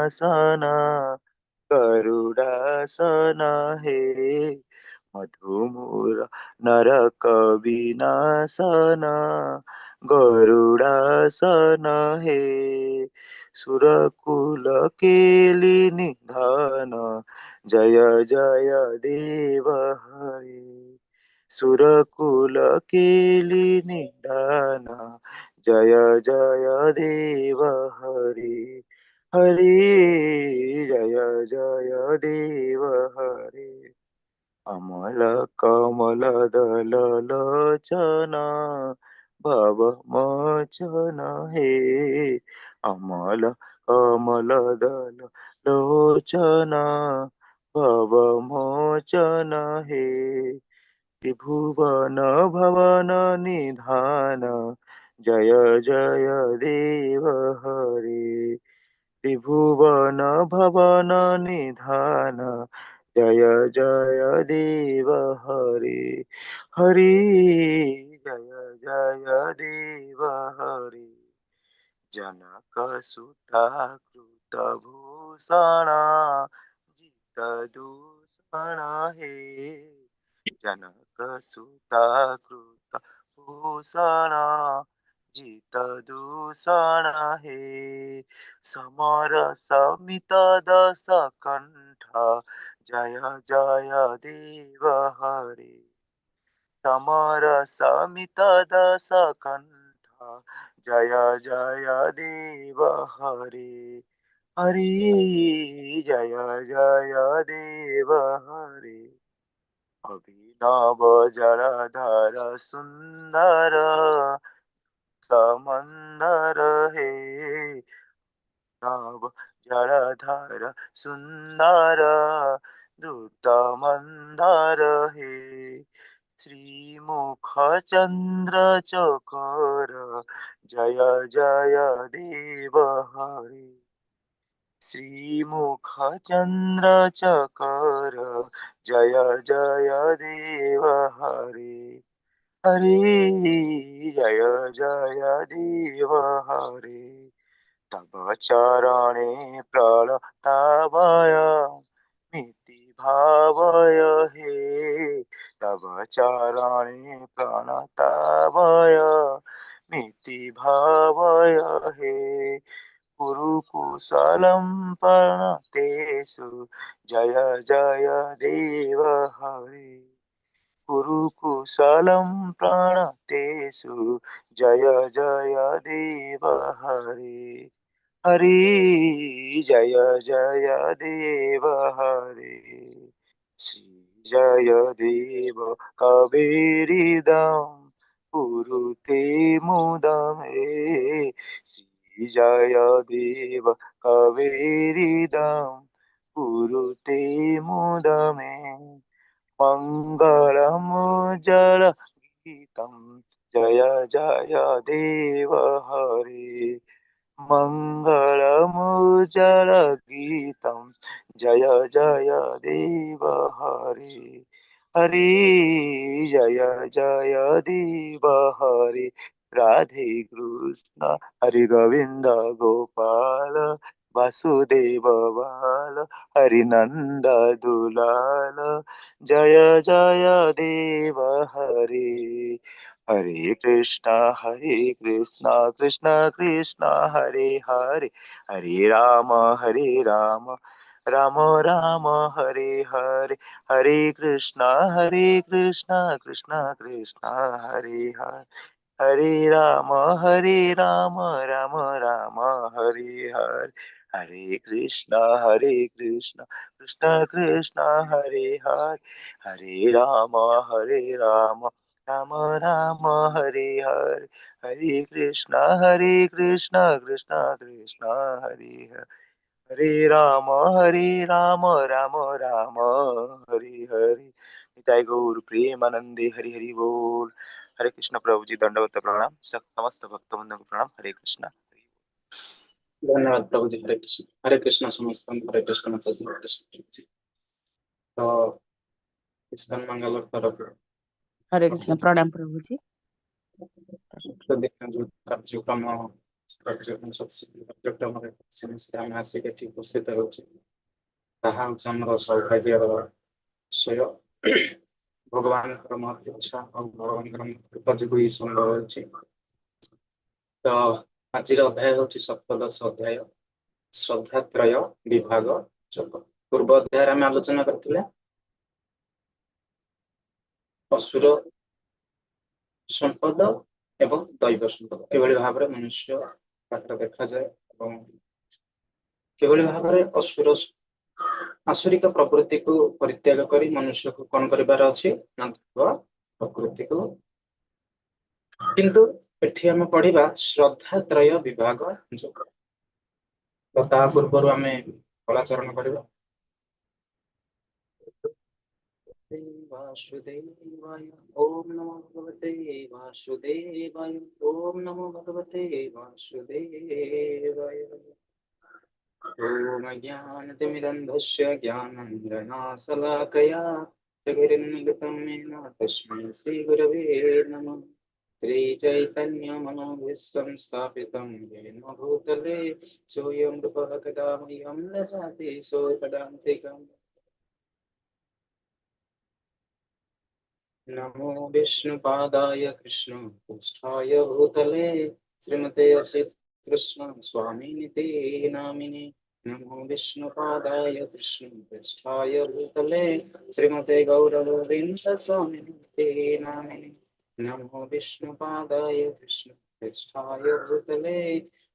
ବିନାଶନ ଗରୁଡ଼ାସନ ହେ। ମଧୁମୂର ନରକ ବିନାଶନ ଗରୁଡ଼ାସନ ହେ। ସୁରକୁଲ କେଳି ନିଧନ ଜୟ ଜୟ ଦେବ ହରେ। ସୁରକୁଲ କେଳି ନିଧନ ଜୟ ଜୟ ଦେବ ହରେ। ହରେ ଜୟ ଜୟ ଦେବ ହରେ। ଅମଲ କମଲ ଦଲ ଲୋଚନ ଭବ ମୋଚନ ହେ। ଅମଲ କମଲ ଦଲ ଲୋଚନ ଭବ ମୋଚନ ହେ। ତ୍ରିଭୁବନ ଭବନ ନିଧାନ ଜୟ ଜୟ ଦେବ ହରେ। ତ୍ରିଭୁବନ ଭବନ ନିଧାନ ଜୟ ଜୟ ଦେବ ହରେ। ହରେ ଜୟ ଜୟ ଦେବ ହରେ। ଜନକ ସୁତା କୃତ ଭୂଷଣ ଜିତ ଦୂଷଣ ହେ। ଜନକ ସୁତା କୃତ ଭୂଷଣ ଜିତ ଦୂଷଣ ହେ। ସମର ସମିତ ଦଶ କଣ୍ଠ ଜୟ ଜୟ ଦେବ ହରେ। ସମର ସମିତ ଦଶ କଣ୍ଠ ଜୟ ଜୟ ଦେବ ହରେ। ହରେ ଜୟ ଜୟ ଦେବ ହରେ। ଅଭିନବ ଜଳଧର ସୁନ୍ଦର ମନ୍ଦର ହେ। ନବ ଜଳଧର ସୁନ୍ଦର ଦୂତ ମନ୍ଦର ହେ। ଶ୍ରୀମୁଖ ଚନ୍ଦ୍ର ଚକର ଜୟ ଜୟ ଦେବ ହରେ। ଶ୍ରୀମୁଖ ଚନ୍ଦ୍ର ଚକର ଜୟ ଜୟ ଦେବ ହରେ। ହରେ ଜୟ ଜୟ ଦେବ ହରେ। ତବ ଚରଣେ ପ୍ରଳତାବୟ ମିତି ଭାବୟ ହେ। ତବ ଚରଣେ ପ୍ରଣତାବୟ ମିତି ଭାବୟ ହେ। କୁରୁ କୁଶଲಂ ପ୍ରଣତେଷୁ ଜୟ ଜୟ ଦେବ ହରେ। କୁରୁ କୁଶଲಂ ପ୍ରଣତେଷୁ ଜୟ ଜୟ ଦେବ ହରେ। ହରେ ଜୟ ଜୟ ଦେବ ହରେ। ଶ୍ରୀ ଜୟ ଦେବ କବେରିଦಂ କୁରୁତେ ମୁଦମ୍ ହେ। ଶ୍ରୀ ଜୟ ଦେବ କବେରିଦಂ କୁରୁତେ ମୁଦମେ। ମଙ୍ଗଳମୁଜ୍ଜଳ ଗୀତಂ ଜୟ ଜୟ ଦେବ ହରେ। ମଙ୍ଗଳମୁଜ୍ଜଳ ଗୀତಂ ଜୟ ଜୟ ଦେବ ହରେ। ହରେ ଜୟ ଜୟ ଦେବ ହରେ। ରାଧେ କୃଷ୍ଣ ହରି ଗୋବିନ୍ଦ ଗୋପାଳ ବାସୁଦେବ ବାଲ ହରି ନନ୍ଦ ଦୁଲାଲ ଜୟ ଜୟ ଦେବ ହରେ। ହରେ କୃଷ୍ଣ ହରେ କୃଷ୍ଣ କୃଷ୍ଣ କୃଷ୍ଣ ହରେ ହରେ, ହରେ ରାମ ହରେ ରାମ ରାମ ରାମ ହରେ ହରେ। ହରେ କୃଷ୍ଣ ହରେ କୃଷ୍ଣ କୃଷ୍ଣ କୃଷ୍ଣ ହରେ ହରେ, ହରେ ରାମ ହରେ ରାମ ରାମ ରାମ ହରେ ହରେ। ହରେ କୃଷ୍ଣ ହରେ କୃଷ୍ଣ କୃଷ୍ଣ କୃଷ୍ଣ ହରେ ହରେ, ହରେ ରାମ ହରେ ରାମ ରାମ ରାମ ହରେ ହରେ। ହରେ କୃଷ୍ଣ ହରେ କୃଷ୍ଣ କୃଷ୍ଣ କୃଷ୍ଣ ହରେ ହରେ, ହରେ ରାମ ହରେ ରାମ ରାମ ରାମ ହରେ ହରେ। ନିତାଇ ଗୌର ପ୍ରେମାନନ୍ଦେ ହରି ହରି ବୋଲ। ହରେ କୃଷ୍ଣ ପ୍ରଭୁଜୀ, ଦଣ୍ଡବତ ପ୍ରଣାମ। ସମସ୍ତ ଭକ୍ତବୃନ୍ଦଙ୍କୁ ପ୍ରଣାମ। ହରେ କୃଷ୍ଣ। ଧନ୍ୟବାଦ ପ୍ରଭୁଜୀ। ହରେ କୃଷ୍ଣ, ହରେ କୃଷ୍ଣ ସମସ୍ତଙ୍କୁ। ହରେ କୃଷ୍ଣ ମାତାଜୀ, ହରେ କୃଷ୍ଣ ପ୍ରଭୁଜୀ। ତ ଇସ୍କନ ମାଙ୍ଗାଲୋର ତରଫରୁ ହରେ କୃଷ୍ଣ, ପ୍ରଣାମ ପ୍ରଭୁଜୀ। ଦିନ ଯୋଉ କାର୍ଯ୍ୟକ୍ରମ କାର୍ଯ୍ୟକ୍ରମରେ ସମସ୍ତେ ଆମେ ଆସିକି ଏଠି ଉପସ୍ଥିତ ହେଉଛେ, ତାହା ହେଉଛି ଆମର ସୌଭାଗ୍ୟର ବିଷୟ। ଭଗବାନଙ୍କର ମହତ୍ ଇଚ୍ଛା ଆଉ ଭଗବାନଙ୍କର କୃପା ଯୋଗୁଁ ହିଁ ସମ୍ଭବ ହେଉଛି। ତ ଆଜିର ଅଧ୍ୟାୟ ହେଉଛି ସପ୍ତଦଶ ଅଧ୍ୟାୟ, ଶ୍ରଦ୍ଧାତ୍ରୟ ବିଭାଗ ଯୋଗ। ପୂର୍ବ ଅଧ୍ୟାୟରେ ଆମେ ଆଲୋଚନା କରିଥିଲେ ଅସୁର ସମ୍ପଦ ଏବଂ ଦୈବ ସମ୍ପଦ କିଭଳି ଭାବରେ ମନୁଷ୍ୟ ପାଖରେ ଦେଖାଯାଏ ଏବଂ କିଭଳି ଭାବରେ ଆସୁରିକ ପ୍ରକୃତିକୁ ପରିତ୍ୟାଗ କରି ମନୁଷ୍ୟକୁ କଣ କରିବାର ଅଛି ନା ଦୈବ ପ୍ରକୃତିକୁ। କିନ୍ତୁ ଏଠି ଆମେ ପଢିବା ଶ୍ରଦ୍ଧାତ୍ରୟ ବିଭାଗ ଯୋଗ। ତ ତା ପୂର୍ବରୁ ଆମେ ମଙ୍ଗଳାଚରଣ କରିବା। वासुदेवाय ॐ नमो भगवते वासुदेवाय ॐ नमो भगवते वासुदेवाय। ॐ ज्ञानतिमिरन्धस्य ज्ञानाञ्जनाशलाकया चक्षुरुन्मिलितं येन तस्मै श्रीगुरवे नमः। श्रीचैतन्यमनोभीष्टं स्थापितं येन भूतले सोऽयं रूपः कदा मह्यं ददाति स्वपदान्तिकम्। नमो विष्णुपादाय कृष्ण पृष्ठाय भूतले श्रीमते असित कृष्ण स्वामिनिते नामिने। नमो विष्णुपादाय कृष्ण पृष्ठाय भूतले श्रीमते गौरवोविन्द स्वामिनिते नामिने। नमो विष्णुपादाय कृष्ण पृष्ठाय भूतले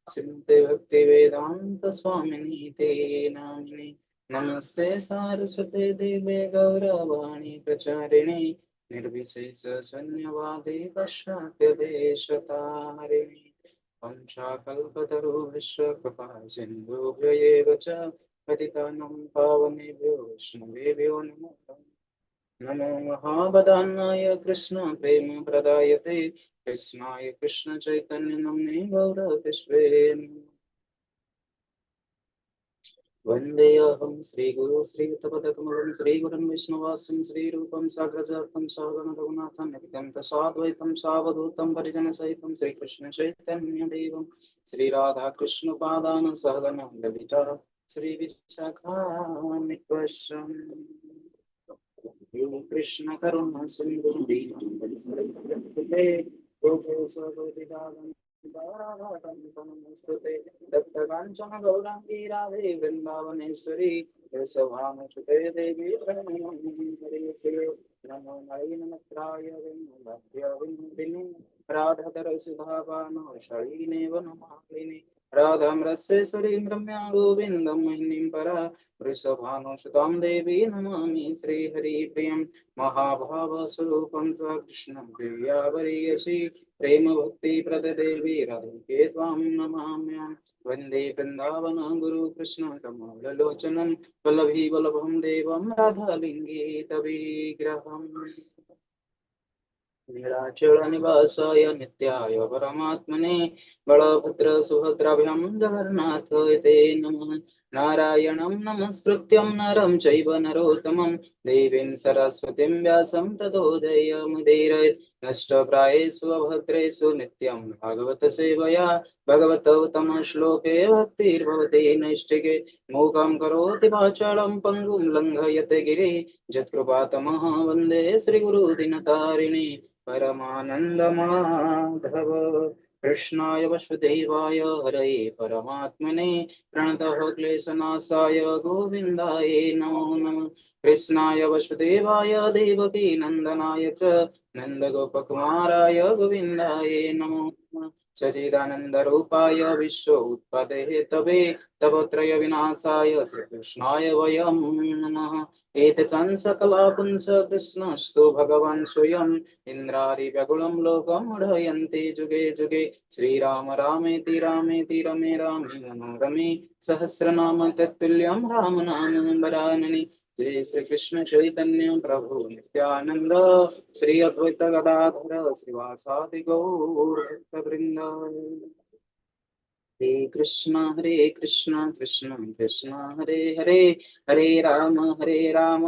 श्रीमते भक्तिवेदान्त स्वामिनिते नामिने। नमस्ते सारस्वते देवे गौरवाणी प्रचारिणे निर्विशेष शून्यवादी पश्चात्यदेशतारिणि। वंशाकल्पतरुभ्यश्च कृपा सिन्धुभ्य एव च पतितानां पावनेभ्यो वैष्णवेभ्यो नमो नमो। महावदान्नाय कृष्ण प्रेम प्रदायते कृष्णाय कृष्ण चैतन्य नाम्ने गौरविश्वे नमः। वन्देऽहं श्रीगुरु श्रीयुतपदकमलं श्रीगुरुं विष्णुवासं श्रीरूपं साग्रजातं सहगण रघुनाथं नित्यं तसाद्वैतं सावधूतं परिजनसहितं श्रीकृष्ण चैतन्यदेवं श्रीराधाकृष्णपादान् सहगण ललिता श्रीविशाखान्वितम्। कृष्ण करुणा सिन्धु दत्तकाञ्चन गौराङ्गी राधे वृन्दावनेश्वरी वृषभानुसुते देवी नमो नयनत्राय विनोदिने राधतर सुधापानो शळीने वनमालिने राधां रसेश्वरीं रम्या गोविन्दं मोहिनीं परा वृषभानुसुतां देवी नमामि श्रीहरिप्रियं महाभावस्वरूपं त्वा कृष्णं दिव्यावरीयसि प्रेम भक्ति प्रद देवी राधिके त्वां नमाम्यहम्। वन्दे वृन्दावन गुरु कृष्ण कमललोचनं वल्लभी वल्लभं देवं राधालिङ्गितविग्रहम्। नीलाचल निवासाय नित्याय परमात्मने बलभद्र सुभद्राभ्यां जगन्नाथ ते नमः। नारायणं नमस्कृत्यं नरं चैव नरोत्तमं देवीं सरस्वतीं व्यासं ततो जयमुदीरयेत्। नष्टप्रायेषु अभद्रेषु नित्यं भागवत सेवया भगवतोत्तमश्लोके भक्तिर्भवति नैष्ठिके। मूकं करोति वाचालं पङ्गुं लङ्घयते गिरि यत्कृपातमः वन्दे श्रीगुरुदिनतारिणि। परमानन्दमाधव कृष्णाय वसुदेवाय हरये परमात्मने प्रणतः क्लेशनाशाय गोविन्दाय नमो नमः। कृष्णाय वसुदेवाय देवकी नन्दनाय च नन्दगोपकुमाराय गोविन्दाय नमो नमः। सचिदानन्दरूपाय विश्व उत्पत्तिहेतवे तव त्रय विनाशाय श्रीकृष्णाय वयं नमः। एतचांसकला पुंस कृष्णस्तु भगवान् स्वयं इन्द्रारिव्यगुणं लोकं मूढयन्ति जुगे जुगे। श्रीराम रामेति रामेति रमे रामे मनोरमे सहस्रनाम तत्तुल्यं राम नाम वरानने। जय श्री कृष्ण चैतन्य प्रभु नित्यानंद श्री अद्वैत गदाधर श्रीवासादि गौर भक्तवृंद। हरे कृष्ण कृष्ण कृष्ण हरे हरे, हरे Ram Ram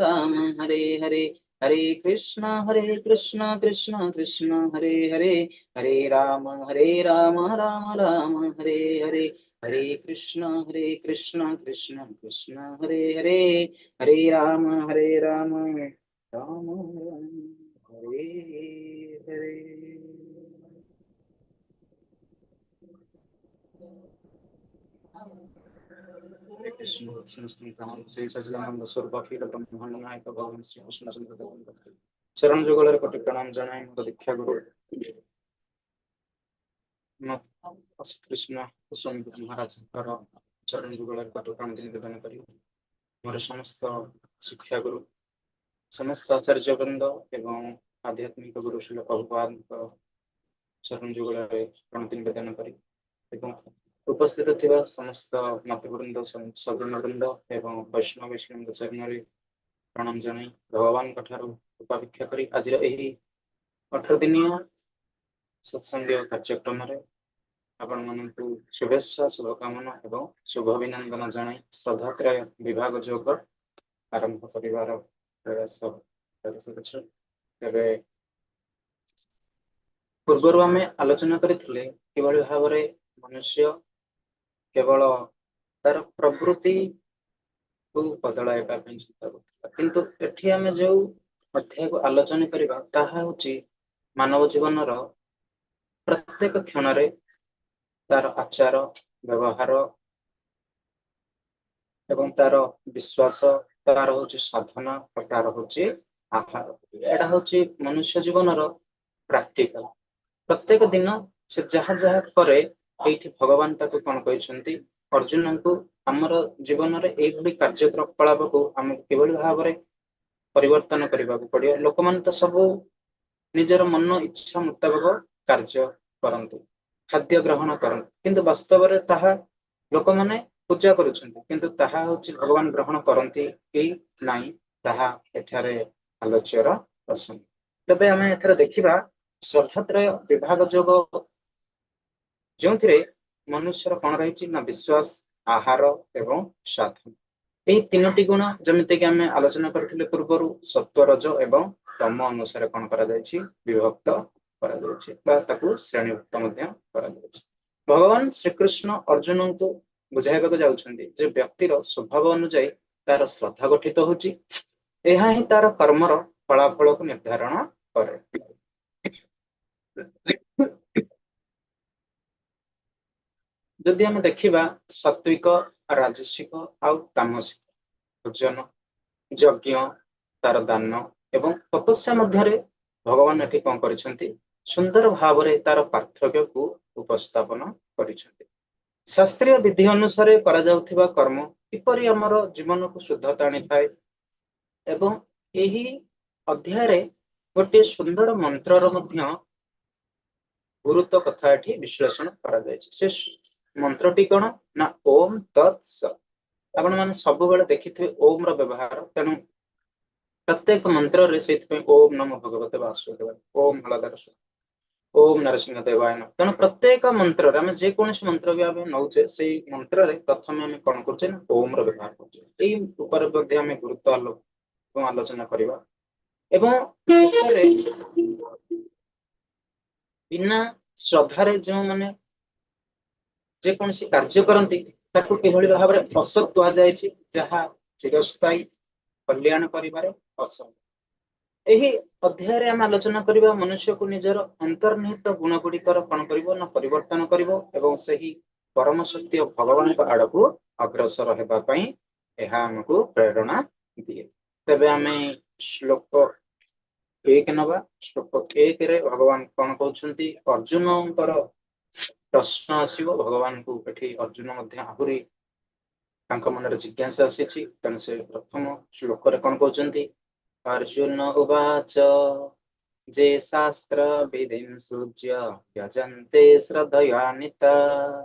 Ram Hare Hare. Hare Krishna Hare Krishna Krishna Krishna Hare Hare, Hare Rama Hare Rama Rama Rama Hare Hare. Hare Krishna Hare Krishna Krishna Krishna Hare Hare, Hare Rama Hare Rama Rama Rama Hare Hare. Hare Krishna. ସମସ୍ତଙ୍କୁ ପ୍ରଣାମ। ଶ୍ରୀ ସଚିଦାନନ୍ଦ ସ୍ୱରୂପ ଅଖିଳ ବ୍ରହ୍ମାଣ୍ଡ ନାୟକ ଭଗବାନ ଶ୍ରୀ କୃଷ୍ଣଚନ୍ଦ୍ର ଦେବଙ୍କ ଚରଣ ଯୁଗଳରେ କୋଟି ପ୍ରଣାମ ଜଣାଇ ମୋର ଦୀକ୍ଷା ଗୁରୁ କୃଷ୍ଣ ସ୍ୱାମୀ ମହାରାଜଙ୍କର ଚରଣ ଯୁଗଳରେ କୋଟି ପ୍ରଣାମ ନିବେଦନ କରି, ମୋର ସମସ୍ତ ଶିକ୍ଷା ଗୁରୁ, ସମସ୍ତ ଆଚାର୍ଯ୍ୟ ବୃନ୍ଦ ଏବଂ ଆଧ୍ୟାତ୍ମିକ ଗୁରୁ ଶ୍ରୀଲ ପ୍ରଭୁପାଦଙ୍କ ଚରଣ ଯୁଗଳରେ ପ୍ରଣତି ନିବେଦନ କରି ଏବଂ ଉପସ୍ଥିତ ଥିବା ସମସ୍ତ ମାତୃବୃନ୍ଦ, ସଜ୍ଜନ ବୃନ୍ଦ ଏବଂ ବୈଷ୍ଣବ ବୈଷ୍ଣବଙ୍କ ଚରଣରେ ପ୍ରଣାମ ଜଣାଇ, ଭଗବାନଙ୍କ ଠାରୁ କୃପା ଭିକ୍ଷା କରି ଆଜିର ଏହି 18 ଦିନିଆ ସତ୍ସଙ୍ଗ କାର୍ଯ୍ୟକ୍ରମରେ ଆପଣମାନଙ୍କୁ ଶୁଭେଚ୍ଛା, ଶୁଭକାମନା ଏବଂ ଶୁଭ ଅଭିନନ୍ଦନ ଜଣାଇ ଶ୍ରଦ୍ଧାତ୍ରୟ ବିଭାଗ ଯୋଗ ଆରମ୍ଭ କରିବାର ପ୍ରୟାସ କରୁଛୁ। ତେବେ ପୂର୍ବରୁ ଆମେ ଆଲୋଚନା କରିଥିଲେ କିଭଳି ଭାବରେ ମନୁଷ୍ୟ କେବଳ ତାର ପ୍ରବୃତ୍ତି କୁ ବଦଳାଇବା ପାଇଁ ଚିନ୍ତା କରୁଥିଲା, କିନ୍ତୁ ଏଠି ଆମେ ଯୋଉ ଅଧ୍ୟାୟକୁ ଆଲୋଚନା କରିବା ତାହା ହେଉଛି ମାନବ ଜୀବନର ପ୍ରତ୍ୟେକ କ୍ଷଣରେ ତାର ଆଚାର ବ୍ୟବହାର ଏବଂ ତାର ବିଶ୍ୱାସ, ତାର ହଉଛି ସାଧନା ଓ ତାର ହଉଛି ଆହାର। ଏଇଟା ହଉଛି ମନୁଷ୍ୟ ଜୀବନର ପ୍ରାକ୍ଟିକାଲ। ପ୍ରତ୍ୟେକ ଦିନ ସେ ଯାହା ଯାହା କରେ, ଏଇଠି ଭଗବାନ ତାକୁ କଣ କହିଛନ୍ତି ଅର୍ଜୁନଙ୍କୁ, ଆମର ଜୀବନରେ ଏଇଭଳି କାର୍ଯ୍ୟକଳାପକୁ ଆମକୁ କିଭଳି ଭାବରେ ପରିବର୍ତ୍ତନ କରିବାକୁ ପଡିବ। ଲୋକମାନେ ତ ସବୁ ନିଜର ମନ ଇଚ୍ଛା ମୁତାବକ କାର୍ଯ୍ୟ କରନ୍ତି, ଖାଦ୍ୟ ଗ୍ରହଣ କରନ୍ତି, କିନ୍ତୁ ବାସ୍ତବରେ ତାହା ଲୋକମାନେ ପୂଜା କରୁଛନ୍ତି, କିନ୍ତୁ ତାହା ହଉଛି ଭଗବାନ ଗ୍ରହଣ କରନ୍ତି କି ନାହିଁ, ତାହା ଏଠାରେ ଆଲୋଚ୍ୟର ପ୍ରସଙ୍ଗ। ତେବେ ଆମେ ଏଥର ଦେଖିବା ଶ୍ରଦ୍ଧାତ୍ରୟ ବିଭାଗ ଯୋଗ, ଯେଉଁଥିରେ ମନୁଷ୍ୟର କଣ ରହିଛି ନା ବିଶ୍ୱାସ, ଆହାର ଏବଂ ସାଧନ, ଏଇ ତିନୋଟି ଗୁଣ। ଯେମିତିକି ଆମେ ଆଲୋଚନା କରିଥିଲେ ପୂର୍ବରୁ, ସତ୍ୱ, ରଜ ଏବଂ ତମ ଅନୁସାରେ କଣ କରାଯାଇଛି? ବିଭକ୍ତ କରାଯାଇଛି ବା ତାକୁ ଶ୍ରେଣୀଭୁକ୍ତ ମଧ୍ୟ କରାଯାଇଛି। ଭଗବାନ ଶ୍ରୀକୃଷ୍ଣ ଅର୍ଜୁନଙ୍କୁ ବୁଝାଇବାକୁ ଯାଉଛନ୍ତି ଯେ ବ୍ୟକ୍ତିର ସ୍ୱଭାବ ଅନୁଯାୟୀ ତାର ଶ୍ରଦ୍ଧା ଗଠିତ ହଉଛି। ଏହା ହିଁ ତାର କର୍ମର ଫଳାଫଳକୁ ନିର୍ଦ୍ଧାରଣ କରେ। ଯଦି ଆମେ ଦେଖିବା ସାତ୍ଵିକ, ରାଜସିକ ଆଉ ତାମସିକ ଭୋଜନ, ଯଜ୍ଞ, ତାର ଦାନ ଏବଂ ତପସ୍ୟା ମଧ୍ୟରେ ଭଗବାନ ଏଠି କଣ କରିଛନ୍ତି? ସୁନ୍ଦର ଭାବରେ ତାର ପାର୍ଥକ୍ୟକୁ ଉପସ୍ଥାପନ କରିଛନ୍ତି। ଶାସ୍ତ୍ରୀୟ ବିଧି ଅନୁସାରେ କରାଯାଉଥିବା କର୍ମ କିପରି ଆମର ଜୀବନକୁ ଶୁଦ୍ଧତା ଆଣିଥାଏ ଏବଂ ଏହି ଅଧ୍ୟାୟରେ ଗୋଟିଏ ସୁନ୍ଦର ମନ୍ତ୍ରର ମଧ୍ୟ ଗୁରୁତ୍ୱ କଥା ଏଠି ବିଶ୍ଳେଷଣ କରାଯାଇଛି। ସେ ମନ୍ତ୍ରଟି କଣ ନା ଓମ୍ ତତ୍ ସତ୍। ଆପଣ ମାନେ ସବୁବେଳେ ଦେଖିଥିବେ ଓମ୍ ର ବ୍ୟବହାର, ତେଣୁ ପ୍ରତ୍ୟେକ ମନ୍ତ୍ରରେ ସେଇଥିପାଇଁ ଓମ୍ ନମୋ ଭଗବତେ ବାସୁଦେବାୟ, ଓମ୍ ହଳଧର, ଓମ୍ ନରସିଂହ ଦେବାୟ ନମଃ। ତେଣୁ ପ୍ରତ୍ୟେକ ମନ୍ତ୍ରରେ ଆମେ ଯେକୌଣସି ମନ୍ତ୍ର ବି ଆମେ ନଉଛେ, ସେଇ ମନ୍ତ୍ରରେ ପ୍ରଥମେ ଆମେ କଣ କରୁଛେ ନା ଓମ୍ ର ବ୍ୟବହାର କରୁଛେ। ଏଇ ଉପରେ ମଧ୍ୟ ଆମେ ଗୁରୁତ୍ୱ ଆଲୋକ ଏବଂ ଆଲୋଚନା କରିବା ଏବଂ ଶେଷରେ ବିନା ଶ୍ରଦ୍ଧାରେ ଯେଉଁମାନେ ଯେକୌଣସି କାର୍ଯ୍ୟ କରନ୍ତି, ତାକୁ କିଭଳି ଭାବରେ ଅସତ୍ କୁହାଯାଇଛି, ଯାହା ଚିରସ୍ଥାୟୀ କଲ୍ୟାଣ କରିବାରେ ଅସମ୍ଭବ। ଏହି ଅଧ୍ୟାୟରେ ଆମେ ଆଲୋଚନା କରିବା ମନୁଷ୍ୟକୁ ନିଜର ଅନ୍ତର୍ନିହିତ ଗୁଣ ଗୁଡିକର କଣ କରିବ ନା ପରିବର୍ତ୍ତନ କରିବ ଏବଂ ସେହି ପରମ ସତ୍ୟ ଭଗବାନଙ୍କ ଆଡକୁ ଅଗ୍ରସର ହେବା ପାଇଁ ଏହା ଆମକୁ ପ୍ରେରଣା ଦିଏ। ତେବେ ଆମେ ଶ୍ଲୋକ 1 ନବା। ଶ୍ଲୋକ 1ରେ ଭଗବାନ କଣ କହୁଛନ୍ତି? ଅର୍ଜୁନଙ୍କର ପ୍ରଶ୍ନ ଆସିବ ଭଗବାନଙ୍କୁ। ଏଠି ଅର୍ଜୁନ ମଧ୍ୟ ଆହୁରି ତାଙ୍କ ମନରେ ଜିଜ୍ଞାସା ଆସିଛି। ତେଣୁ ସେ ପ୍ରଥମ ଶ୍ଲୋକରେ କଣ କହୁଛନ୍ତି? ଅର୍ଜୁନ ଉବାଚ, ଯେ ଶାସ୍ତ୍ର ବିଧିଂ ସୃଜ୍ୟ ଯଜନ୍ତେ ଶ୍ରଦ୍ଧୟାନ୍ୱିତା,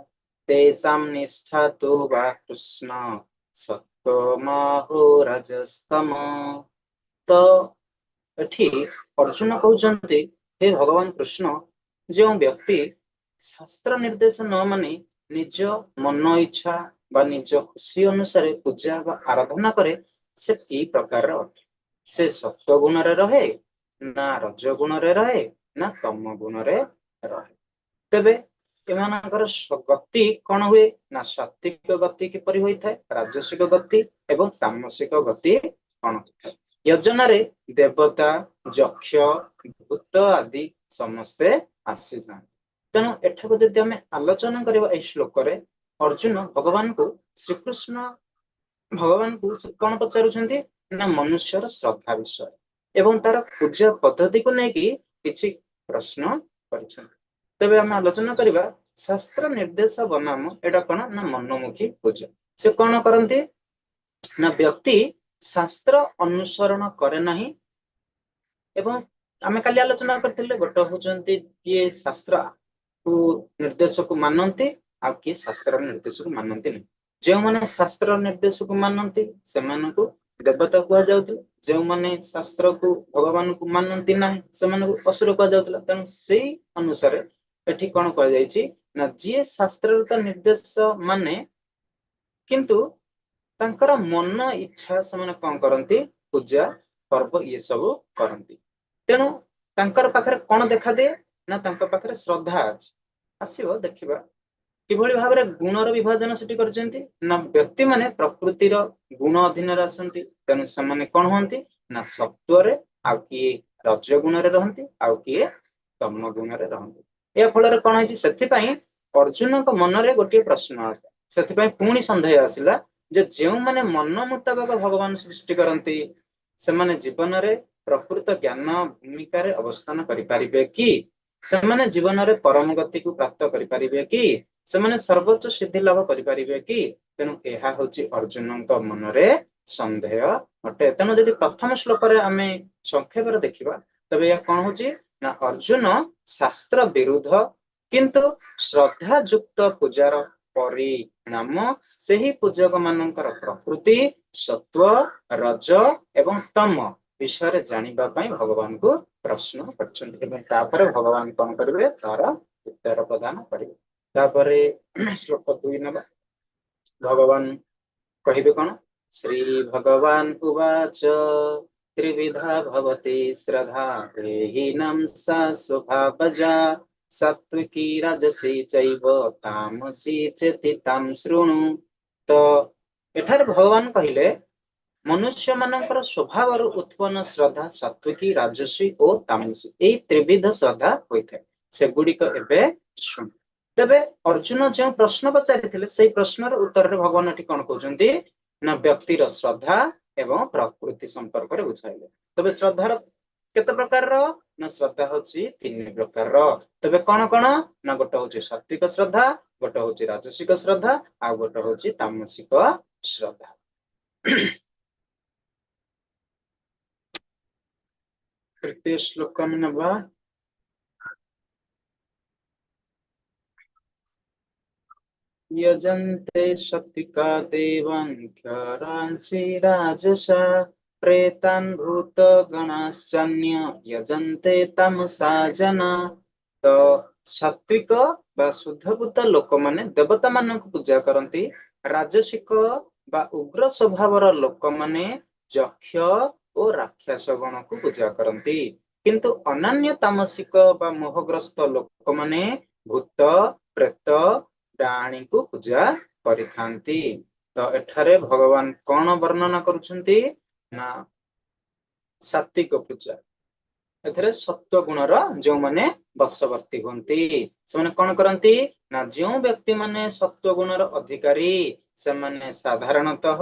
ତେଷାଂ ନିଷ୍ଠା ତୁ ବା କୃଷ୍ଣ ସତ୍ତ୍ୱମାହୁରଜସ୍ତମ। ତ ଏଠି ଅର୍ଜୁନ କହୁଛନ୍ତି, ହେ ଭଗବାନ କୃଷ୍ଣ, ଯେଉଁ ବ୍ୟକ୍ତି ଶାସ୍ତ୍ର ନିର୍ଦ୍ଦେଶ ନ ମାନି ନିଜ ମନ ଇଚ୍ଛା ବା ନିଜ ଖୁସି ଅନୁସାରେ ପୂଜା ବା ଆରାଧନା କରେ, ସେ କି ପ୍ରକାରର ଅଟେ? ସେ ସତ୍ୱ ଗୁଣରେ ରହେ ନା ରଜ ଗୁଣରେ ରହେ ନା ତମ ଗୁଣରେ ରହେ? ତେବେ ଏମାନଙ୍କର ଗତି କଣ ହୁଏ ନା ସାତ୍ଵିକ ଗତି କିପରି ହୋଇଥାଏ, ରାଜସିକ ଗତି ଏବଂ ତାମସିକ ଗତି କଣ ହୋଇଥାଏ? ୟଜନାରେ ଦେବତା, ଯକ୍ଷ, ଭୂତ ଆଦି ସମସ୍ତେ ଆସିଯାଆନ୍ତି। ତେଣୁ ଏଠାକୁ ଯଦି ଆମେ ଆଲୋଚନା କରିବା, ଏଇ ଶ୍ଲୋକରେ ଅର୍ଜୁନ ଭଗବାନଙ୍କୁ, ଶ୍ରୀକୃଷ୍ଣ ଭଗବାନଙ୍କୁ କଣ ପଚାରୁଛନ୍ତି ନା ମନୁଷ୍ୟର ଶ୍ରଦ୍ଧା ବିଷୟ ଏବଂ ତାର ପୂଜା ପଦ୍ଧତିକୁ ନେଇକି କିଛି ପ୍ରଶ୍ନ କରିଛନ୍ତି। ତେବେ ଆମେ ଆଲୋଚନା କରିବା ଶାସ୍ତ୍ର ନିର୍ଦ୍ଦେଶ ବନାମ ଏଇଟା କଣ ନା ମନମୁଖୀ ପୂଜା। ସେ କଣ କରନ୍ତି ନା ବ୍ୟକ୍ତି ଶାସ୍ତ୍ର ଅନୁସରଣ କରେ ନାହିଁ। ଏବଂ ଆମେ କାଲି ଆଲୋଚନା କରିଥିଲେ, ଗୋଟେ ହଉଛନ୍ତି କିଏ ଶାସ୍ତ୍ର କୁ ନିର୍ଦ୍ଦେଶକୁ ମାନନ୍ତି ଆଉ କିଏ ଶାସ୍ତ୍ର ନିର୍ଦ୍ଦେଶକୁ ମାନନ୍ତି ନାହିଁ। ଯେଉଁମାନେ ଶାସ୍ତ୍ର ନିର୍ଦ୍ଦେଶକୁ ମାନନ୍ତି ସେମାନଙ୍କୁ ଦେବତା କୁହାଯାଉଥିଲା, ଯେଉଁମାନେ ଶାସ୍ତ୍ରକୁ ଭଗବାନଙ୍କୁ ମାନନ୍ତି ନାହିଁ ସେମାନଙ୍କୁ ଅସୁର କୁହାଯାଉଥିଲା। ତେଣୁ ସେଇ ଅନୁସାରେ ଏଠି କଣ କୁହାଯାଇଛି ନା ଯିଏ ଶାସ୍ତ୍ରର ତ ନିର୍ଦ୍ଦେଶ ମାନେ, କିନ୍ତୁ ତାଙ୍କର ମନ ଇଚ୍ଛା ସେମାନେ କଣ କରନ୍ତି, ପୂଜା ପର୍ବ ଇଏ ସବୁ କରନ୍ତି। ତେଣୁ ତାଙ୍କର ପାଖରେ କଣ ଦେଖାଦିଏ ନା ତାଙ୍କ ପାଖରେ ଶ୍ରଦ୍ଧା ଅଛି। ଆସିବ ଦେଖିବା କିଭଳି ଭାବରେ ଗୁଣର ବିଭାଜନ ସେଠି କରିଛନ୍ତି ନା ବ୍ୟକ୍ତି ମାନେ ପ୍ରକୃତିର ଗୁଣ ଅଧୀନରେ ଆସନ୍ତି। ତେଣୁ ସେମାନେ କଣ ହୁଅନ୍ତି ନା ସତ୍ୱରେ, ଆଉ କିଏ ରଜ ଗୁଣରେ ରହନ୍ତି, ଆଉ କିଏ ତମ ଗୁଣରେ ରହନ୍ତି। ଏହା ଫଳରେ କଣ ହେଇଛି, ସେଥିପାଇଁ ଅର୍ଜୁନଙ୍କ ମନରେ ଗୋଟିଏ ପ୍ରଶ୍ନ ଆସେ। ସେଥିପାଇଁ ପୁଣି ସନ୍ଦେହ ଆସିଲା ଯେ ଯେଉଁମାନେ ମନ ମୁତାବକ ଭଗବାନ ସୃଷ୍ଟି କରନ୍ତି ସେମାନେ ଜୀବନରେ ପ୍ରକୃତ ଜ୍ଞାନ ଭୂମିକାରେ ଅବସ୍ଥାନ କରିପାରିବେ କି? ସେମାନେ ଜୀବନରେ ପରମ ଗତିକୁ ପ୍ରାପ୍ତ କରିପାରିବେ କି? ସେମାନେ ସର୍ବୋଚ୍ଚ ସିଦ୍ଧି ଲାଭ କରିପାରିବେ କି? ତେଣୁ ଏହା ହଉଛି ଅର୍ଜୁନଙ୍କ ମନରେ ସନ୍ଦେହ ଅଟେ। ତେଣୁ ଯଦି ପ୍ରଥମ ଶ୍ଲୋକରେ ଆମେ ସଂକ୍ଷେପରେ ଦେଖିବା, ତେବେ ଏହା କଣ ହଉଛି ନା ଅର୍ଜୁନ ଶାସ୍ତ୍ର ବିରୁଦ୍ଧ କିନ୍ତୁ ଶ୍ରଦ୍ଧା ଯୁକ୍ତ ପୂଜାର ପରିଣାମ, ସେହି ପୂଜକ ମାନଙ୍କର ପ୍ରକୃତି, ସତ୍ୱ, ରଜ ଏବଂ ତମ ବିଷୟରେ ଜାଣିବା ପାଇଁ ଭଗବାନଙ୍କୁ ପ୍ରଶ୍ନ କରିଛନ୍ତି। ଏବଂ ତାପରେ ଭଗବାନ କଣ କରିବେ, ତାର ଉତ୍ତର ପ୍ରଦାନ କରିବେ। ତାପରେ ଶ୍ଲୋକ 2 ନେବା। ଭଗବାନ କହିବେ କଣ? ଶ୍ରୀ ଭଗବାନ ଉବାଚ ତ୍ରିବିଧା ଭବତି ଶ୍ରଦ୍ଧା ଦେହିନାଂ ସା ସ୍ୱଭାବଜା ସାତ୍ୱିକୀ ରାଜସୀ ଚୈବ ତାମସୀ ଚେତି ତାಂ ଶୃଣୁ। ତ ଏଠାରେ ଭଗବାନ କହିଲେ ମନୁଷ୍ୟ ମାନଙ୍କର ସ୍ୱଭାବରୁ ଉତ୍ପନ୍ନ ଶ୍ରଦ୍ଧା ସାତ୍ୱିକୀ, ରାଜସୀ ଓ ତାମସୀ, ଏଇ ତ୍ରିବିଧ ଶ୍ରଦ୍ଧା ହୋଇଥାଏ। ସେଗୁଡିକ ଏବେ ଶୁଣ। ତେବେ ଅର୍ଜୁନ ଯେଉଁ ପ୍ରଶ୍ନ ପଚାରିଥିଲେ ସେଇ ପ୍ରଶ୍ନର ଉତ୍ତରରେ ଭଗବାନ ଏଠି କଣ କହୁଛନ୍ତି ନା ବ୍ୟକ୍ତିର ଶ୍ରଦ୍ଧା ଏବଂ ପ୍ରକୃତି ସମ୍ପର୍କରେ ବୁଝାଇଲେ। ତେବେ ଶ୍ରଦ୍ଧାର କେତେ ପ୍ରକାରର ନା ଶ୍ରଦ୍ଧା ହଉଛି 3 ପ୍ରକାରର। ତେବେ କଣ କଣ ନା ଗୋଟେ ହଉଛି ସାତ୍ୱିକ ଶ୍ରଦ୍ଧା, ଗୋଟେ ହଉଛି ରାଜସିକ ଶ୍ରଦ୍ଧା, ଆଉ ଗୋଟେ ହଉଛି ତାମସିକ ଶ୍ରଦ୍ଧା। ତୃତୀୟ ଶ୍ଲୋକ ଆମେ ନେବା। यजन्ते शक्तिका देवान् क्षरांसि राजसा प्रेतान् भूतगणाश्चान्य यजन्ते तमसा जना। ତ ସାତ୍ୱିକ ବା ଶୁଦ୍ଧଭୂତ ଲୋକମାନେ ଦେବତା ମାନଙ୍କୁ ପୂଜା କରନ୍ତି। ରାଜସିକ ବା ଉଗ୍ର ସ୍ୱଭାବର ଲୋକମାନେ ଯକ୍ଷ ଓ ରାକ୍ଷସ ଗଣକୁ ପୂଜା କରନ୍ତି। କିନ୍ତୁ ଅନନ୍ୟ ତାମସିକ ବା ମୋହଗ୍ରସ୍ତ ଲୋକମାନେ ଭୂତ, ପ୍ରେତ, ଡାହାଣୀକୁ ପୂଜା କରିଥାନ୍ତି। ତ ଏଠାରେ ଭଗବାନ କଣ ବର୍ଣ୍ଣନା କରୁଛନ୍ତି ନା ସାତ୍ୱିକ ପୂଜା। ଏଥିରେ ସତ୍ୱ ଗୁଣର ଯେଉଁମାନେ ବଶବର୍ତ୍ତୀ ହୁଅନ୍ତି ସେମାନେ କଣ କରନ୍ତି ନା ଯେଉଁ ବ୍ୟକ୍ତି ମାନେ ସତ୍ୱ ଗୁଣର ଅଧିକାରୀ ସେମାନେ ସାଧାରଣତଃ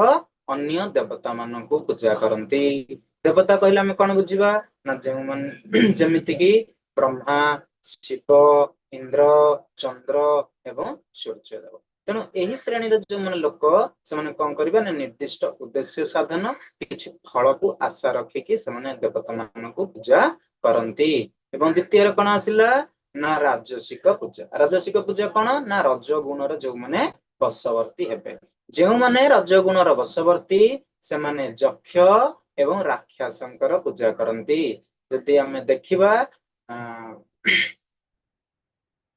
ଅନ୍ୟ ଦେବତା ମାନଙ୍କୁ ପୂଜା କରନ୍ତି। ଦେବତା କହିଲେ ଆମେ କଣ ବୁଝିବା ନା ଯେଉଁମାନେ ଯେମିତିକି ବ୍ରହ୍ମା, ଶିବ, ଇନ୍ଦ୍ର, ଚନ୍ଦ୍ର ଏବଂ ସୂର୍ଯ୍ୟଦେବ। ତେଣୁ ଏହି ଶ୍ରେଣୀର ଯେଉଁମାନେ ଲୋକ ସେମାନେ କଣ କରିବେ ନା ନିର୍ଦ୍ଦିଷ୍ଟ ଉଦ୍ଦେଶ୍ୟ ସାଧନ କିଛି ଫଳକୁ ଆଶା ରଖିକି ସେମାନେ ଦେବତା ମାନଙ୍କୁ ପୂଜା କରନ୍ତି। ଏବଂ ଦ୍ୱିତୀୟରେ କଣ ଆସିଲା ନା ରାଜସିକ ପୂଜା। ରାଜସିକ ପୂଜା କଣ ନା ରଜଗୁଣର ଯେଉଁମାନେ ବଶବର୍ତ୍ତୀ ହେବେ। ଯେଉଁମାନେ ରଜଗୁଣର ବଶବର୍ତ୍ତୀ ସେମାନେ ଯକ୍ଷ ଏବଂ ରାକ୍ଷସଙ୍କର ପୂଜା କରନ୍ତି। ଯଦି ଆମେ ଦେଖିବା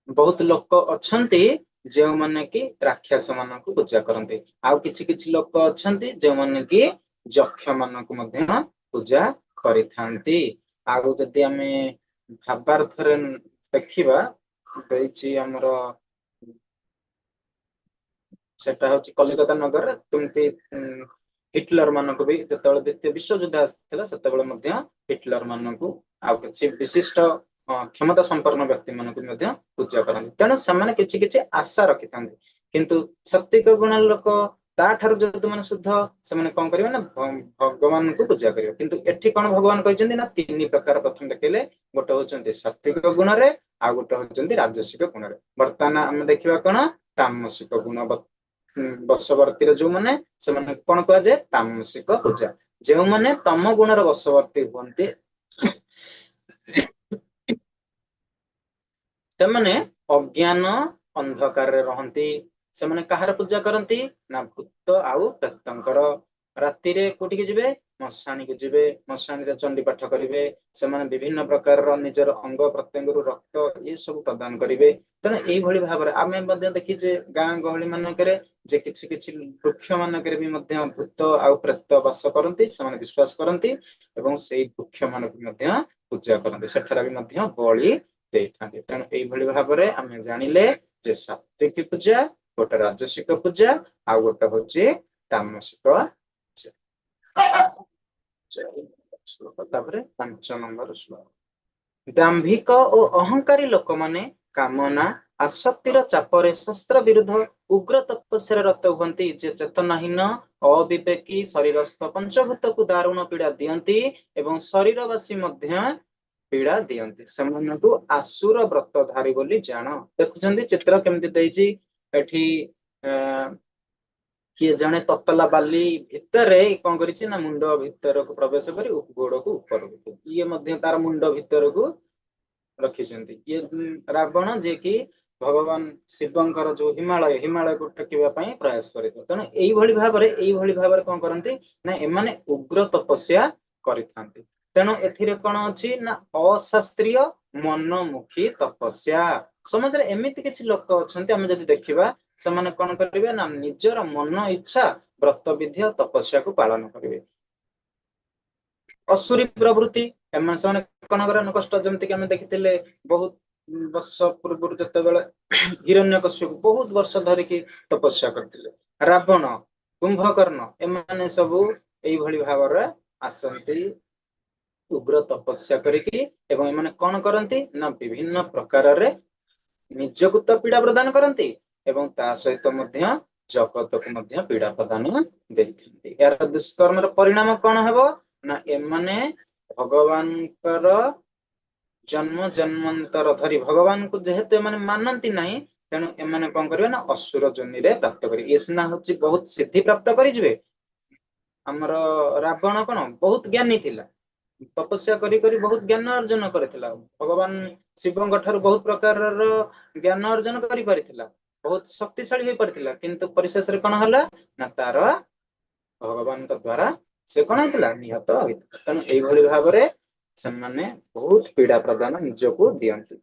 ବହୁତ ଲୋକ ଅଛନ୍ତି ଯେଉଁମାନେ କି ରାକ୍ଷସ ମାନଙ୍କୁ ପୂଜା କରନ୍ତି, ଆଉ କିଛି କିଛି ଲୋକ ଅଛନ୍ତି ଯେଉଁମାନେ କି ଯକ୍ଷ ମାନଙ୍କୁ ମଧ୍ୟ ପୂଜା କରିଥାନ୍ତି। ଆଉ ଯଦି ଆମେ ଭାବାର୍ଥରେ ଦେଖିବା, ଦେଇଛି ଆମର ସେଟା ହଉଛି କଲିକତା ନଗରରେ କେମିତି ହିଟଲର ମାନଙ୍କୁ ବି ଯେତେବେଳେ ଦ୍ୱିତୀୟ ବିଶ୍ୱଯୁଦ୍ଧ ଆସିଥିଲା ସେତେବେଳେ ମଧ୍ୟ ହିଟଲର ମାନଙ୍କୁ ଆଉ କିଛି ବିଶିଷ୍ଟ କ୍ଷମତା ସମ୍ପନ୍ନ ବ୍ୟକ୍ତି ମାନଙ୍କୁ ମଧ୍ୟ ପୂଜା କରନ୍ତି। ତେଣୁ ସେମାନେ କିଛି କିଛି ଆଶା ରଖିଥାନ୍ତି। କିନ୍ତୁ ସାତ୍ଵିକ ଗୁଣ ଲୋକ ତାଠାରୁ ଯଦି ମାନେ ଶୁଦ୍ଧ, ସେମାନେ କଣ କରିବେ ନା ଭଗବାନଙ୍କୁ ପୂଜା କରିବେ। କିନ୍ତୁ ଏଠି କଣ ଭଗବାନ କହିଛନ୍ତି ନା ତିନି ପ୍ରକାର ପ୍ରଥମେ ଦେଖେଇଲେ, ଗୋଟେ ହଉଛନ୍ତି ସାତ୍ଵିକ ଗୁଣରେ, ଆଉ ଗୋଟେ ହଉଛନ୍ତି ରାଜସିକ ଗୁଣରେ। ବର୍ତ୍ତମାନ ଆମେ ଦେଖିବା କଣ ତାମସିକ ଗୁଣ ବଶବର୍ତ୍ତୀର ଯୋଉମାନେ, ସେମାନେ କଣ କୁହାଯାଏ ତାମସିକ ପୂଜା। ଯେଉଁମାନେ ତମ ଗୁଣର ବଶବର୍ତ୍ତୀ ହୁଅନ୍ତି ସେମାନେ ଅଜ୍ଞାନ ଅନ୍ଧକାରରେ ରହନ୍ତି। ସେମାନେ କାହାର ପୂଜା କରନ୍ତି ନା ଭୂତ ଆଉ ପ୍ରେତଙ୍କର। ରାତିରେ କୋଉଠିକି ଯିବେ? ମଶାଣିକୁ ଯିବେ, ମଶାଣିରେ ଚଣ୍ଡୀ ପାଠ କରିବେ। ସେମାନେ ବିଭିନ୍ନ ପ୍ରକାରର ନିଜର ଅଙ୍ଗ ପ୍ରତ୍ୟଙ୍ଗରୁ ରକ୍ତ ଏ ସବୁ ପ୍ରଦାନ କରିବେ। ତେଣୁ ଏଇଭଳି ଭାବରେ ଆମେ ମଧ୍ୟ ଦେଖିଛେ ଗାଁ ଗହଳି ମାନଙ୍କରେ ଯେ କିଛି କିଛି ବୃକ୍ଷ ମାନଙ୍କରେ ବି ମଧ୍ୟ ଭୂତ ଆଉ ପ୍ରେତ ବାସ କରନ୍ତି, ସେମାନେ ବିଶ୍ୱାସ କରନ୍ତି ଏବଂ ସେଇ ବୃକ୍ଷ ମାନଙ୍କୁ ମଧ୍ୟ ପୂଜା କରନ୍ତି, ସେଠାରେ ବି ମଧ୍ୟ ବଳି ଦେଇଥାନ୍ତି। ତେଣୁ ଏଇଭଳି ଭାବରେ ଆମେ ଜାଣିଲେ ଯେ ସାତ୍ଵିକ ପୂଜା ଗୋଟେ ରାଜସିକ ପୂଜା, ଆଉ ଗୋଟେ ହଉଛି ତାମସିକ ପୂଜା। ତାପରେ 5 ନମ୍ବର ଶ୍ଲୋକ। ଦାମ୍ଭିକ ଓ ଅହଙ୍କାରୀ ଲୋକମାନେ କାମନା ଆସକ୍ତିର ଚାପରେ ଶାସ୍ତ୍ର ବିରୁଦ୍ଧ ଉଗ୍ର ତପସ୍ୟାରେ ରତ ହୁଅନ୍ତି। ଯେ ଚେତନାହୀନ ଅବିବେକୀ ଶରୀରସ୍ଥ ପଞ୍ଚଭୂତକୁ ଦାରୁଣ ପୀଡା ଦିଅନ୍ତି ଏବଂ ଶରୀରବାସୀ ମଧ୍ୟ ପୀଡା ଦିଅନ୍ତି, ସେମାନଙ୍କୁ ଆସୁର ବ୍ରତଧାରୀ ବୋଲି ଜାଣ। ଦେଖୁଛନ୍ତି ଚିତ୍ର କେମିତି ଦେଇଛି ଏଠି। କିଏ ଜଣେ ତତଲା ବାଲି ଭିତରେ କଣ କରିଛି ନା ମୁଣ୍ଡ ଭିତରକୁ ପ୍ରବେଶ କରି ଗୋଡକୁ ଉପରକୁ, ଇଏ ମଧ୍ୟ ତାର ମୁଣ୍ଡ ଭିତରକୁ ରଖିଛନ୍ତି। ଇଏ ରାବଣ, ଯିଏ କି ଭଗବାନ ଶିବଙ୍କର ଯୋଉ ହିମାଳୟକୁ ଟେକିବା ପାଇଁ ପ୍ରୟାସ କରିଥିଲେ। ତେଣୁ ଏଇଭଳି ଭାବରେ କଣ କରନ୍ତି ନା ଏମାନେ ଉଗ୍ର ତପସ୍ୟା କରିଥାନ୍ତି। ତେଣୁ ଏଥିରେ କଣ ଅଛି ନା ଅଶାସ୍ତ୍ରୀୟ ମନମୁଖୀ ତପସ୍ୟା। ସମାଜରେ ଏମିତି କିଛି ଲୋକ ଅଛନ୍ତି, ଆମେ ଯଦି ଦେଖିବା ସେମାନେ କଣ କରିବେ ନା ନିଜର ମନ ଇଚ୍ଛା ବ୍ରତ ବିଧି ଆଉ ତପସ୍ୟାକୁ ପାଳନ କରିବେ। ଅସୁରୀ ପ୍ରବୃତ୍ତି ଏମାନେ ସେମାନେ କଣ କରିବେ କଷ୍ଟ, ଯେମିତିକି ଆମେ ଦେଖିଥିଲେ ବହୁତ ବର୍ଷ ପୂର୍ବରୁ ଯେତେବେଳେ ହିରଣ୍ୟକଶ୍ୟପ ବହୁତ ବର୍ଷ ଧରିକି ତପସ୍ୟା କରିଥିଲେ। ରାବଣ, କୁମ୍ଭକର୍ଣ୍ଣ ଏମାନେ ସବୁ ଏଇଭଳି ଭାବରେ ଆସନ୍ତି ଉଗ୍ର ତପସ୍ୟା କରିକି, ଏବଂ ଏମାନେ କଣ କରନ୍ତି ନା ବିଭିନ୍ନ ପ୍ରକାରରେ ନିଜକୁ ତ ପୀଡା ପ୍ରଦାନ କରନ୍ତି ଏବଂ ତା ସହିତ ମଧ୍ୟ ଜଗତକୁ ମଧ୍ୟ ପୀଡା ପ୍ରଦାନ ଦେଇଥାନ୍ତି। ଏହାର ଦୁଷ୍କର୍ମର ପରିଣାମ କଣ ହେବ ନା ଏମାନେ ଭଗବାନଙ୍କର ଜନ୍ମ ଜନ୍ମାନ୍ତର ଧରି ଭଗବାନଙ୍କୁ ଯେହେତୁ ଏମାନେ ମାନନ୍ତି ନାହିଁ, ତେଣୁ ଏମାନେ କଣ କରିବେ ନା ଅସୁର ଯୋନିରେ ପ୍ରାପ୍ତ କରିବେ। ଇଏ ସିନା ହଉଛି ବହୁତ ସିଦ୍ଧି ପ୍ରାପ୍ତ କରିଯିବେ। ଆମର ରାବଣ କଣ ବହୁତ ଜ୍ଞାନୀ ଥିଲା, ତପସ୍ୟା କରି କରି ବହୁତ ଜ୍ଞାନ ଅର୍ଜନ କରିଥିଲା, ଭଗବାନ ଶିବଙ୍କ ଠାରୁ ବହୁତ ପ୍ରକାରର ଜ୍ଞାନ ଅର୍ଜନ କରିପାରିଥିଲା, ବହୁତ ଶକ୍ତିଶାଳୀ ହେଇପାରିଥିଲା। କିନ୍ତୁ ପରିଶେଷରେ କଣ ହେଲା ନା ତାର ଭଗବାନଙ୍କ ଦ୍ଵାରା ସେ କଣ ହେଇଥିଲା, ନିହତ ହେଇଥିଲା। ତେଣୁ ଏଇଭଳି ଭାବରେ ସେମାନେ ବହୁତ ପୀଡା ପ୍ରଦାନ ନିଜକୁ ଦିଅନ୍ତି।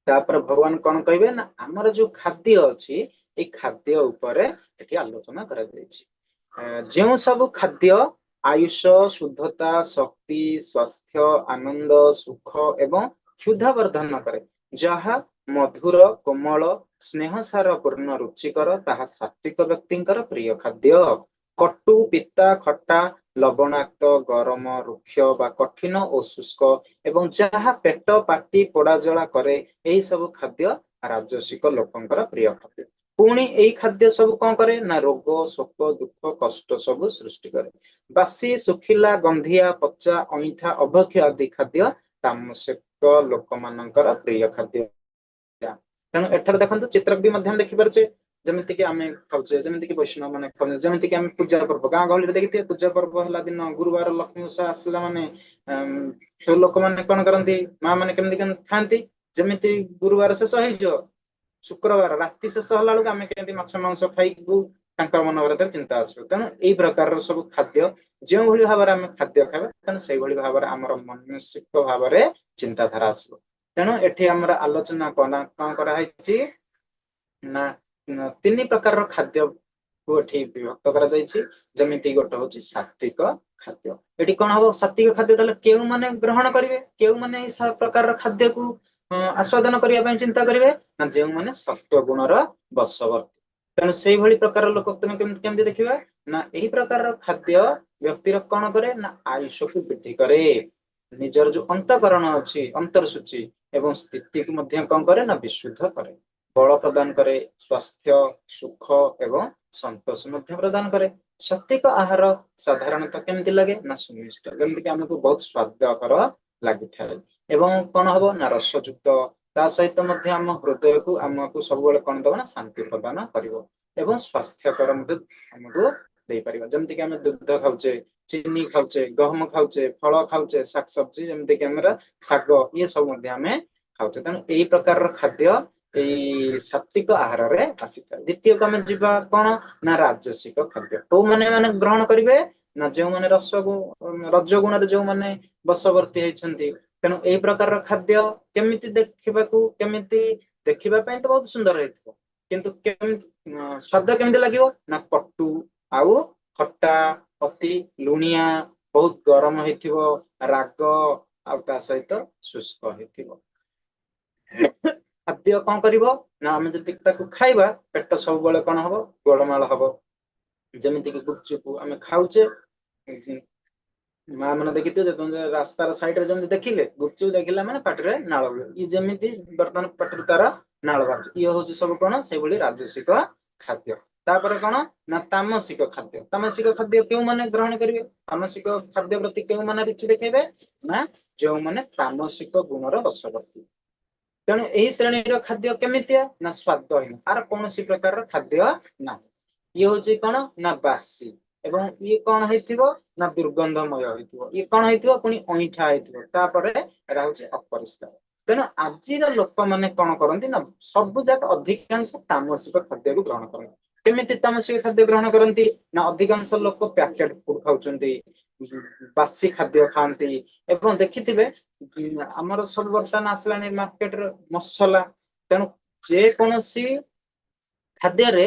ତାପରେ ଭଗବାନ କଣ କହିବେ ନା ଆମର ଯୋଉ ଖାଦ୍ୟ ଅଛି ଏଇ ଖାଦ୍ୟ ଉପରେ ଏଠି ଆଲୋଚନା କରାଯାଇଛି। ଯେଉଁ ସବୁ ଖାଦ୍ୟ ଆୟୁଷ, ଶୁଦ୍ଧତା, ଶକ୍ତି, ସ୍ୱାସ୍ଥ୍ୟ, ଆନନ୍ଦ, ସୁଖ ଏବଂ କ୍ଷୁଧା ବର୍ଦ୍ଧନ କରେ, ଯାହା ମଧୁର, କୋମଳ, ସ୍ନେହସାର ପୂର୍ଣ୍ଣ, ରୁଚିକର, ତାହା ସାତ୍ଵିକ ବ୍ୟକ୍ତିଙ୍କର ପ୍ରିୟ ଖାଦ୍ୟ। କଟୁ, ପିତା, ଖଟା, ଲବଣାକ୍ତ, ଗରମ, ରୁକ୍ଷ ବା କଠିନ ଓ ଶୁଷ୍କ ଏବଂ ଯାହା ପେଟ, ପାଟି ପୋଡାଜଳା କରେ, ଏହି ସବୁ ଖାଦ୍ୟ ରାଜସିକ ଲୋକଙ୍କର ପ୍ରିୟ ଖାଦ୍ୟ। ପୁଣି ଏଇ ଖାଦ୍ୟ ସବୁ କଣ କରେ ନା ରୋଗ, ଶୋକ, ଦୁଃଖ, କଷ୍ଟ ସବୁ ସୃଷ୍ଟି କରେ। ବାସି, ଶୁଖିଲା, ଗନ୍ଧିଆ, ପଚା, ଅଇଁଠା, ଅଭକ୍ଷ୍ୟ ଆଦି ଖାଦ୍ୟ ତାମସିକ ଲୋକମାନଙ୍କର ପ୍ରିୟ ଖାଦ୍ୟ। ତେଣୁ ଏଠାରେ ଦେଖନ୍ତୁ ଚିତ୍ର ବି ମଧ୍ୟ ଦେଖିପାରୁଛେ, ଯେମିତିକି ଆମେ ଖାଉଛେ, ଯେମିତିକି ବୈଷ୍ଣବ ମାନେ ଖାଉଛେ, ଯେମିତିକି ଆମେ ପୂଜା ପର୍ବ ଗାଁ ଗହଳିରେ ଦେଖିଥିବେ, ପୂଜା ପର୍ବ ହେଲା ଦିନ ଗୁରୁବାର ଲକ୍ଷ୍ମୀ ଓଷା ଆସିଲା ମାନେ ସବୁ ଲୋକମାନେ କଣ କରନ୍ତି, ମା ମାନେ କେମିତି କେମିତି ଖାଆନ୍ତି। ଯେମିତି ଗୁରୁବାର ଶେଷ ହେଇଯିବ, ଶୁକ୍ରବାର ରାତି ଶେଷ ହେଲା ବେଳକୁ ଆମେ କେମିତି ମାଛ ମାଂସ ଖାଇବୁ ତାଙ୍କ ମନ ଭିତରେ ଚିନ୍ତା ଆସିବ। ତେଣୁ ଏଇ ପ୍ରକାରର ସବୁ ଖାଦ୍ୟ ଯେଉଁଭଳି ଭାବରେ ଆମେ ଖାଦ୍ୟ ଖାଇବା, ତେଣୁ ସେଇଭଳି ଭାବରେ ଆମର ମାନସିକ ଭାବରେ ଚିନ୍ତାଧାରା ଆସିବ। ତେଣୁ ଏଠି ଆମର ଆଲୋଚନା କଣ କରାହେଇଛି ନା ତିନି ପ୍ରକାରର ଖାଦ୍ୟକୁ ଏଠି ବିଭକ୍ତ କରାଯାଇଛି। ଯେମିତି ଗୋଟେ ହଉଛି ସାତ୍ଵିକ ଖାଦ୍ୟ। ଏଠି କଣ ହବ? ସାତ୍ଵିକ ଖାଦ୍ୟ ତାହେଲେ କେଉଁମାନେ ଗ୍ରହଣ କରିବେ? କେଉଁମାନେ ଏଇ ପ୍ରକାରର ଖାଦ୍ୟକୁ ଆସ୍ୱାଦନ କରିବା ପାଇଁ ଚିନ୍ତା କରିବେ ନା ଯେଉଁମାନେ ସତ୍ୱ ଗୁଣର ବଶବର୍ତ୍ତୀ। ତେଣୁ ସେଇଭଳି ପ୍ରକାର ଲୋକ ତୁମେ କେମିତି କେମିତି ଦେଖିବା ନା ଏହି ପ୍ରକାରର ଖାଦ୍ୟ ବ୍ୟକ୍ତିର କଣ କରେ ନା ଆୟୁଷକୁ ବୃଦ୍ଧି କରେ, ନିଜର ଯୋଉ ଅନ୍ତଃକରଣ ଅଛି, ଅନ୍ତରସୂଚି ଏବଂ ସ୍ଥିତିକୁ ମଧ୍ୟ କଣ କରେ ନା ବିଶୁଦ୍ଧ କରେ, ବଳ ପ୍ରଦାନ କରେ, ସ୍ୱାସ୍ଥ୍ୟ, ସୁଖ ଏବଂ ସନ୍ତୋଷ ମଧ୍ୟ ପ୍ରଦାନ କରେ। ସାତ୍ଵିକ ଆହାର ସାଧାରଣତଃ କେମିତି ଲାଗେ ନା ସୁମିଷ୍ଟ, ଯେମିତିକି ଆମକୁ ବହୁତ ସ୍ୱାଦକର ଲାଗିଥାଏ ଏବଂ କଣ ହବ ନା ରସଯୁକ୍ତ। ତା ସହିତ ମଧ୍ୟ ଆମ ହୃଦୟକୁ ଆମକୁ ସବୁବେଳେ କଣ ଦବ ନା ଶାନ୍ତି ପ୍ରଦାନ କରିବ ଏବଂ ସ୍ୱାସ୍ଥ୍ୟକର ମଧ୍ୟ ଆମକୁ ଦେଇପାରିବ। ଯେମିତିକି ଆମେ ଦୁଗ୍ଧ ଖାଉଛେ, ଚିନି ଖାଉଛେ, ଗହମ ଖାଉଛେ, ଫଳ ଖାଉଛେ, ଶାକସବଜି ଯେମିତିକି ଆମର ଶାଗ, ଇଏ ସବୁ ମଧ୍ୟ ଆମେ ଖାଉଛେ। ତେଣୁ ଏଇ ପ୍ରକାରର ଖାଦ୍ୟ ଏଇ ସାତ୍ଵିକ ଆହାରରେ ଆସିଥାଏ। ଦ୍ୱିତୀୟକୁ ଆମେ ଯିବା କଣ ନା ରାଜସିକ ଖାଦ୍ୟ। କୋଉମାନେ ମାନେ ଗ୍ରହଣ କରିବେ ନା ଯେଉଁମାନେ ରଜଗୁଣରେ ଯେଉଁମାନେ ବଶବର୍ତ୍ତୀ ହେଇଛନ୍ତି। ତେଣୁ ଏଇ ପ୍ରକାରର ଖାଦ୍ୟ କେମିତି ଦେଖିବାକୁ, କେମିତି ଦେଖିବା ପାଇଁ ତ ବହୁତ ସୁନ୍ଦର ହେଇଥିବ, କିନ୍ତୁ କେମିତି ସ୍ୱାଦ କେମିତି ଲାଗିବ ନା କଟୁ ଆଉ ଖଟା, ଅତି ଲୁଣିଆ, ବହୁତ ଗରମ ହେଇଥିବ, ରାଗ ଆଉ ତା ସହିତ ଶୁଷ୍କ ହେଇଥିବ। ଖାଦ୍ୟ କଣ କରିବ ନା ଆମେ ଯଦି ତାକୁ ଖାଇବା ପେଟ ସବୁବେଳେ କଣ ହବ, ଗୋଳମାଳ ହବ। ଯେମିତିକି ଗୁପଚୁପ ଆମେ ଖାଉଛେ, ମା ମାନେ ଦେଖିଥିବେ ଯେତେବେଳେ ରାସ୍ତାର ସାଇଡରେ ଯେମିତି ଦେଖିଲେ ଗୁପଚୁପ ଦେଖିଲା ମାନେ ପାଟିରେ ନାଳ ହୁଏ, ଇଏ ଯେମିତି ବର୍ତ୍ତମାନ ପାଟିରୁ ତାର ନାଳ ବାହାରୁଛି, ଇଏ ହଉଛି ସବୁ କଣ ସେଇଭଳି ରାଜସିକ ଖାଦ୍ୟ। ତାପରେ କଣ ନା ତାମସିକ ଖାଦ୍ୟ। ତାମସିକ ଖାଦ୍ୟ କେଉଁମାନେ ଗ୍ରହଣ କରିବେ? ତାମସିକ ଖାଦ୍ୟ ପ୍ରତି କେଉଁମାନେ ରୁଚି ଦେଖେଇବେ ନା ଯେଉଁମାନେ ତାମସିକ ଗୁଣର ବଶବର୍ତ୍ତୀ। ତେଣୁ ଏହି ଶ୍ରେଣୀର ଖାଦ୍ୟ କେମିତିଆ ନା ସ୍ୱାଦହୀନ, ଆର କୌଣସି ପ୍ରକାରର ଖାଦ୍ୟ ନାହିଁ। ଇଏ ହଉଛି କଣ ନା ବାସି, ଏବଂ ଇଏ କଣ ହେଇଥିବ ନା ଦୁର୍ଗନ୍ଧମୟ ହେଇଥିବ, ଇଏ କଣ ହେଇଥିବ ପୁଣି ଅଇଁଠା ହେଇଥିବ, ତାପରେ ଏଟା ହଉଛି ଅପରିଷ୍କାର। ତେଣୁ ଆଜିର ଲୋକମାନେ କଣ କରନ୍ତି ନା ସବୁ ଯାକ ଅଧିକାଂଶ ତାମସିକ ଖାଦ୍ୟକୁ ଗ୍ରହଣ କରନ୍ତି। କେମିତି ତାମସିକ ଖାଦ୍ୟ ଗ୍ରହଣ କରନ୍ତି ନା ଅଧିକାଂଶ ଲୋକ ପ୍ୟାକେଟ ଫୁଡ ଖାଉଛନ୍ତି, ବାସି ଖାଦ୍ୟ ଖାଆନ୍ତି। ଏବଂ ଦେଖିଥିବେ ଆମର ସବୁ ବର୍ତ୍ତମାନ ଆସିଲାଣି ମାର୍କେଟରେ ମସଲା। ତେଣୁ ଯେକୌଣସି ଖାଦ୍ୟରେ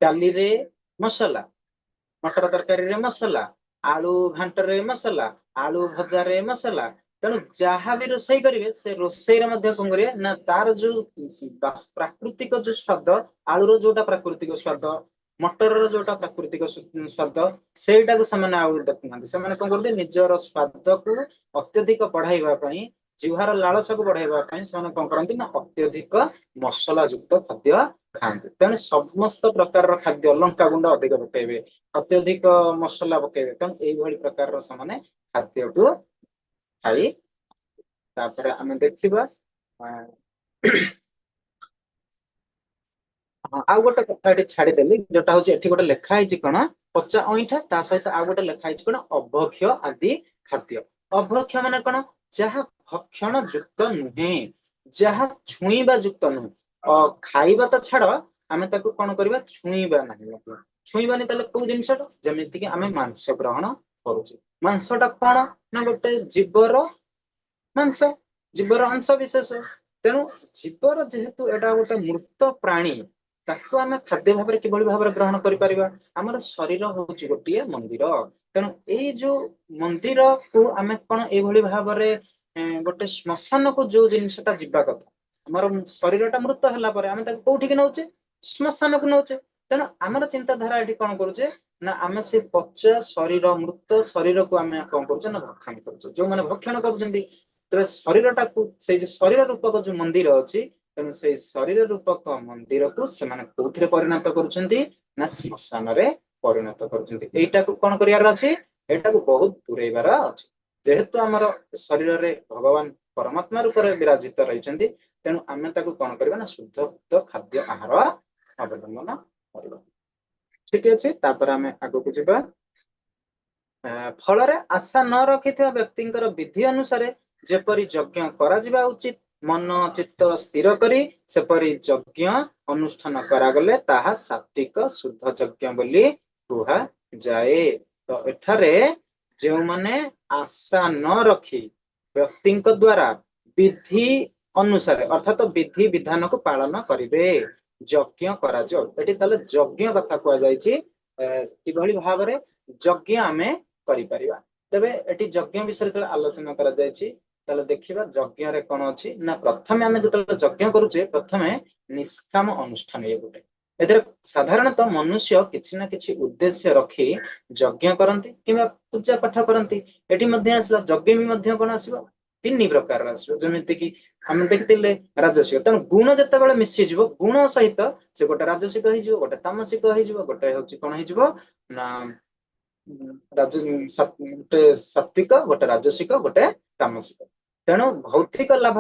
ଡାଲିରେ ମସଲା, ମଟର ତରକାରୀରେ ମସଲା, ଆଳୁ ଘାଣ୍ଟରେ ମସଲା, ଆଳୁ ଭଜାରେ ମସଲା। ତେଣୁ ଯାହା ବି ରୋଷେଇ କରିବେ ସେ ରୋଷେଇରେ ମଧ୍ୟ କଣ କରିବେ ନା ତାର ଯୋଉ ପ୍ରାକୃତିକ ଯୋଉ ସ୍ୱାଦ, ଆଳୁର ଯୋଉଟା ପ୍ରାକୃତିକ ସ୍ୱାଦ, ମଟରର ଯୋଉଟା ପ୍ରାକୃତିକ ସ୍ୱାଦ, ସେଇଟାକୁ ସେମାନେ ଆଉ ଦେଖୁନାହାନ୍ତି। ସେମାନେ କଣ କରନ୍ତି ନିଜର ସ୍ୱାଦକୁ ଅତ୍ୟଧିକ ବଢାଇବା ପାଇଁ, ଜିହ୍ବାର ଲାଳସାକୁ ବଢାଇବା ପାଇଁ ସେମାନେ କଣ କରନ୍ତି ନା ଅତ୍ୟଧିକ ମସଲା ଯୁକ୍ତ ଖାଦ୍ୟ ଖାଆନ୍ତି। ତେଣୁ ସମସ୍ତ ପ୍ରକାରର ଖାଦ୍ୟ ଲଙ୍କାଗୁଣ୍ଡ ଅଧିକ ପକେଇବେ, ଅତ୍ୟଧିକ ମସଲା ପକେଇବେ। ତେଣୁ ଏଇଭଳି ପ୍ରକାରର ସେମାନେ ଖାଦ୍ୟକୁ ଖାଇ। ତାପରେ ଆମେ ଦେଖିବା ଆଉ ଗୋଟେ କଥା ଏଠି ଛାଡିଦେଲି, ଯୋଉଟା ହଉଛି ଏଠି ଗୋଟେ ଲେଖା ହେଇଛି କଣ ପଚା ଅଇଁଠା, ତା ସହିତ ଆଉ ଗୋଟେ ଲେଖା ହେଇଛି କଣ ଅଭକ୍ଷ୍ୟ ଆଦି ଖାଦ୍ୟ। ଅଭକ୍ଷ୍ୟ ମାନେ କଣ? ଯାହା ଭକ୍ଷଣ ଯୁକ୍ତ ନୁହେଁ, ଯାହା ଛୁଇଁବା ଯୁକ୍ତ ନୁହେଁ। ଖାଇବା ତ ଛାଡ, ଆମେ ତାକୁ କଣ କରିବା, ଛୁଇଁବା ନାହିଁ ମଧ୍ୟ। ଛୁଇଁବାନି ତାହେଲେ କୋଉ ଜିନିଷଟା? ଯେମିତିକି ଆମେ ମାଂସ ଗ୍ରହଣ କରୁଛେ। ମାଂସଟା କଣ ନା ଗୋଟେ ଜୀବର ମାଂସ, ଜୀବର ଅଂଶ ବିଶେଷ। ତେଣୁ ଜୀବର ଯେହେତୁ ଏଇଟା ଗୋଟେ ମୃତ ପ୍ରାଣୀ, ତାକୁ ଆମେ ଖାଦ୍ୟ ଭାବରେ କିଭଳି ଭାବରେ ଗ୍ରହଣ କରିପାରିବା? ଆମର ଶରୀର ହଉଛି ଗୋଟିଏ ମନ୍ଦିର। ତେଣୁ ଏଇ ଯୋଉ ମନ୍ଦିରକୁ ଆମେ କଣ ଏଇଭଳି ଭାବରେ ଗୋଟେ ଶ୍ମଶାନକୁ ଯୋଉ ଜିନିଷଟା ଯିବା କଥା, ଆମର ଶରୀରଟା ମୃତ ହେଲା ପରେ ଆମେ ତାକୁ କୋଉଠିକି ନଉଛେ? ଶ୍ମଶାନକୁ ନଉଛେ। ତେଣୁ ଆମର ଚିନ୍ତାଧାରା ଏଠି କଣ କରୁଛେ ନା ଆମେ ସେ ପଚା ଶରୀର, ମୃତ ଶରୀରକୁ ଆମେ କଣ କରୁଛେ ନା ଭକ୍ଷଣ କରୁଛେ। ଯୋଉମାନେ ଭକ୍ଷଣ କରୁଛନ୍ତି, ତେବେ ଶରୀରଟାକୁ, ସେଇ ଯୋଉ ଶରୀର ରୂପକ ଯୋଉ ମନ୍ଦିର ଅଛି, ତେଣୁ ସେଇ ଶରୀର ରୂପକ ମନ୍ଦିରକୁ ସେମାନେ କୋଉଥିରେ ପରିଣତ କରୁଛନ୍ତି ନା ଶ୍ମଶାନରେ ପରିଣତ କରୁଛନ୍ତି। ଏଇଟାକୁ କଣ କରିବାର ଅଛି? ଏଇଟାକୁ ବହୁତ ଦୂରେଇବାର ଅଛି। ଯେହେତୁ ଆମର ଶରୀରରେ ଭଗବାନ ପରମାତ୍ମା ରୂପରେ ବିରାଜିତ ରହିଛନ୍ତି, ତେଣୁ ଆମେ ତାକୁ କଣ କରିବା ନା ଶୁଦ୍ଧ ଖାଦ୍ୟ ଆହାର ଅବଲମ୍ବନ କରିବା। ଠିକ ଅଛି, ତାପରେ ଆମେ ଆଗକୁ ଯିବା। ଫଳରେ ଆଶା ନ ରଖିଥିବା ବ୍ୟକ୍ତିଙ୍କର ବିଧି ଅନୁସାରେ ଯେପରି ଯଜ୍ଞ କରାଯିବା ଉଚିତ, ମନ ଚିତ୍ତ ସ୍ଥିର କରି ସେପରି ଯଜ୍ଞ ଅନୁଷ୍ଠାନ କରାଗଲେ ତାହା ସାତ୍ଵିକ ଶୁଦ୍ଧ ଯଜ୍ଞ ବୋଲି କୁହାଯାଏ। ତ ଏଠାରେ ଯେଉଁମାନେ ଆଶା ନ ରଖି ବ୍ୟକ୍ତିଙ୍କ ଦ୍ଵାରା ବିଧି ଅନୁସାରେ, ଅର୍ଥାତ ବିଧି ବିଧାନକୁ ପାଳନ କରିବେ, ଯଜ୍ଞ କରାଯିବ। ଏଠି ତାହେଲେ ଯଜ୍ଞ କଥା କୁହାଯାଇଛି। କିଭଳି ଭାବରେ ଯଜ୍ଞ ଆମେ କରିପାରିବା। ତେବେ ଏଠି ଯଜ୍ଞ ବିଷୟରେ ଯେତେବେଳେ ଆଲୋଚନା କରାଯାଇଛି, ତାହେଲେ ଦେଖିବା ଯଜ୍ଞରେ କଣ ଅଛି ନା, ପ୍ରଥମେ ଆମେ ଯେତେବେଳେ ଯଜ୍ଞ କରୁଛେ, ପ୍ରଥମେ ନିଷ୍କାମ ଅନୁଷ୍ଠାନ ଇଏ ଗୋଟେ। ଏଥିରେ ସାଧାରଣତଃ ମନୁଷ୍ୟ କିଛି ନା କିଛି ଉଦ୍ଦେଶ୍ୟ ରଖି ଯଜ୍ଞ କରନ୍ତି କିମ୍ବା ପୂଜା ପାଠ କରନ୍ତି। ଏଠି ମଧ୍ୟ ଆସିଲା, ଯଜ୍ଞ ବି ମଧ୍ୟ କଣ ଆସିବ? ତିନି ପ୍ରକାରର ଆସିବ। ଯେମିତି କି ଆମେ ଦେଖିଥିଲେ ରାଜସିକ। ତେଣୁ ଗୁଣ ଯେତେବେଳେ ମିଶିଯିବ, ଗୁଣ ସହିତ ସେ ଗୋଟେ ରାଜସିକ ହେଇଯିବ, ଗୋଟେ ତାମସିକ ହେଇଯିବ, ଗୋଟେ ହଉଛି କଣ ହେଇଯିବ ନା ଗୋଟେ ସାତ୍ଵିକ, ଗୋଟେ ରାଜସିକ, ଗୋଟେ ତାମସିକ। ତେଣୁ ଭୌତିକ ଲାଭ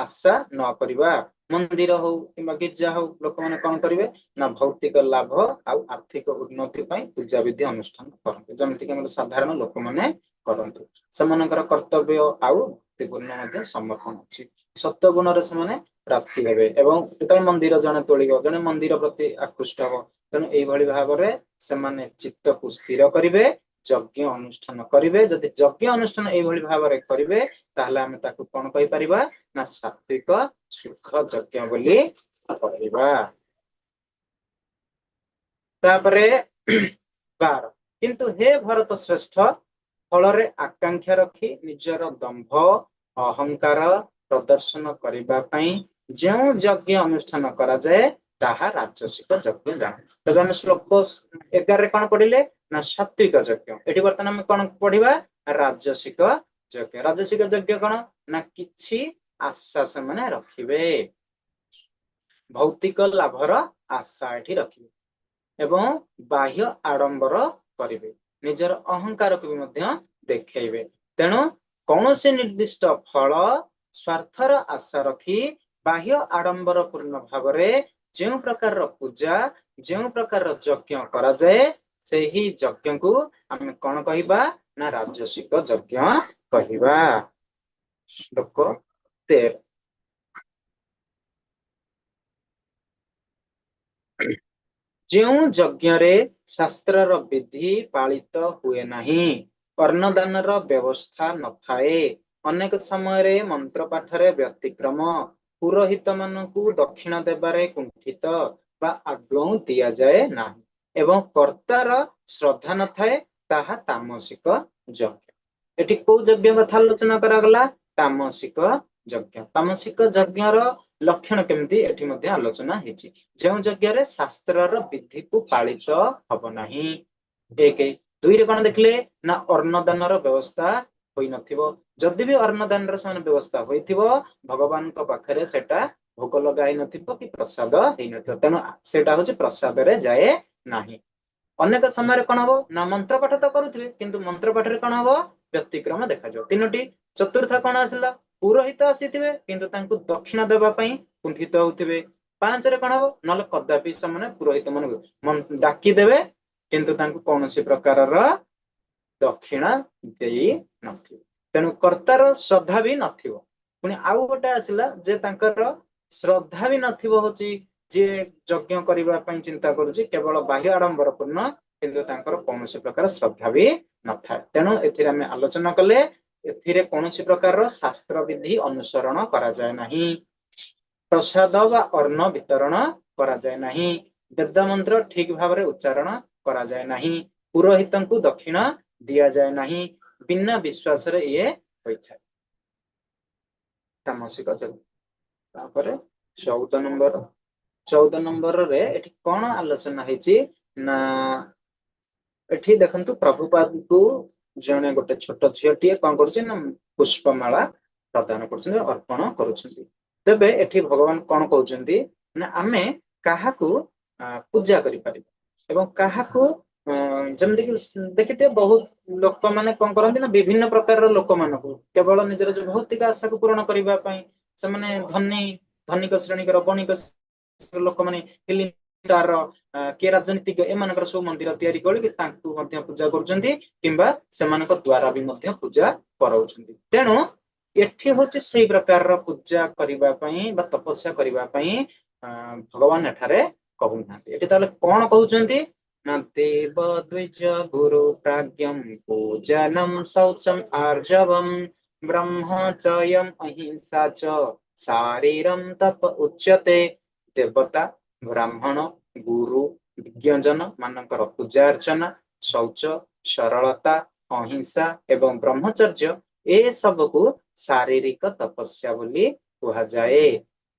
ଆଶା ନ କରିବା। ମନ୍ଦିର ହଉ କିମ୍ବା ଗିର୍ଜା ହଉ, ଲୋକମାନେ କଣ କରିବେ ନା ଭୌତିକ ଲାଭ ଆଉ ଆର୍ଥିକ ଉନ୍ନତି ପାଇଁ ପୂଜା ବିଧି ଅନୁଷ୍ଠାନ କରନ୍ତି, ଯେମିତିକି ଆମର ସାଧାରଣ ଲୋକମାନେ କରନ୍ତି। ସେମାନଙ୍କର କର୍ତ୍ତବ୍ୟ ଆଉ ଭକ୍ତିପୂର୍ଣ୍ଣ ମଧ୍ୟ ସମର୍ପଣ ଅଛି। ସତ୍ୟ ଗୁଣରେ ସେମାନେ ପ୍ରାପ୍ତି ହେବେ ଏବଂ ଯେତେବେଳେ ମନ୍ଦିର ଜଣେ ତୋଳିବ, ଜଣେ ମନ୍ଦିର ପ୍ରତି ଆକୃଷ୍ଟ ହବ। ତେଣୁ ଏଇଭଳି ଭାବରେ ସେମାନେ ଚିତ୍ତକୁ ସ୍ଥିର କରିବେ, ଯଜ୍ଞ ଅନୁଷ୍ଠାନ କରିବେ। ଯଦି ଯଜ୍ଞ ଅନୁଷ୍ଠାନ ଏଇଭଳି ଭାବରେ କରିବେ, ତାହେଲେ ଆମେ ତାକୁ କଣ କହିପାରିବା ନା ସାତ୍ଵିକ ସୁଖ ଯଜ୍ଞ ବୋଲି କହିବା। ତାପରେ 12, କିନ୍ତୁ ହେ ଭରତ ଶ୍ରେଷ୍ଠ, ଫଳରେ ଆକାଂକ୍ଷା ରଖି ନିଜର ଦମ୍ଭ ଅହଙ୍କାର ପ୍ରଦର୍ଶନ କରିବା ପାଇଁ ଯେଉଁ ଯଜ୍ଞ ଅନୁଷ୍ଠାନ କରାଯାଏ, ତାହା ରାଜସିକ ଯଜ୍ଞ ଜାଣ। ତେବେ ଆମେ ଶ୍ଲୋକ 11ରେ କଣ ପଢିଲେ ନା ସାତ୍ଵିକ ଯଜ୍ଞ। ଏଠି ବର୍ତ୍ତମାନ ଆମେ କଣ ପଢିବା? ରାଜସିକ ଯଜ୍ଞ। ରାଜସିକ ଯଜ୍ଞ କଣ ନା କିଛି ଆଶା ସେମାନେ ରଖିବେ, ଭୌତିକ ଲାଭର ଆଶା ଏଠି ରଖିବେ ଏବଂ ବାହ୍ୟ ଆଡମ୍ବର କରିବେ, ନିଜର ଅହଙ୍କାରକୁ ବି ମଧ୍ୟ ଦେଖେଇବେ। ତେଣୁ କୌଣସି ନିର୍ଦ୍ଦିଷ୍ଟ ଫଳ ସ୍ୱାର୍ଥର ଆଶା ରଖି ବାହ୍ୟ ଆଡମ୍ବର ପୂର୍ଣ୍ଣ ଭାବରେ ଯେଉଁ ପ୍ରକାରର ପୂଜା, ଯେଉଁ ପ୍ରକାରର ଯଜ୍ଞ କରାଯାଏ, ସେହି ଯଜ୍ଞକୁ ଆମେ କଣ କହିବା ନା ରାଜସିକ ଯଜ୍ଞ କହିବା। ଶ୍ଲୋକ 13, ଯେଉଁ ଯଜ୍ଞରେ ଶାସ୍ତ୍ରର ବିଧି ପାଳିତ ହୁଏ ନାହିଁ, ଅନ୍ନଦାନର ବ୍ୟବସ୍ଥା ନଥାଏ, ଅନେକ ସମୟରେ ମନ୍ତ୍ର ପାଠରେ ବ୍ୟତିକ୍ରମ, ପୁରୋହିତ ମାନଙ୍କୁ ଦକ୍ଷିଣା ଦେବାରେ କୁଣ୍ଠିତ ବା ଆଦୌ ଦିଆଯାଏ ନାହିଁ ଏବଂ କର୍ତ୍ତାର ଶ୍ରଦ୍ଧା ନଥାଏ, ତାହା ତାମସିକ ଯଜ୍ଞ। ଏଠି କୋଉ ଯଜ୍ଞ କଥା ଆଲୋଚନା କରାଗଲା? ତାମସିକ ଯଜ୍ଞ। ତାମସିକ ଯଜ୍ଞର ଲକ୍ଷଣ କେମିତି ଏଠି ମଧ୍ୟ ଆଲୋଚନା ହେଇଛି। ଯେଉଁ ଯଜ୍ଞରେ ଶାସ୍ତ୍ରର ବିଧିକୁ ପାଳିତ ହବ ନାହିଁ, ଏକ। ଦୁଇରେ କଣ ଦେଖିଲେ ନା ଅନ୍ନଦାନର ବ୍ୟବସ୍ଥା ହୋଇନଥିବ। ଯଦି ବି ଅନ୍ନଦାନର ସେମାନେ ବ୍ୟବସ୍ଥା ହୋଇଥିବ, ଭଗବାନଙ୍କ ପାଖରେ ସେଟା ଭୋଗ ଲଗା ହେଇନଥିବ କି ପ୍ରସାଦ ହେଇନଥିବ। ତେଣୁ ସେଇଟା ହଉଛି ପ୍ରସାଦରେ ଯାଏ ନାହିଁ। ଅନେକ ସମୟରେ କଣ ହବ ନା ମନ୍ତ୍ର ପାଠ ତ କରୁଥିବେ, କିନ୍ତୁ ମନ୍ତ୍ର ପାଠରେ କଣ ହବ? ବ୍ୟତିକ୍ରମ ଦେଖାଯିବ। ତିନୋଟି। ଚତୁର୍ଥ କଣ ଆସିଲା? ପୁରୋହିତ ଆସିଥିବେ କିନ୍ତୁ ତାଙ୍କୁ ଦକ୍ଷିଣା ଦେବା ପାଇଁ କୁଣ୍ଠିତ ହଉଥିବେ। ପାଞ୍ଚରେ କଣ ହବ? ନହେଲେ କଦାପି ସେମାନେ ପୁରୋହିତ ମାନଙ୍କୁ ଡାକିଦେବେ କିନ୍ତୁ ତାଙ୍କୁ କୌଣସି ପ୍ରକାରର ଦକ୍ଷିଣା ଦେଇ ନଥିବେ। ତେଣୁ କର୍ତ୍ତାର ଶ୍ରଦ୍ଧା ବି ନଥିବ। ପୁଣି ଆଉ ଗୋଟେ ଆସିଲା ଯେ ତାଙ୍କର ଶ୍ରଦ୍ଧା ବି ନଥିବ, ହଉଛି ଯିଏ ଯଜ୍ଞ କରିବା ପାଇଁ ଚିନ୍ତା କରୁଛି, କେବଳ ବାହ୍ୟ ଆଡମ୍ବର ପୂର୍ଣ୍ଣ, କିନ୍ତୁ ତାଙ୍କର କୌଣସି ପ୍ରକାର ଶ୍ରଦ୍ଧା ବି ନଥାଏ। ତେଣୁ ଏଥିରେ ଆମେ ଆଲୋଚନା କଲେ, ଏଥିରେ କୌଣସି ପ୍ରକାରର ଶାସ୍ତ୍ର ବିଧି ଅନୁସରଣ କରାଯାଏ ନାହିଁ, ପ୍ରସାଦ ବା ଅନ୍ନ ବିତରଣ କରାଯାଏ ନାହିଁ, ବେଦ ମନ୍ତ୍ର ଠିକ ଭାବରେ ଉଚ୍ଚାରଣ କରାଯାଏ ନାହିଁ, ପୁରୋହିତଙ୍କୁ ଦକ୍ଷିଣା ଦିଆଯାଏ ନାହିଁ, ବିନା ବିଶ୍ୱାସରେ ଇଏ ହୋଇଥାଏ ତାମସିକ ଯଜ୍ଞ। ତାପରେ 14 ନମ୍ବର। 14 ନମ୍ବରରେ ଏଠି କଣ ଆଲୋଚନା ହେଇଛି ନା, ଏଠି ଦେଖନ୍ତୁ, ପ୍ରଭୁପାଦକୁ ଜଣେ ଗୋଟେ ଛୋଟ ଝିଅଟିଏ କଣ କରୁଛି ନା ପୁଷ୍ପମାଳା ପ୍ରଦାନ କରୁଛନ୍ତି, ଅର୍ପଣ କରୁଛନ୍ତି। ତେବେ ଏଠି ଭଗବାନ କଣ କହୁଛନ୍ତି ନା ଆମେ କାହାକୁ ପୂଜା କରିପାରିବା ଏବଂ କାହାକୁ, ଯେମିତିକି ଦେଖିଥିବେ ବହୁତ ଲୋକମାନେ କଣ କରନ୍ତି ନା ବିଭିନ୍ନ ପ୍ରକାରର ଲୋକମାନଙ୍କୁ କେବଳ ନିଜର ଯୋଉ ଭୌତିକ ଆଶାକୁ ପୂରଣ କରିବା ପାଇଁ ସେମାନେ ଧନିକ ଶ୍ରେଣୀଙ୍କର, ବଣିକ ଲୋକମାନେ, ଫିଲ୍ମ ଷ୍ଟାର, କିଏ ରାଜନୀତିଜ୍ଞ, ଏମାନଙ୍କର ସବୁ ମନ୍ଦିର ତିଆରି କରିକି ତାଙ୍କୁ ମଧ୍ୟ ପୂଜା କରୁଛନ୍ତି କିମ୍ବା ସେମାନଙ୍କ ଦ୍ଵାରା ବି ମଧ୍ୟ ପୂଜା କରାଉଛନ୍ତି। ତେଣୁ ଏଠି ହଉଛି ସେଇ ପ୍ରକାରର ପୂଜା କରିବା ପାଇଁ ବା ତପସ୍ୟା କରିବା ପାଇଁ ଭଗବାନ ଏଠାରେ କହୁନାହାନ୍ତି। ଏଠି ତାହେଲେ କଣ କହୁଛନ୍ତି ନା, ଦେବ ଦ୍ୱିଜ ଗୁରୁ ପ୍ରାଜ୍ଞಂ ପୂଜନಂ ଶୌଚಂ ଆର୍ଜବಂ ବ୍ରହ୍ମଚୟಂ ଅହିଂସା ଚ ଶାରୀରಂ ତପ ଉଚ୍ୟତେ। ଦେବତା, ବ୍ରାହ୍ମଣ, ଗୁରୁ, ବିଜ୍ଞଜନ ମାନଙ୍କର ପୂଜା ଅର୍ଚ୍ଚନା, ଶୌଚ, ସରଳତା, ଅହିଂସା ଏବଂ ବ୍ରହ୍ମଚର୍ଯ୍ୟ ଏସବୁକୁ ଶାରୀରିକ ତପସ୍ୟା ବୋଲି କୁହାଯାଏ।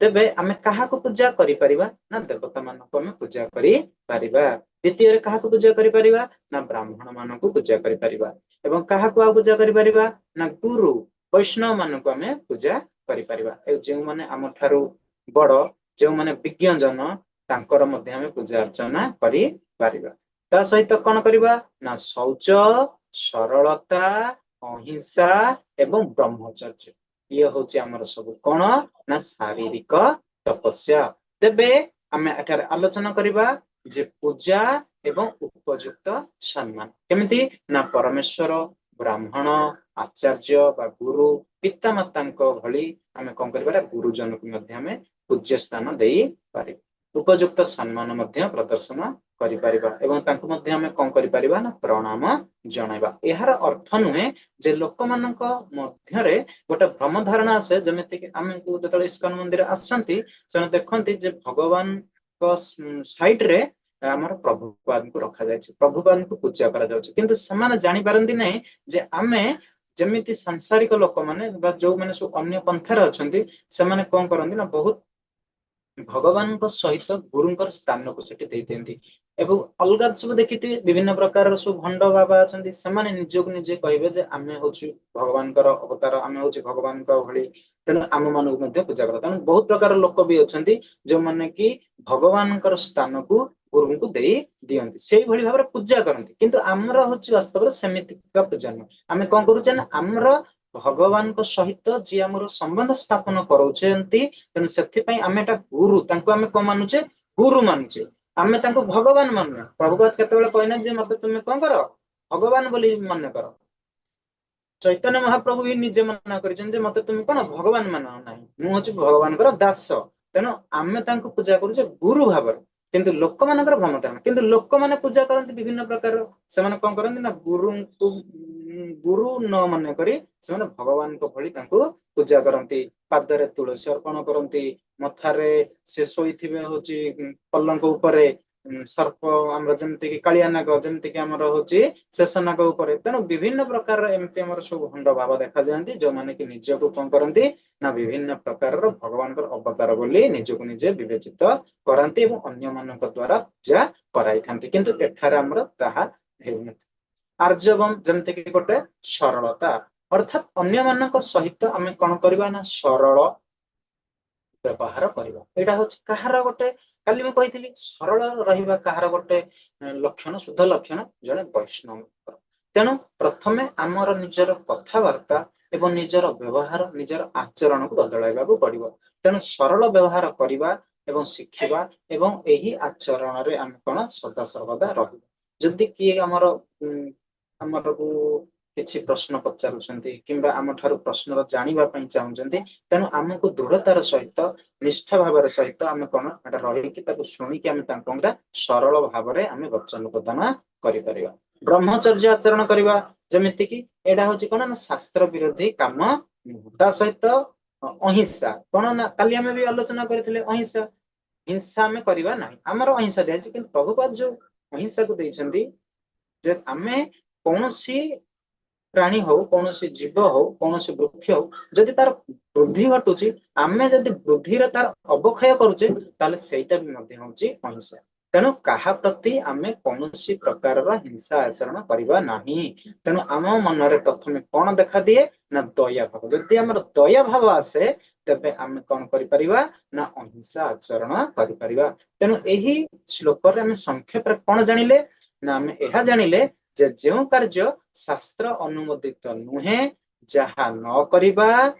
ତେବେ ଆମେ କାହାକୁ ପୂଜା କରିପାରିବା ନା ଦେବତା ମାନଙ୍କୁ ଆମେ ପୂଜା କରିପାରିବା। ଦ୍ୱିତୀୟରେ କାହାକୁ ପୂଜା କରିପାରିବା ନା ବ୍ରାହ୍ମଣ ମାନଙ୍କୁ ପୂଜା କରିପାରିବା। ଏବଂ କାହାକୁ ଆଉ ପୂଜା କରିପାରିବା ନା ଗୁରୁ ବୈଷ୍ଣବ ମାନଙ୍କୁ ଆମେ ପୂଜା କରିପାରିବା। ଯେଉଁମାନେ ଆମ ଠାରୁ ବଡ, ଯେଉଁମାନେ ବିଜ୍ଞଜନ, ତାଙ୍କର ମଧ୍ୟ ଆମେ ପୂଜା ଅର୍ଚ୍ଚନା କରିପାରିବା। ତା ସହିତ କଣ କରିବା ନା ଶୌଚ, ସରଳତା, ଅହିଂସା ଏବଂ ବ୍ରହ୍ମଚର୍ଯ୍ୟ, ଇଏ ହଉଛି ଆମର ସବୁ କଣ ନା ଶାରୀରିକ ତପସ୍ୟା। ତେବେ ଆମେ ଏଠାରେ ଆଲୋଚନା କରିବା ଯେ ପୂଜା ଏବଂ ଉପଯୁକ୍ତ ସମ୍ମାନ କେମିତି ନା ପରମେଶ୍ୱର, ବ୍ରାହ୍ମଣ, ଆଚାର୍ଯ୍ୟ ବା ଗୁରୁ, ପିତାମାତାଙ୍କ ଭଳି ଆମେ କଣ କରିବା ନା ଗୁରୁଜନକୁ ମଧ୍ୟ ଆମେ ପୂଜ୍ୟ ସ୍ଥାନ ଦେଇପାରିବା, ଉପଯୁକ୍ତ ସମ୍ମାନ ମଧ୍ୟ ପ୍ରଦର୍ଶନ କରିପାରିବା ଏବଂ ତାଙ୍କୁ ମଧ୍ୟ ଆମେ କଣ କରିପାରିବା ନା ପ୍ରଣାମ ଜଣାଇବା। ଏହାର ଅର୍ଥ ନୁହେଁ ଯେ ଲୋକମାନଙ୍କ ମଧ୍ୟରେ ଗୋଟେ ଭ୍ରମ ଧାରଣା ଆସେ, ଯେମିତିକି ଆମକୁ ଯେତେବେଳେ ଇସ୍କନ ମନ୍ଦିର ଆସନ୍ତି ସେମାନେ ଦେଖନ୍ତି ଯେ ଭଗବାନଙ୍କ ସାଇଡ ରେ ଆମର ପ୍ରଭୁପାଦଙ୍କୁ ରଖାଯାଇଛି, ପ୍ରଭୁପାଦଙ୍କୁ ପୂଜା କରାଯାଉଛି, କିନ୍ତୁ ସେମାନେ ଜାଣିପାରନ୍ତି ନାହିଁ ଯେ ଆମେ ଯେମିତି ସାଂସାରିକ ଲୋକମାନେ ବା ଯୋଉମାନେ ସବୁ ଅନ୍ୟ ପନ୍ଥାରେ ଅଛନ୍ତି ସେମାନେ କଣ କରନ୍ତି ନା ବହୁତ ଭଗବାନଙ୍କ ସହିତ ଗୁରୁଙ୍କର ସ୍ଥାନକୁ ସେଠି ଦେଇ ଦିଅନ୍ତି। ଏବଂ ଅଲଗା ସବୁ ଦେଖିଥିବେ ବିଭିନ୍ନ ପ୍ରକାରର ସବୁ ଭଣ୍ଡ ବାବା ଅଛନ୍ତି, ସେମାନେ ନିଜକୁ ନିଜେ କହିବେ ଯେ ଆମେ ହଉଛୁ ଭଗବାନଙ୍କର ଅବତାର, ଆମେ ହଉଛୁ ଭଗବାନଙ୍କ ଭଳି, ତେଣୁ ଆମ ମାନଙ୍କୁ ମଧ୍ୟ ପୂଜା କର। ତେଣୁ ବହୁତ ପ୍ରକାର ଲୋକ ବି ଅଛନ୍ତି ଯୋଉମାନେ କି ଭଗବାନଙ୍କର ସ୍ଥାନକୁ ଗୁରୁଙ୍କୁ ଦେଇ ଦିଅନ୍ତି, ସେଇଭଳି ଭାବରେ ପୂଜା କରନ୍ତି। କିନ୍ତୁ ଆମର ହଉଛି ବାସ୍ତବରେ ସେମିତିକା ପୂଜା ନୁହେଁ। ଆମେ କଣ କରୁଛେ ନା ଆମର ଭଗବାନଙ୍କ ସହିତ ଯିଏ ଆମର ସମ୍ବନ୍ଧ ସ୍ଥାପନ କରାଉଛନ୍ତି, ତେଣୁ ସେଥିପାଇଁ ଆମେ ଏଟା ଗୁରୁ, ତାଙ୍କୁ ଆମେ କଣ ମାନୁଛେ? ଗୁରୁ ମାନୁଛେ, ଆମେ ତାଙ୍କୁ ଭଗବାନ ମାନୁନେ। ପ୍ରଭୁପାଦ କେତେବେଳେ କହିନାହାନ୍ତି ଯେ ମତେ ତୁମେ କଣ କର, ଭଗବାନ ବୋଲି ମନେ କର। ଚୈତନ୍ୟ ମହାପ୍ରଭୁ ବି ନିଜେ ମନା କରିଛନ୍ତି ଯେ ମତେ ତୁମେ କଣ ଭଗବାନ ମାନ ନାହିଁ, ମୁଁ ହଉଛି ଭଗବାନଙ୍କର ଦାସ। ତେଣୁ ଆମେ ତାଙ୍କୁ ପୂଜା କରୁଛେ ଗୁରୁ ଭାବରେ, କିନ୍ତୁ ଲୋକମାନଙ୍କର ଭ୍ରମ ଧାରଣା। କିନ୍ତୁ ଲୋକମାନେ ପୂଜା କରନ୍ତି ବିଭିନ୍ନ ପ୍ରକାରର, ସେମାନେ କଣ କରନ୍ତି ନା ଗୁରୁଙ୍କୁ ଗୁରୁ ନ ମନେ କରି ସେମାନେ ଭଗବାନଙ୍କ ଭଳି ତାଙ୍କୁ ପୂଜା କରନ୍ତି। ପାଦରେ ତୁଳସୀ ଅର୍ପଣ କରନ୍ତି, ମଥାରେ ସେ ଶୋଇଥିବେ ହଉଛି ପଲଙ୍କ ଉପରେ ସର୍ପ, ଆମର ଯେମିତି କି କାଳିଆ ନାଗ, ଯେମିତି କି ଆମର ହଉଛି ଶେଷ ନାଗ ଉପରେ। ତେଣୁ ବିଭିନ୍ନ ପ୍ରକାରର ଏମିତି ଆମର ସବୁ ଭଣ୍ଡ ଭାବ ଦେଖାଯାଆନ୍ତି, ଯୋଉମାନେ କି ନିଜକୁ କଣ କରନ୍ତି ନା ବିଭିନ୍ନ ପ୍ରକାରର ଭଗବାନଙ୍କର ଅବତାର ବୋଲି ନିଜକୁ ନିଜେ ବିବେଚିତ କରାନ୍ତି ଏବଂ ଅନ୍ୟମାନଙ୍କ ଦ୍ଵାରା ପୂଜା କରାଇଥାନ୍ତି। କିନ୍ତୁ ଏଠାରେ ଆମର ତାହା ହେଉନଥାଏ। ଆର୍ଜବମ ଯେମିତି କି ଗୋଟେ ସରଳତା, ଅର୍ଥାତ୍ ଅନ୍ୟମାନଙ୍କ ସହିତ ଆମେ କଣ କରିବା ନା ସରଳ ବ୍ୟବହାର କରିବା। ଏଇଟା ହଉଛି କାହାର ଗୋଟେ, କାଲି ମୁଁ କହିଥିଲି ସରଳ ରହିବା କାହାର ଗୋଟେ ଲକ୍ଷଣ, ଶୁଦ୍ଧ ଲକ୍ଷଣ ଜଣେ ବୈଷ୍ଣବଙ୍କର। ତେଣୁ ପ୍ରଥମେ ଆମର ନିଜର କଥାବାର୍ତ୍ତା ଏବଂ ନିଜର ବ୍ୟବହାର, ନିଜର ଆଚରଣକୁ ବଦଳାଇବାକୁ ପଡିବ। ତେଣୁ ସରଳ ବ୍ୟବହାର କରିବା ଏବଂ ଶିଖିବା ଏବଂ ଏହି ଆଚରଣରେ ଆମେ କଣ ସଦା ସର୍ବଦା ରହିବା। ଯଦି କିଏ ଆମର ଆମରକୁ କିଛି ପ୍ରଶ୍ନ ପଚାରୁଛନ୍ତି କିମ୍ବା ଆମ ଠାରୁ ପ୍ରଶ୍ନର ଜାଣିବା ପାଇଁ ଚାହୁଁଛନ୍ତି, ତେଣୁ ଆମକୁ ଦୃଢତାର ସହିତ ନିଷ୍ଠା ଭାବର ସହିତ ଆମେ କଣ ଏଟା ରହିକି ତାକୁ ଶୁଣିକି ଆମେ ତାଙ୍କୁ ସରଳ ଭାବରେ ଆମେ ବଚନ ପ୍ରଦାନ କରିପାରିବା। ବ୍ରହ୍ମଚର୍ଯ୍ୟ ଆଚରଣ କରିବା, ଯେମିତି କି ଏଇଟା ହଉଛି କଣ ନା ଶାସ୍ତ୍ର ବିରୋଧୀ କାମ ନୁହଁ। ତା ସହିତ ଅହିଂସା କଣ ନା କାଲି ଆମେ ବି ଆଲୋଚନା କରିଥିଲେ ଅହିଂସା, ହିଂସା ଆମେ କରିବା ନାହିଁ, ଆମର ଅହିଂସା ଦିଆଯାଇଛି। କିନ୍ତୁ ପ୍ରଭୁପାଦ ଯୋଉ ଅହିଂସାକୁ ଦେଇଛନ୍ତି ଯେ ଆମେ କୌଣସି ପ୍ରାଣୀ ହଉ, କୌଣସି ଜୀବ ହଉ, କୌଣସି ବୃକ୍ଷ ହଉ, ଯଦି ତାର ବୃଦ୍ଧି ଘଟୁଛି, ଆମେ ଯଦି ବୃଦ୍ଧିର ତାର ଅବକ୍ଷୟ କରୁଛେ, ତାହେଲେ ସେଇଟା ବି ମଧ୍ୟ ହଉଛି ଅହିଂସା। ତେଣୁ କାହା ପ୍ରତି ଆମେ କୌଣସି ପ୍ରକାରର ହିଂସା ଆଚରଣ କରିବା ନାହିଁ। ତେଣୁ ଆମ ମନରେ ପ୍ରଥମେ କଣ ଦେଖାଦିଏ ନା ଦୟା ଭାବ। ଯଦି ଆମର ଦୟା ଭାବ ଆସେ, ତେବେ ଆମେ କଣ କରିପାରିବା ନା ଅହିଂସା ଆଚରଣ କରିପାରିବା। ତେଣୁ ଏହି ଶ୍ଲୋକରେ ଆମେ ସଂକ୍ଷେପରେ କଣ ଜାଣିଲେ ନା ଆମେ ଏହା ଜାଣିଲେ ଯେ ଯେଉଁ କାର୍ଯ୍ୟ ଶାସ୍ତ୍ର ଅନୁମୋଦିତ ନୁହେଁ, ଯାହା ନ କରିବା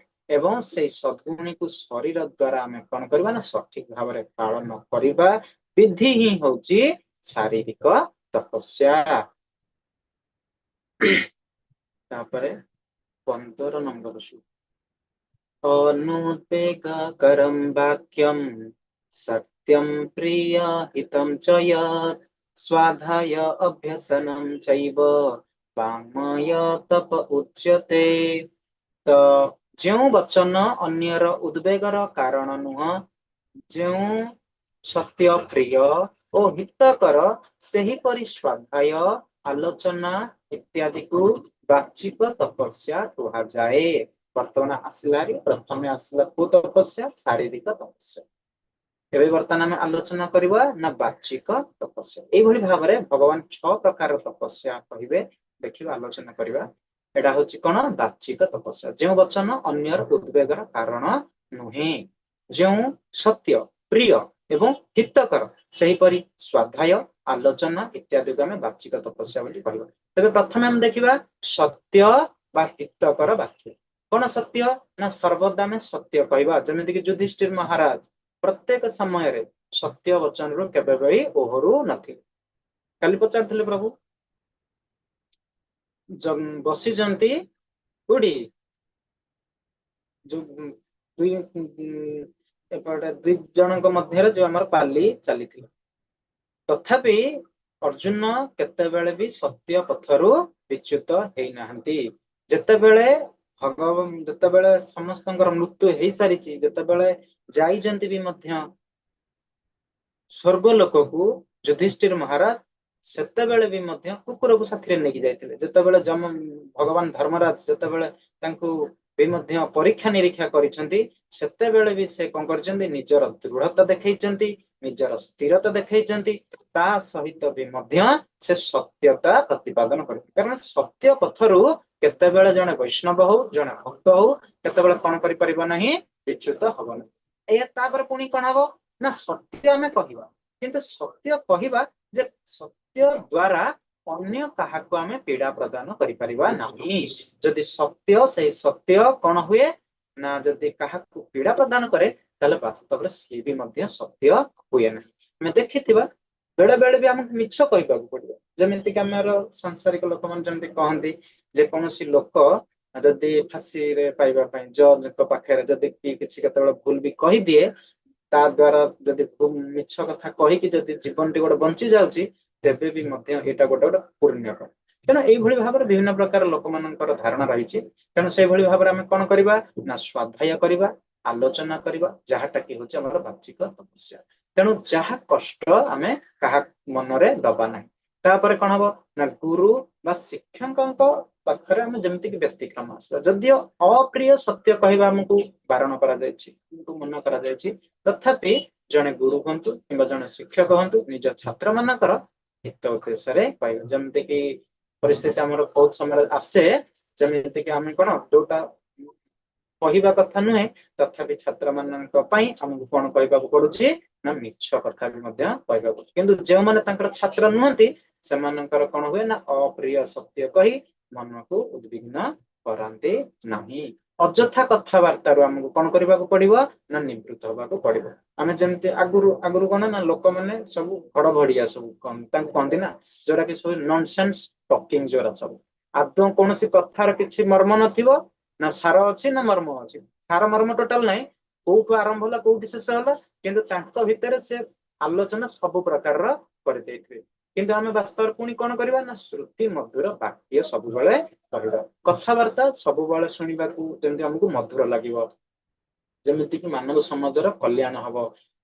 ଏବଂ ସେଇ ସଦ୍ଗୁଣୀକୁ ଶରୀର ଦ୍ଵାରା ଆମେ କଣ କରିବା ନା ସଠିକ ଭାବରେ ପାଳନ କରିବା ବିଧି ହିଁ ହଉଛି ଶାରୀରିକ ତପସ୍ୟା। ତାପରେ 15 ନମ୍ବର ଶ୍ଲୋକ, ଅନୁଦ୍ବେଗକରಂ ବାକ୍ୟಂ ସତ୍ୟಂ ପ୍ରିୟ ହିତಂ ଚ ୟତ୍ ସ୍ୱାଧ୍ୟାୟ ଅଭ୍ୟସନಂ ଚୈବ ବାଙ୍ମୟ ତପ ଉଚ୍ୟତେ। ତ ଯେଉଁ ବଚନ ଅନ୍ୟର ଉଦ୍ବେଗର କାରଣ ନୁହଁ, ଯେଉଁ ସତ୍ୟ ପ୍ରିୟ ଓ ହିତକର, ସେହିପରି ସ୍ୱାଧ୍ୟାୟ ଆଲୋଚନା ଇତ୍ୟାଦିକୁ ବାଚିକ ତପସ୍ୟା କୁହାଯାଏ। ବର୍ତ୍ତମାନ ଆସିଲା, ପ୍ରଥମେ ଆସିଲା କୋଉ ତପସ୍ୟା? ଶାରୀରିକ ତପସ୍ୟା। ଏବେ ବର୍ତ୍ତମାନ ଆମେ ଆଲୋଚନା କରିବା ନା ବାଚିକ ତପସ୍ୟା। ଏଇଭଳି ଭାବରେ ଭଗବାନ 6 ପ୍ରକାର ତପସ୍ୟା କହିବେ, ଦେଖିବା, ଆଲୋଚନା କରିବା। ଏଇଟା ହଉଛି କଣ? ବାଚିକ ତପସ୍ୟା। ଯେଉଁ ବଚନ ଅନ୍ୟର ଉଦ୍ବେଗର କାରଣ ନୁହେଁ, ଯେଉଁ ସତ୍ୟ, ପ୍ରିୟ ଏବଂ ହିତକର, ସେହିପରି ସ୍ୱାଧ୍ୟାୟ, ଆଲୋଚନା ଇତ୍ୟାଦିକୁ ଆମେ ବାଚିକ ତପସ୍ୟା ବୋଲି କହିବା। ତେବେ ପ୍ରଥମେ ଆମେ ଦେଖିବା ସତ୍ୟ ବା ହିତକର ବାକ୍ୟ କଣ। ସତ୍ୟ ନା ସର୍ବଦା ଆମେ ସତ୍ୟ କହିବା। ଯେମିତିକି ଯୁଧିଷ୍ଠିର ମହାରାଜ ପ୍ରତ୍ୟେକ ସମୟରେ ସତ୍ୟ ବଚନରୁ କେବେ ବି ଓହରୁ ନଥିଲେ। କାଲି ପଚାରୁଥିଲେ ପ୍ରଭୁ ବସିଛନ୍ତି କୋଉଠି, ଯୋଉ ଦୁଇ ଏପଟେ ଦୁଇ ଜଣଙ୍କ ମଧ୍ୟରେ ଯୋଉ ଆମର ପାଲି ଚାଲିଥିଲା, ତଥାପି ଅର୍ଜୁନ କେତେବେଳେ ବି ସତ୍ୟ ପଥରୁ ବିଚ୍ୟୁତ ହେଇନାହାନ୍ତି। ଯେତେବେଳେ ଭଗବାନ, ଯେତେବେଳେ ସମସ୍ତଙ୍କର ମୃତ୍ୟୁ ହେଇସାରିଛି, ଯେତେବେଳେ ଯାଇଛନ୍ତି ବି ମଧ୍ୟ ସ୍ୱର୍ଗ ଲୋକକୁ ଯୁଧିଷ୍ଠିର ମହାରାଜ, ସେତେବେଳେ ବି ମଧ୍ୟ କୁକୁରକୁ ସାଥିରେ ନେଇକି ଯାଇଥିଲେ। ଯେତେବେଳେ ଯମ ଭଗବାନ ଧର୍ମରାଜ ଯେତେବେଳେ ତାଙ୍କୁ ବି ମଧ୍ୟ ପରୀକ୍ଷା ନିରୀକ୍ଷା କରିଛନ୍ତି, ସେତେବେଳେ ବି ସେ କଣ କରିଛନ୍ତି? ନିଜର ଦୃଢତା ଦେଖେଇଛନ୍ତି, ନିଜର ସ୍ଥିରତା ଦେଖେଇଛନ୍ତି। ତା ସହିତ ବି ମଧ୍ୟ ସେ ସତ୍ୟତା ପ୍ରତିପାଦନ କରିଛନ୍ତି। କାରଣ ସତ୍ୟ ପଥରୁ କେତେବେଳେ ଜଣେ ବୈଷ୍ଣବ ହଉ, ଜଣେ ଭକ୍ତ ହଉ, କେତେବେଳେ କଣ କରିପାରିବ ନାହିଁ? ବିଚ୍ୟୁତ ହବ ନାହିଁ। ଏଇଆ। ତାପରେ ପୁଣି କଣ ହବ ନା ସତ୍ୟ ଆମେ କହିବା, କିନ୍ତୁ ସତ୍ୟ କହିବା ଯେ ସତ୍ୟ ଦ୍ଵାରା ଅନ୍ୟ କାହାକୁ ଆମେ ପୀଡା ପ୍ରଦାନ କରିପାରିବା ନାହିଁ। ଯଦି ସତ୍ୟ, ସେଇ ସତ୍ୟ କଣ ହୁଏ ନା ଯଦି କାହାକୁ ପୀଡା ପ୍ରଦାନ କରେ, ତାହେଲେ ବାସ୍ତବରେ ସିଏ ବି ମଧ୍ୟ ସତ୍ୟ ହୁଏ ନାହିଁ। ଆମେ ଦେଖିଥିବା, ବେଳେ ବେଳେ ବି ଆମକୁ ମିଛ କହିବାକୁ ପଡିବ। ଯେମିତିକି ଆମର ସାଂସାରିକ ଲୋକମାନେ ଯେମିତି କହନ୍ତି, ଯେକୌଣସି ଲୋକ ଯଦି ଫାଶୀରେ ପାଇବା ପାଇଁ ଜଜଙ୍କ ପାଖରେ ଯଦି କି କିଛି କେତେବେଳେ ଭୁଲ ବି କହିଦିଏ, ତା ଦ୍ଵାରା ଯଦି ମିଛ କଥା କହିକି ଯଦି ଜୀବନଟି ଗୋଟେ ବଞ୍ଚି ଯାଉଛି, ତେବେ ବି ମଧ୍ୟ ଏଇଟା ଗୋଟେ ଗୋଟେ ପୁଣ୍ୟ କାମ। ତେଣୁ ଏଇଭଳି ଭାବରେ ବିଭିନ୍ନ ପ୍ରକାର ଲୋକମାନଙ୍କର ଧାରଣା ରହିଛି। ତେଣୁ ସେଇଭଳି ଭାବରେ ଆମେ କଣ କରିବା ନା ସ୍ୱାଧ୍ୟାୟ କରିବା, ଆଲୋଚନା କରିବା, ଯାହାଟା କି ହଉଛି ଆମର ବାଚିକ ତପସ୍ୟା। ତେଣୁ ଯାହା କଷ୍ଟ ଆମେ କାହା ମନରେ ଦବା ନାହିଁ। ତାପରେ କଣ ହବ ନା ଗୁରୁ ବା ଶିକ୍ଷକଙ୍କ ପାଖରେ ଆମେ ଯେମିତିକି ବ୍ୟତିକ୍ରମ ଆସିବା। ଯଦିଓ ଅପ୍ରିୟ ସତ୍ୟ କହିବା ଆମକୁ ବାରଣ କରାଯାଇଛି, ଆମକୁ ମନା କରାଯାଇଛି, ତଥାପି ଜଣେ ଗୁରୁ ହୁଅନ୍ତୁ କିମ୍ବା ଜଣେ ଶିକ୍ଷକ ହୁଅନ୍ତୁ, ନିଜ ଛାତ୍ର ମାନଙ୍କର ହିତ ଉଦ୍ଦେଶ୍ୟରେ କହିବେ। ଯେମିତିକି ପରିସ୍ଥିତି ଆମର ବହୁତ ସମୟରେ ଆସେ, ଯେମିତିକି ଆମେ କଣ ଯୋଉଟା କହିବା କଥା ନୁହେଁ, ତଥାପି ଛାତ୍ର ମାନଙ୍କ ପାଇଁ ଆମକୁ କଣ କହିବାକୁ ପଡୁଛି ନା ମିଛ କଥା ବି ମଧ୍ୟ କହିବାକୁ ପଡୁଛି। କିନ୍ତୁ ଯେଉଁମାନେ ତାଙ୍କର ଛାତ୍ର ନୁହନ୍ତି, ସେମାନଙ୍କର କଣ ହୁଏ ନା ଅପ୍ରିୟ ସତ୍ୟ କହି ମନକୁ ଉଦ୍ବିଗ୍ନ କରାନ୍ତି ନାହିଁ। ଅଯଥା କଥାବାର୍ତ୍ତାରୁ ଆମକୁ କଣ କରିବାକୁ ପଡିବ ନା ନିବୃତ୍ତ ହବାକୁ ପଡିବ। ଆମେ ଯେମିତି ଆଗରୁ ଆଗରୁ କଣ ନା ଲୋକମାନେ ସବୁ ଘଡଘଡିଆ ସବୁ କଣ ତାଙ୍କୁ କହନ୍ତି ନା, ଯୋଉଟା କି ସବୁ ନନସେନ୍ସ ଟକିଂ, ଯୋଉଟା ସବୁ ଆଦୌ କୌଣସି କଥାର କିଛି ମର୍ମ ନଥିବ, ନା ସାର ଅଛି ନା ମର୍ମ ଅଛି, ସାର ମର୍ମ ଟୋଟାଲ ନାହିଁ। କୋଉଠୁ ଆରମ୍ଭ ହେଲା, କୋଉଠି ଶେଷ ହେଲା, କିନ୍ତୁ ତାଙ୍କ ଭିତରେ ସେ ଆଲୋଚନା ସବୁ ପ୍ରକାରର କରିଦେଇଥିବେ। କିନ୍ତୁ ଆମେ ବାସ୍ତବରେ ପୁଣି କଣ କରିବା ନା ଶ୍ରୁତି ମଧୁର ବାକ୍ୟ ସବୁବେଳେ କହିବା। କଥାବାର୍ତ୍ତା ସବୁବେଳେ ଶୁଣିବାକୁ ଯେମିତି ଆମକୁ ମଧୁର ଲାଗିବ, ଯେମିତିକି ମାନବ ସମାଜର କଲ୍ୟାଣ ହବ।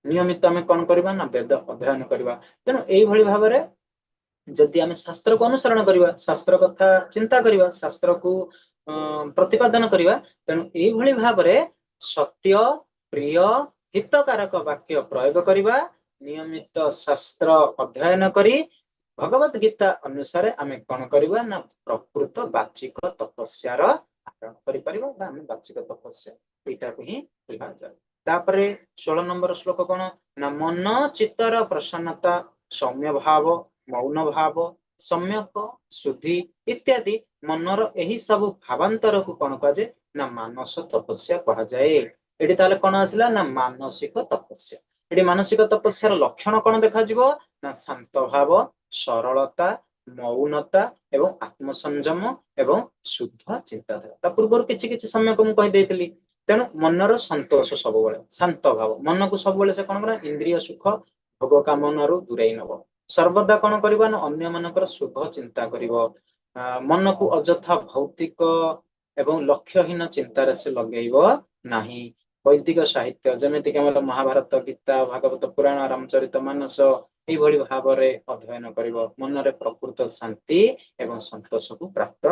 ନିୟମିତ ଆମେ କଣ କରିବା ନା ବେଦ ଅଧ୍ୟୟନ କରିବା। ତେଣୁ ଏଇଭଳି ଭାବରେ ଯଦି ଆମେ ଶାସ୍ତ୍ରକୁ ଅନୁସରଣ କରିବା, ଶାସ୍ତ୍ର କଥା ଚିନ୍ତା କରିବା, ଶାସ୍ତ୍ରକୁ ପ୍ରତିପାଦନ କରିବା, ତେଣୁ ଏଇଭଳି ଭାବରେ ସତ୍ୟ, ପ୍ରିୟ, ହିତକାରକ ବାକ୍ୟ ପ୍ରୟୋଗ କରିବା, ନିୟମିତ ଶାସ୍ତ୍ର ଅଧ୍ୟୟନ କରି ଭଗବତ ଗୀତା ଅନୁସାରେ ଆମେ କଣ କରିବା ନା ପ୍ରକୃତ ବାଚିକ ତପସ୍ୟାର ଆହରଣ କରିପାରିବା ବା ଆମେ ବାଚିକ ତପସ୍ୟା ଏଇଟାକୁ ହିଁ କୁହାଯାଏ। ତାପରେ 16 ନମ୍ବର ଶ୍ଲୋକ କଣ ନା ମନ ଚିତ୍ତର ପ୍ରସନ୍ନତା, ସୌମ୍ୟ ଭାବ, ମୌନ ଭାବ, ସମ୍ୟକ ଶୁଦ୍ଧି ଇତ୍ୟାଦି ମନର ଏହି ସବୁ ଭାବାନ୍ତରକୁ କଣ କୁହାଯାଏ ନା ମାନସ ତପସ୍ୟା କୁହାଯାଏ। ଏଠି ତାହେଲେ କଣ ଆସିଲା ନା ମାନସିକ ତପସ୍ୟା। ଏଠି ମାନସିକ ତପସ୍ୟାର ଲକ୍ଷଣ କଣ ଦେଖାଯିବ ନା ଶାନ୍ତ ଭାବ, ସରଳତା, ମୌନତା ଏବଂ ଆତ୍ମସଂଯମ ଏବଂ ଶୁଦ୍ଧ ଚିନ୍ତାଧାରା। ତା ପୂର୍ବରୁ କିଛି କିଛି ସମୟକୁ ମୁଁ କହିଦେଇଥିଲି। ତେଣୁ ମନର ସନ୍ତୋଷ, ସବୁବେଳେ ଶାନ୍ତ ଭାବ, ମନକୁ ସବୁବେଳେ ସେ କଣ କରେ? ଇନ୍ଦ୍ରିୟ ସୁଖ ଭୋଗ କାମନାରୁ ଦୂରେଇ ନବ। ସର୍ବଦା କଣ କରିବ ନା ଅନ୍ୟ ମାନଙ୍କର ଶୁଭ ଚିନ୍ତା କରିବ। ମନକୁ ଅଯଥା ଭୌତିକ ଏବଂ ଲକ୍ଷ୍ୟହୀନ ଚିନ୍ତାରେ ସେ ଲଗେଇବ ନାହିଁ। ବୈଦିକ ସାହିତ୍ୟ ଯେମିତିକି ଆମର ମହାଭାରତ, ଗୀତା, ଭାଗବତ ପୁରାଣ, ରାମଚରିତ ମାନସ, ଏଇଭଳି ଭାବରେ ଅଧ୍ୟୟନ କରିବ, ମନରେ ପ୍ରକୃତ ଶାନ୍ତି ଏବଂ ସନ୍ତୋଷକୁ ପ୍ରାପ୍ତ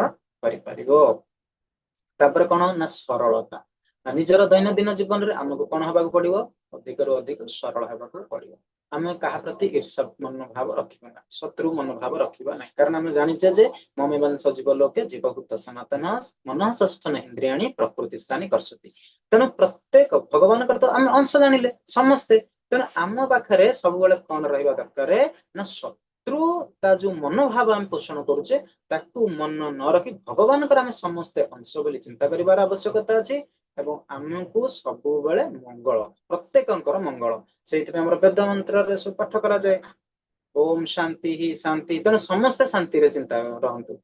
କରିପାରିବ। ତାପରେ କଣ ନା ସରଳତା। ନିଜର ଦୈନନ୍ଦିନ ଜୀବନରେ ଆମକୁ କଣ ହବାକୁ ପଡିବ? ଅଧିକରୁ ଅଧିକ ସରଳ ହେବାକୁ ପଡିବ। ଆମେ କାହା ପ୍ରତି ଈର୍ଷା ମନୋଭାବ ରଖିବା ନାହିଁ, ଶତ୍ରୁ ମନୋଭାବ ରଖିବା ନାହିଁ, କାରଣ ଆମେ ଜାଣିଛେ ଯେ ମମେବଂଶ ଜୀବ ଲୋକେ ଜୀବଭୂତ ସନାତନ ମନଃ ଷଷ୍ଠନ ଇନ୍ଦ୍ରିୟାଣୀ ପ୍ରକୃତି ସ୍ଥାନୀ କରସତି। ତେଣୁ ପ୍ରତ୍ୟେକ ଭଗବାନଙ୍କର ତ ଆମେ ଅଂଶ ଜାଣିଲେ ସମସ୍ତେ। ତେଣୁ ଆମ ପାଖରେ ସବୁବେଳେ କଣ ରହିବା ଦରକାର ନା ଶତ୍ରୁ ତା ଯୋଉ ମନୋଭାବ ଆମେ ପୋଷଣ କରୁଛେ ତାକୁ ମନ ନ ରଖି ଭଗବାନଙ୍କର ଆମେ ସମସ୍ତେ ଅଂଶ ବୋଲି ଚିନ୍ତା କରିବାର ଆବଶ୍ୟକତା ଅଛି। ଏବଂ ଆମକୁ ସବୁବେଳେ ମଙ୍ଗଳ, ପ୍ରତ୍ୟେକଙ୍କର ମଙ୍ଗଳ, ସେଇଥିପାଇଁ ଆମର ବେଦ ମନ୍ତ୍ରରେ ସବୁ ପାଠ କରାଯାଏ ଓମ ଶାନ୍ତି ହି ଶାନ୍ତି। ତେଣୁ ସମସ୍ତେ ଶାନ୍ତିରେ ଚିନ୍ତା ରହନ୍ତୁ।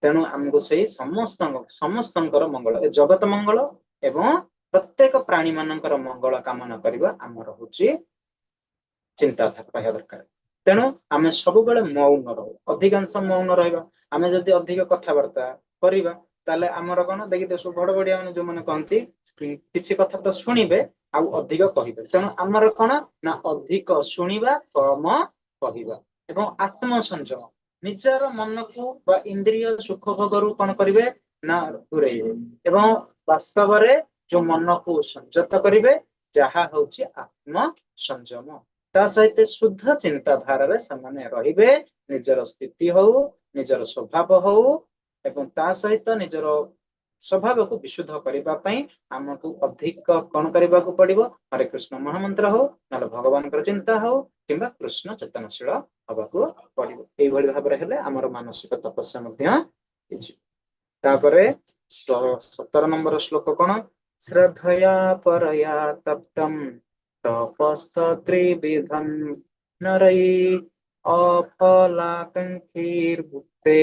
ତେଣୁ ଆମକୁ ସେଇ ସମସ୍ତଙ୍କର ମଙ୍ଗଳ, ଏ ଜଗତ ମଙ୍ଗଳ ଏବଂ ପ୍ରତ୍ୟେକ ପ୍ରାଣୀ ମାନଙ୍କର ମଙ୍ଗଳ କାମନା କରିବା ଆମର ହଉଛି ଚିନ୍ତାଧାରା ରହିବା ଦରକାର। ତେଣୁ ଆମେ ସବୁବେଳେ ମୌନ ରହୁ, ଅଧିକାଂଶ ମୌନ ରହିବା। ଆମେ ଯଦି ଅଧିକ କଥାବାର୍ତ୍ତା କରିବା ତାହେଲେ ଆମର କଣ ଦେଖିଥିବେ ସବୁ ବଡ ବଡିଆ ମାନେ ଯୋଉମାନେ କହନ୍ତି କିଛି କଥା ତ ଶୁଣିବେ ଆଉ ଅଧିକ କହିବେ। ତେଣୁ ଆମର କଣ ନା ଅଧିକ ଶୁଣିବା, କମ କହିବା ଏବଂ ଆତ୍ମସଂଯମ, ନିଜର ମନକୁ ବା ଇନ୍ଦ୍ରିୟ ସୁଖ ଭୋଗରୁ କଣ କରିବେ ନା ଦୂରେଇବେ ଏବଂ ବାସ୍ତବରେ ଯୋଉ ମନକୁ ସଂଯତ କରିବେ, ଯାହା ହଉଛି ଆତ୍ମ ସଂଯମ। ତା ସହିତ ଶୁଦ୍ଧ ଚିନ୍ତାଧାରାରେ ସେମାନେ ରହିବେ, ନିଜର ସ୍ଥିତି ହଉ, ନିଜର ସ୍ୱଭାବ ହଉ, ଏବଂ ତା ସହିତ ନିଜର ସ୍ୱଭାବକୁ ବିଶୁଦ୍ଧ କରିବା ପାଇଁ ଆମକୁ ଅଧିକ କଣ କରିବାକୁ ପଡିବ? ହରେ କୃଷ୍ଣ ମହାମନ୍ତ୍ର ହଉ, ନହେଲେ ଭଗବାନଙ୍କର ଚିନ୍ତା ହଉ, କିମ୍ବା କୃଷ୍ଣ ଚେତନଶୀଳ ହବାକୁ ପଡିବ। ଏଇଭଳି ଭାବରେ ହେଲେ ଆମର ମାନସିକ ତପସ୍ୟା ମଧ୍ୟ ହେଇଯିବ। ତାପରେ 17 ନମ୍ବର ଶ୍ଲୋକ କଣ? ଶ୍ରଦ୍ଧୟା ପରୟା ତପ୍ତମ୍ ତପସ୍ତ ତ୍ରିବିଧಂ ନରೈ ଅଫଲାକାଂକ୍ଷୀର୍ଭୁକ୍ତେ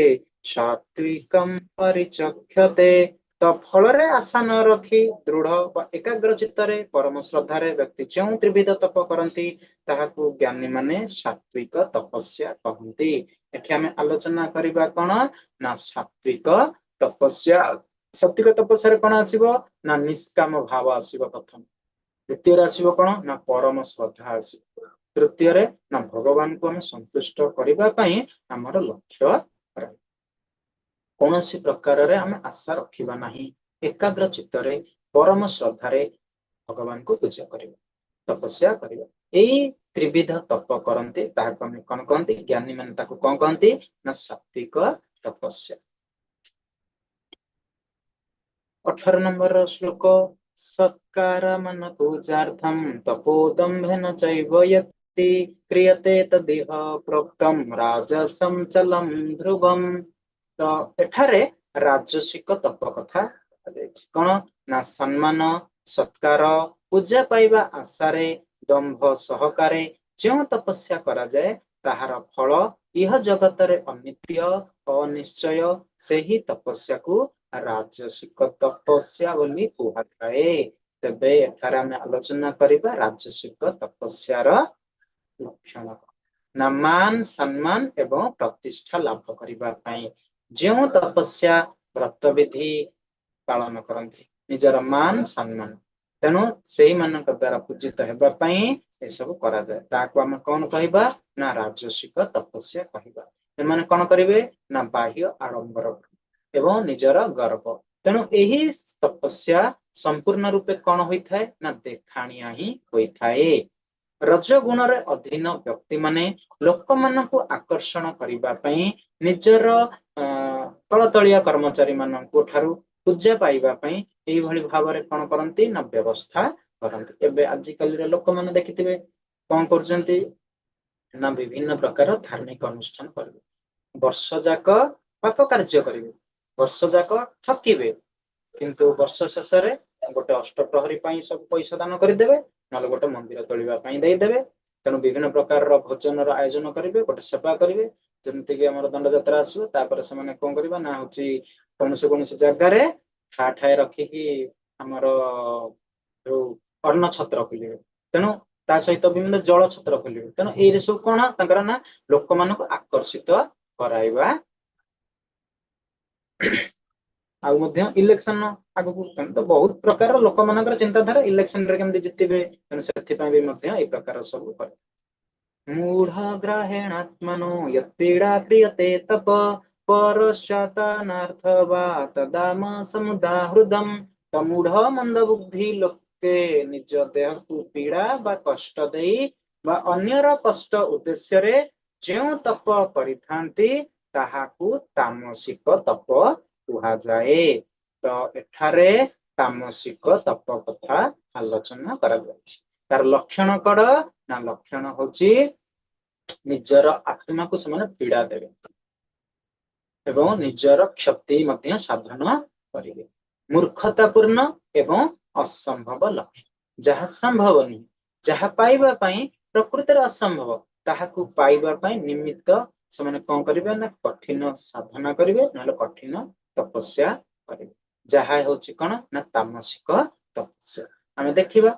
ସାତ୍ଵିକಂ ପରିଚକ୍ଷତେ। ତ ଫଳରେ ଆଶା ନ ରଖି ଦୃଢ ବା ଏକାଗ୍ର ଚିତ୍ତରେ ପରମ ଶ୍ରଦ୍ଧାରେ ବ୍ୟକ୍ତି ଯେଉଁ ତ୍ରିବିଧ ତପ କରନ୍ତି ତାହାକୁ ଜ୍ଞାନୀ ମାନେ ସାତ୍ଵିକ ତପସ୍ୟା କହନ୍ତି। ଏଠି ଆମେ ଆଲୋଚନା କରିବା କଣ ନା ସାତ୍ଵିକ ତପସ୍ୟା। ସାତ୍ଵିକ ତପସ୍ୟାରେ କଣ ଆସିବ ନା ନିଷ୍କାମ ଭାବ ଆସିବ ପ୍ରଥମ, ଦ୍ୱିତୀୟରେ ଆସିବ କଣ ନା ପରମ ଶ୍ରଦ୍ଧା ଆସିବ, ତୃତୀୟରେ ନା ଭଗବାନଙ୍କୁ ଆମେ ସନ୍ତୁଷ୍ଟ କରିବା ପାଇଁ ଆମର ଲକ୍ଷ୍ୟ ରହିବ। କୌଣସି ପ୍ରକାରରେ ଆମେ ଆଶା ରଖିବା ନାହିଁ, ଏକାଗ୍ର ଚିତ୍ତରେ ପରମ ଶ୍ରଦ୍ଧାରେ ଭଗବାନଙ୍କୁ ପୂଜା କରିବା, ତପସ୍ୟା କରିବା। ଏଇ ତ୍ରିବିଧ ତପ କରନ୍ତି, ତାହାକୁ ଆମେ କଣ କହନ୍ତି? ଜ୍ଞାନୀ ମାନେ ତାକୁ କଣ କହନ୍ତି ନା ସାତ୍ଵିକ ତପସ୍ୟା। 18 ନମ୍ବର ଶ୍ଲୋକ, ସତ୍କାର ମନ ପୂଜାର୍ଥମ ତପୋଦମ୍ଭେନ ଚୈବ ୟତି କ୍ରିୟତେ ତଦିହ ପ୍ରୋକ୍ତମ ରାଜସಂ ଚଲମ ଧ୍ରୁବମ। ତ ଏଠାରେ ରାଜସିକ ତପ କଥା କୁହାଯାଇଛି। କଣ ନା ସମ୍ମାନ, ସତ୍କାର, ପୂଜା ପାଇବା ଆଶାରେ ଦମ୍ଭ ସହକାରେ ଯେଉଁ ତପସ୍ୟା କରାଯାଏ ତାହାର ଫଳ ଇହ ଜଗତରେ ଅନିତ୍ୟ ଅନିଶ୍ଚୟ, ସେହି ତପସ୍ୟାକୁ ରାଜସିକ ତପସ୍ୟା ବୋଲି କୁହାଯାଏ। ତେବେ ଏଠାରେ ଆମେ ଆଲୋଚନା କରିବା ରାଜସିକ ତପସ୍ୟାର ଲକ୍ଷଣ ନା ମାନ, ସମ୍ମାନ ଏବଂ ପ୍ରତିଷ୍ଠା ଲାଭ କରିବା ପାଇଁ ଯେଉଁ ତପସ୍ୟା ବ୍ରତବିଧି ପାଳନ କରନ୍ତି, ନିଜର ମାନ ସମ୍ମାନ, ତେଣୁ ସେଇମାନଙ୍କ ଦ୍ଵାରା ପୂଜିତ ହେବା ପାଇଁ ଏସବୁ କରାଯାଏ। ତାହାକୁ ଆମେ କଣ କହିବା ନା ରାଜସିକ ତପସ୍ୟା କହିବା। ଏମାନେ କଣ କରିବେ ନା ବାହ୍ୟ ଆଡମ୍ବର ଏବଂ ନିଜର ଗର୍ବ। ତେଣୁ ଏହି ତପସ୍ୟା ସମ୍ପୂର୍ଣ୍ଣ ରୂପେ କଣ ହୋଇଥାଏ ନା ଦେଖାଣିଆ ହିଁ ହୋଇଥାଏ। ରଜଗୁଣରେ ଅଧୀନ ବ୍ୟକ୍ତି ମାନେ ଲୋକମାନଙ୍କୁ ଆକର୍ଷଣ କରିବା ପାଇଁ ନିଜର ତଳତଳିଆ କର୍ମଚାରୀ ମାନଙ୍କ ଠାରୁ ପୂଜା ପାଇବା ପାଇଁ ଏଇଭଳି ଭାବରେ କଣ କରନ୍ତି ନା ବ୍ୟବସ୍ଥା କରନ୍ତି। ଏବେ ଆଜିକାଲିର ଲୋକମାନେ ଦେଖିଥିବେ କଣ କରୁଛନ୍ତି ନା ବିଭିନ୍ନ ପ୍ରକାର ଧାର୍ମିକ ଅନୁଷ୍ଠାନ କରିବେ, ବର୍ଷ ଯାକ ପାପ କାର୍ଯ୍ୟ କରିବେ, ବର୍ଷ ଯାକ ଠକିବେ, କିନ୍ତୁ ବର୍ଷ ଶେଷରେ ଗୋଟେ ଅଷ୍ଟପ୍ରହରୀ ପାଇଁ ସବୁ ପଇସା ଦାନ କରିଦେବେ, ନହେଲେ ଗୋଟେ ମନ୍ଦିର ତୋଳିବା ପାଇଁ ଦେଇଦେବେ। ତେଣୁ ବିଭିନ୍ନ ପ୍ରକାରର ଭୋଜନର ଆୟୋଜନ କରିବେ, ଗୋଟେ ସେବା କରିବେ। ଯେମିତିକି ଆମର ଦଣ୍ଡଯାତ୍ରା ଆସିବ, ତାପରେ ସେମାନେ କଣ କରିବେ ନା ହଉଛି କୌଣସି କୌଣସି ଜାଗାରେ ଠା ଠାଏ ରଖିକି ଆମର ଯୋଉ ଅନ୍ନ ଛତ୍ର ଖୋଲିବେ, ତେଣୁ ତା ସହିତ ବିଭିନ୍ନ ଜଳ ଛତ୍ର ଖୋଲିବେ। ତେଣୁ ଏଇରେ ସବୁ କଣ ତାଙ୍କର ନା ଲୋକମାନଙ୍କୁ ଆକର୍ଷିତ କରାଇବା। ଆଉ ମଧ୍ୟ ଇଲେକ୍ସନ ଆଗକୁ ତ ବହୁତ ପ୍ରକାରର ଲୋକମାନଙ୍କର ଚିନ୍ତାଧାରା ଇଲେକ୍ସନରେ କେମିତି ଜିତିବେ, ତେଣୁ ସେଥିପାଇଁ ବି ମଧ୍ୟ ଏଇ ପ୍ରକାର ସବୁ କରେ। ମୂଢ଼ଗ୍ରାହେଣାତ୍ମନୋ ୟତ୍ପୀଡ଼ା କ୍ରିୟତେ ତପ ପରଶ୍ଚାତାନାର୍ଥ ବା ତଦାମ ସମୁଦାହୃଦମ୍। ତ ମୂଢ ମନ୍ଦବୁଦ୍ଧି ଲୋକେ ନିଜ ଦେହକୁ ପୀଡ଼ା ବା କଷ୍ଟ ଦେଇ ବା ଅନ୍ୟର କଷ୍ଟ ଉଦ୍ଦେଶ୍ୟରେ ଯେଉଁ ତପ କରିଥାନ୍ତି, ତାହାକୁ ତାମସିକ ତପ କୁହାଯାଏ। ତ ଏଠାରେ ତାମସିକ ତପ କଥା ଆଲୋଚନା କରାଯାଇଛି। ତାର ଲକ୍ଷଣ କଣ ନା, ଲକ୍ଷଣ ହଉଛି ନିଜର ଆତ୍ମାକୁ ସେମାନେ ପୀଡ଼ା ଦେବେ ଏବଂ ନିଜର କ୍ଷତି ମଧ୍ୟ ସାଧନ କରିବେ। ମୂର୍ଖତାପୂର୍ଣ୍ଣ ଏବଂ ଅସମ୍ଭବ ଲକ୍ଷ୍ୟ, ଯାହା ସମ୍ଭବ ନୁହେଁ, ଯାହା ପାଇବା ପାଇଁ ପ୍ରକୃତରେ ଅସମ୍ଭବ, ତାହାକୁ ପାଇବା ପାଇଁ ନିମିତ୍ତ ସେମାନେ କଣ କରିବେ ନା କଠିନ ସାଧନା କରିବେ, ନହେଲେ କଠିନ ତପସ୍ୟା କରିବେ, ଯାହା ହେଉଛି କଣ ନା ତାମସିକ ତପସ୍ୟା। ଆମେ ଦେଖିବା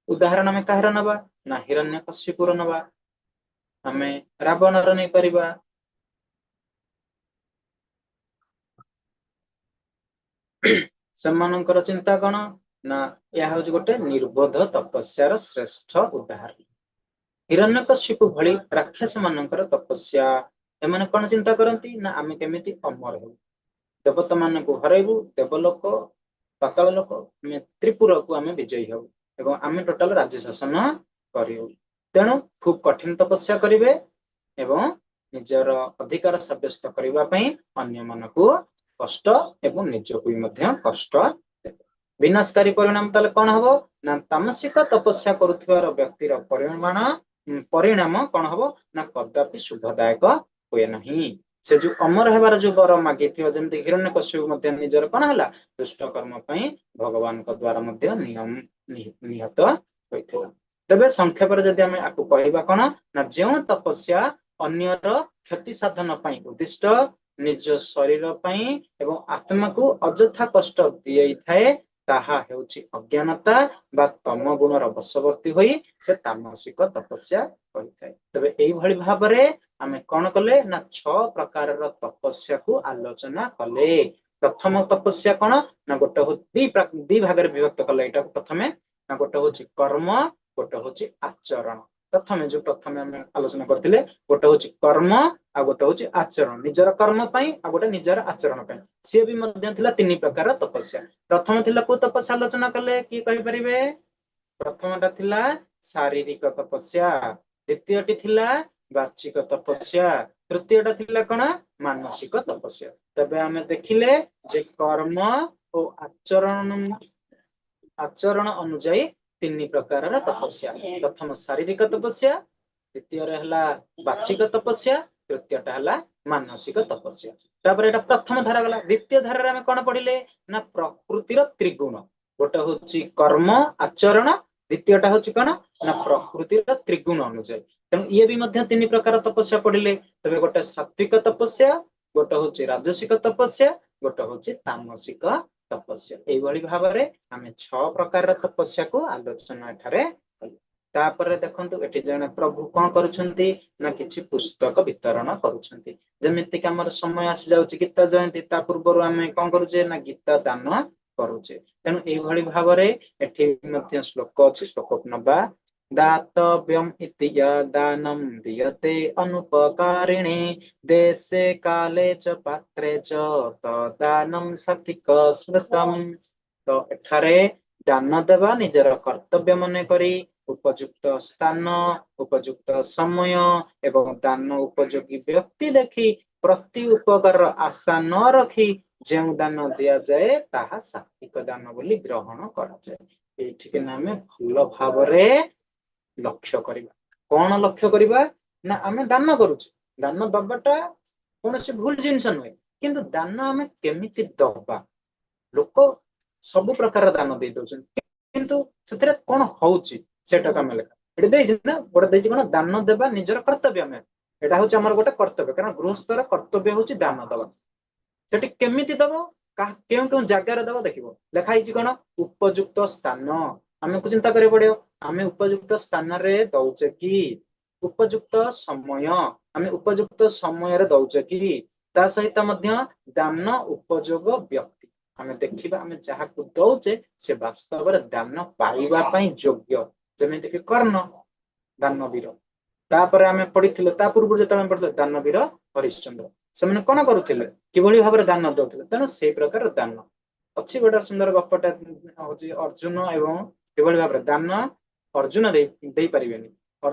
ଉଦାହରଣ। ଆମେ କାହାର ନବା ନା ହିରଣ୍ୟକଶ୍ୟପୁର ନବା, ଆମେ ରାବଣର ନେଇପାରିବା। ସେମାନଙ୍କର ଚିନ୍ତା କଣ ନା, ଏହା ହଉଛି ଗୋଟେ ନିର୍ବୋଧ ତପସ୍ୟାର ଶ୍ରେଷ୍ଠ ଉଦାହରଣ। ହିରଣ୍ୟକଶ୍ୟପ ଭଳି ରାକ୍ଷସ ମାନଙ୍କର ତପସ୍ୟା, ଏମାନେ କଣ ଚିନ୍ତା କରନ୍ତି ନା ଆମେ କେମିତି ଅମର ହେବୁ, ଦେବତା ମାନଙ୍କୁ ହରାଇବୁ, ଦେବଲୋକ, ପାତାଳ ଲୋକ, ଆମେ ତ୍ରିପୁରକୁ ଆମେ ବିଜୟୀ ହବୁ ଏବଂ ଆମେ ଟୋଟାଲ ରାଜ୍ୟ ଶାସନ କରିବୁ। ତେଣୁ ଖୁବ କଠିନ ତପସ୍ୟା କରିବେ ଏବଂ ନିଜର ଅଧିକାର ସାବ୍ୟସ୍ତ କରିବା ପାଇଁ ଅନ୍ୟମାନଙ୍କୁ କଷ୍ଟ ଏବଂ ନିଜକୁ ବି ମଧ୍ୟ କଷ୍ଟ ଦେବେ। ବିନାଶକାରୀ ପରିଣାମ ତାହେଲେ କଣ ହବ ନା, ତାମସିକ ତପସ୍ୟା କରୁଥିବାର ବ୍ୟକ୍ତିର ପରିଣାମ କଣ ହବ ନା କଦାପି ଶୁଭଦାୟକ ହୁଏ ନାହିଁ। ସେ ଯୋଉ ଅମର ହେବାର ଯୋଉ ବର ମାଗିଥିବ, ଯେମିତି ହିରଣ୍ୟକଶ୍ୟପ ମଧ୍ୟ ନିଜର କଣ ହେଲା, ଦୁଷ୍ଟ କର୍ମ ପାଇଁ ଭଗବାନଙ୍କ ଦ୍ଵାରା ମଧ୍ୟ ନିୟମ ନିହତ ହୋଇଥିଲା। ତେବେ ସଂକ୍ଷେପରେ ଯଦି ଆମେ ଆକୁ କହିବା କଣ ନା, ଯେଉଁ ତପସ୍ୟା ଅନ୍ୟର କ୍ଷତି ସାଧନ ପାଇଁ ଉଦ୍ଦିଷ୍ଟ, ନିଜ ଶରୀର ପାଇଁ ଏବଂ ଆତ୍ମାକୁ ଅଯଥା କଷ୍ଟ ଦିଆଇଥାଏ, ତାହା ହେଉଛି ଅଜ୍ଞାନତା ବା ତମ ଗୁଣର ବଶବର୍ତ୍ତୀ ହୋଇ ସେ ତାମସିକ ତପସ୍ୟା କରିଥାଏ। ତେବେ ଏଇଭଳି ଭାବରେ ଆମେ କଣ କଲେ ନା 6 ପ୍ରକାରର ତପସ୍ୟାକୁ ଆଲୋଚନା କଲେ। ପ୍ରଥମ ତପସ୍ୟା କଣ ନା, ଗୋଟେ ହଉଛି ଦି ଭାଗରେ ବିଭକ୍ତ କଲେ ଏଇଟାକୁ। ପ୍ରଥମେ ନା ଗୋଟେ ହଉଛି କର୍ମ, ଗୋଟେ ହଉଛି ଆଚରଣ। ପ୍ରଥମେ ଯୋଉ ପ୍ରଥମେ ଆମେ ଆଲୋଚନା କରିଥିଲେ, ଗୋଟେ ହଉଛି କର୍ମ ଆଉ ଗୋଟେ ହଉଛି ଆଚରଣ, ନିଜର କର୍ମ ପାଇଁ ଆଉ ଗୋଟେ ନିଜର ଆଚରଣ ପାଇଁ। ସିଏ ବି ମଧ୍ୟ ଥିଲା 3 ପ୍ରକାର ତପସ୍ୟା। ପ୍ରଥମ ଥିଲା କୋଉ ତପସ୍ୟା ଆଲୋଚନା କଲେ, କିଏ କହିପାରିବେ? ପ୍ରଥମଟା ଥିଲା ଶାରୀରିକ ତପସ୍ୟା, ଦ୍ୱିତୀୟଟି ଥିଲା ବାଚିକ ତପସ୍ୟା, ତୃତୀୟଟା ଥିଲା କଣ ମାନସିକ ତପସ୍ୟା। ତେବେ ଆମେ ଦେଖିଲେ ଯେ କର୍ମ ଓ ଆଚରଣ ଅନୁଯାୟୀ 3 ପ୍ରକାରର ତପସ୍ୟା। ପ୍ରଥମ ଶାରୀରିକ ତପସ୍ୟା, ଦ୍ୱିତୀୟରେ ହେଲା ବାଚିକ ତପସ୍ୟା, ତୃତୀୟଟା ହେଲା ମାନସିକ ତପସ୍ୟା। ତାପରେ ଏଇଟା ପ୍ରଥମ ଧାରା ଗଲା। ଦ୍ୱିତୀୟ ଧାରାରେ ଆମେ କଣ ପଢିଲେ ନା ପ୍ରକୃତିର ତ୍ରିଗୁଣ, ଗୋଟେ ହଉଛି କର୍ମ ଆଚରଣ, ଦ୍ୱିତୀୟଟା ହଉଛି କଣ ନା ପ୍ରକୃତିର ତ୍ରିଗୁଣ ଅନୁଯାୟୀ। ତେଣୁ ଇଏ ବି ମଧ୍ୟ 3 ପ୍ରକାର ତପସ୍ୟା ପଢିଲେ। ତେବେ ଗୋଟେ ସାତ୍ବିକ ତପସ୍ୟା, ଗୋଟେ ହଉଛି ରାଜସିକ ତପସ୍ୟା, ଗୋଟେ ହଉଛି ତାମସିକ ତପସ୍ୟା। ଏଇଭଳି ଭାବରେ ଆମେ 6 ପ୍ରକାରର ତପସ୍ୟାକୁ ଆଲୋଚନା ଏଠାରେ କଲେ। ତାପରେ ଦେଖନ୍ତୁ ଏଠି ଜଣେ ପ୍ରଭୁ କଣ କରୁଛନ୍ତି ନା କିଛି ପୁସ୍ତକ ବିତରଣ କରୁଛନ୍ତି। ଯେମିତିକି ଆମର ସମୟ ଆସିଯାଉଛି ଗୀତା ଜୟନ୍ତୀ, ତା ପୂର୍ବରୁ ଆମେ କଣ କରୁଛେ ନା ଗୀତା ଦାନ କରୁଛେ। ତେଣୁ ଏଇଭଳି ଭାବରେ ଏଠି ମଧ୍ୟ ଶ୍ଲୋକ ଅଛି, ଶ୍ଲୋକକୁ ନବା। ଦାତବ୍ୟମ୍ ଇତି ଦାନମ୍ ଦୀୟତେ ଅନୁପକାରିଣେ ଦେଶେ କାଲେ ଚ ପାତ୍ରେ ଚ ତଦାନମ୍ ସାତ୍ତ୍ୱିକ ସ୍ମୃତମ୍। ତ ଏଠାରେ ଦାନ ଦେବା ନିଜର କର୍ତ୍ତବ୍ୟ ମନେ କରି ଉପଯୁକ୍ତ ସ୍ଥାନ, ଉପଯୁକ୍ତ ସମୟ ଏବଂ ଦାନ ଉପଯୋଗୀ ବ୍ୟକ୍ତି ଦେଖି ପ୍ରତି ଉପକାରର ଆଶା ନ ରଖି ଯେଉଁ ଦାନ ଦିଆଯାଏ ତାହା ସାତ୍ତ୍ୱିକ ଦାନ ବୋଲି ଗ୍ରହଣ କରାଯାଏ। ଏଇଠିକି ଆମେ ଭଲ ଭାବରେ ଲକ୍ଷ୍ୟ କରିବା। କଣ ଲକ୍ଷ୍ୟ କରିବା ନା ଆମେ ଦାନ କରୁଛେ, ଦାନ ଦବାଟା କୌଣସି ଭୁଲ ଜିନିଷ ନୁହେଁ, କିନ୍ତୁ ଦାନ ଆମେ କେମିତି ଦବା? ଲୋକ ସବୁ ପ୍ରକାର ଦାନ ଦେଇ ଦଉଛନ୍ତି, କିନ୍ତୁ ସେଥିରେ କଣ ହଉଛି ସେଟାକୁ ଆମେ ଲେଖା ଏଠି ଦେଇଛି ନା, ଗୋଟେ ଦେଇଛି କଣ ଦାନ ଦେବା ନିଜର କର୍ତ୍ତବ୍ୟ। ଆମେ ଏଇଟା ହଉଛି ଆମର ଗୋଟେ କର୍ତ୍ତବ୍ୟ, କାରଣ ଗୃହସ୍ଥର କର୍ତ୍ତବ୍ୟ ହଉଛି ଦାନ ଦବା। ସେଠି କେମିତି ଦବ, କେଉଁ କେଉଁ ଜାଗାରେ ଦବ ଦେଖିବ ଲେଖା ହେଇଛି କଣ ଉପଯୁକ୍ତ ସ୍ଥାନ। ଆମକୁ ଚିନ୍ତା କରିବାକୁ ପଡିବ ଆମେ ଉପଯୁକ୍ତ ସ୍ଥାନରେ ଦଉଛେ କି, ଉପଯୁକ୍ତ ସମୟ ଆମେ ଉପଯୁକ୍ତ ସମୟରେ ଦଉଛେ କି, ତା ସହିତ ମଧ୍ୟ ଦାନ ଉପଯୋଗ ବ୍ୟକ୍ତି ଆମେ ଦେଖିବା ଆମେ ଯାହାକୁ ଦଉଛେ ସେ ବାସ୍ତବରେ ଦାନ ପାଇବା ପାଇଁ ଯୋଗ୍ୟ। ଯେମିତିକି କର୍ଣ୍ଣ ଦାନବୀର, ତାପରେ ଆମେ ପଢିଥିଲେ, ତା ପୂର୍ବରୁ ଯେତେବେଳେ ଆମେ ପଢିଥିଲେ ଦାନବୀର ହରିଶ୍ଚନ୍ଦ୍ର, ସେମାନେ କଣ କରୁଥିଲେ, କିଭଳି ଭାବରେ ଦାନ ଦଉଥିଲେ। ତେଣୁ ସେଇ ପ୍ରକାର ଦାନ ଅଛି। ଗୋଟେ ସୁନ୍ଦର ଗପଟା ହଉଛି ଅର୍ଜୁନ ଏବଂ କିଭଳି ଭାବରେ ଦାନ ଅର୍ଜୁନ ଦେଇପାରିବେନି,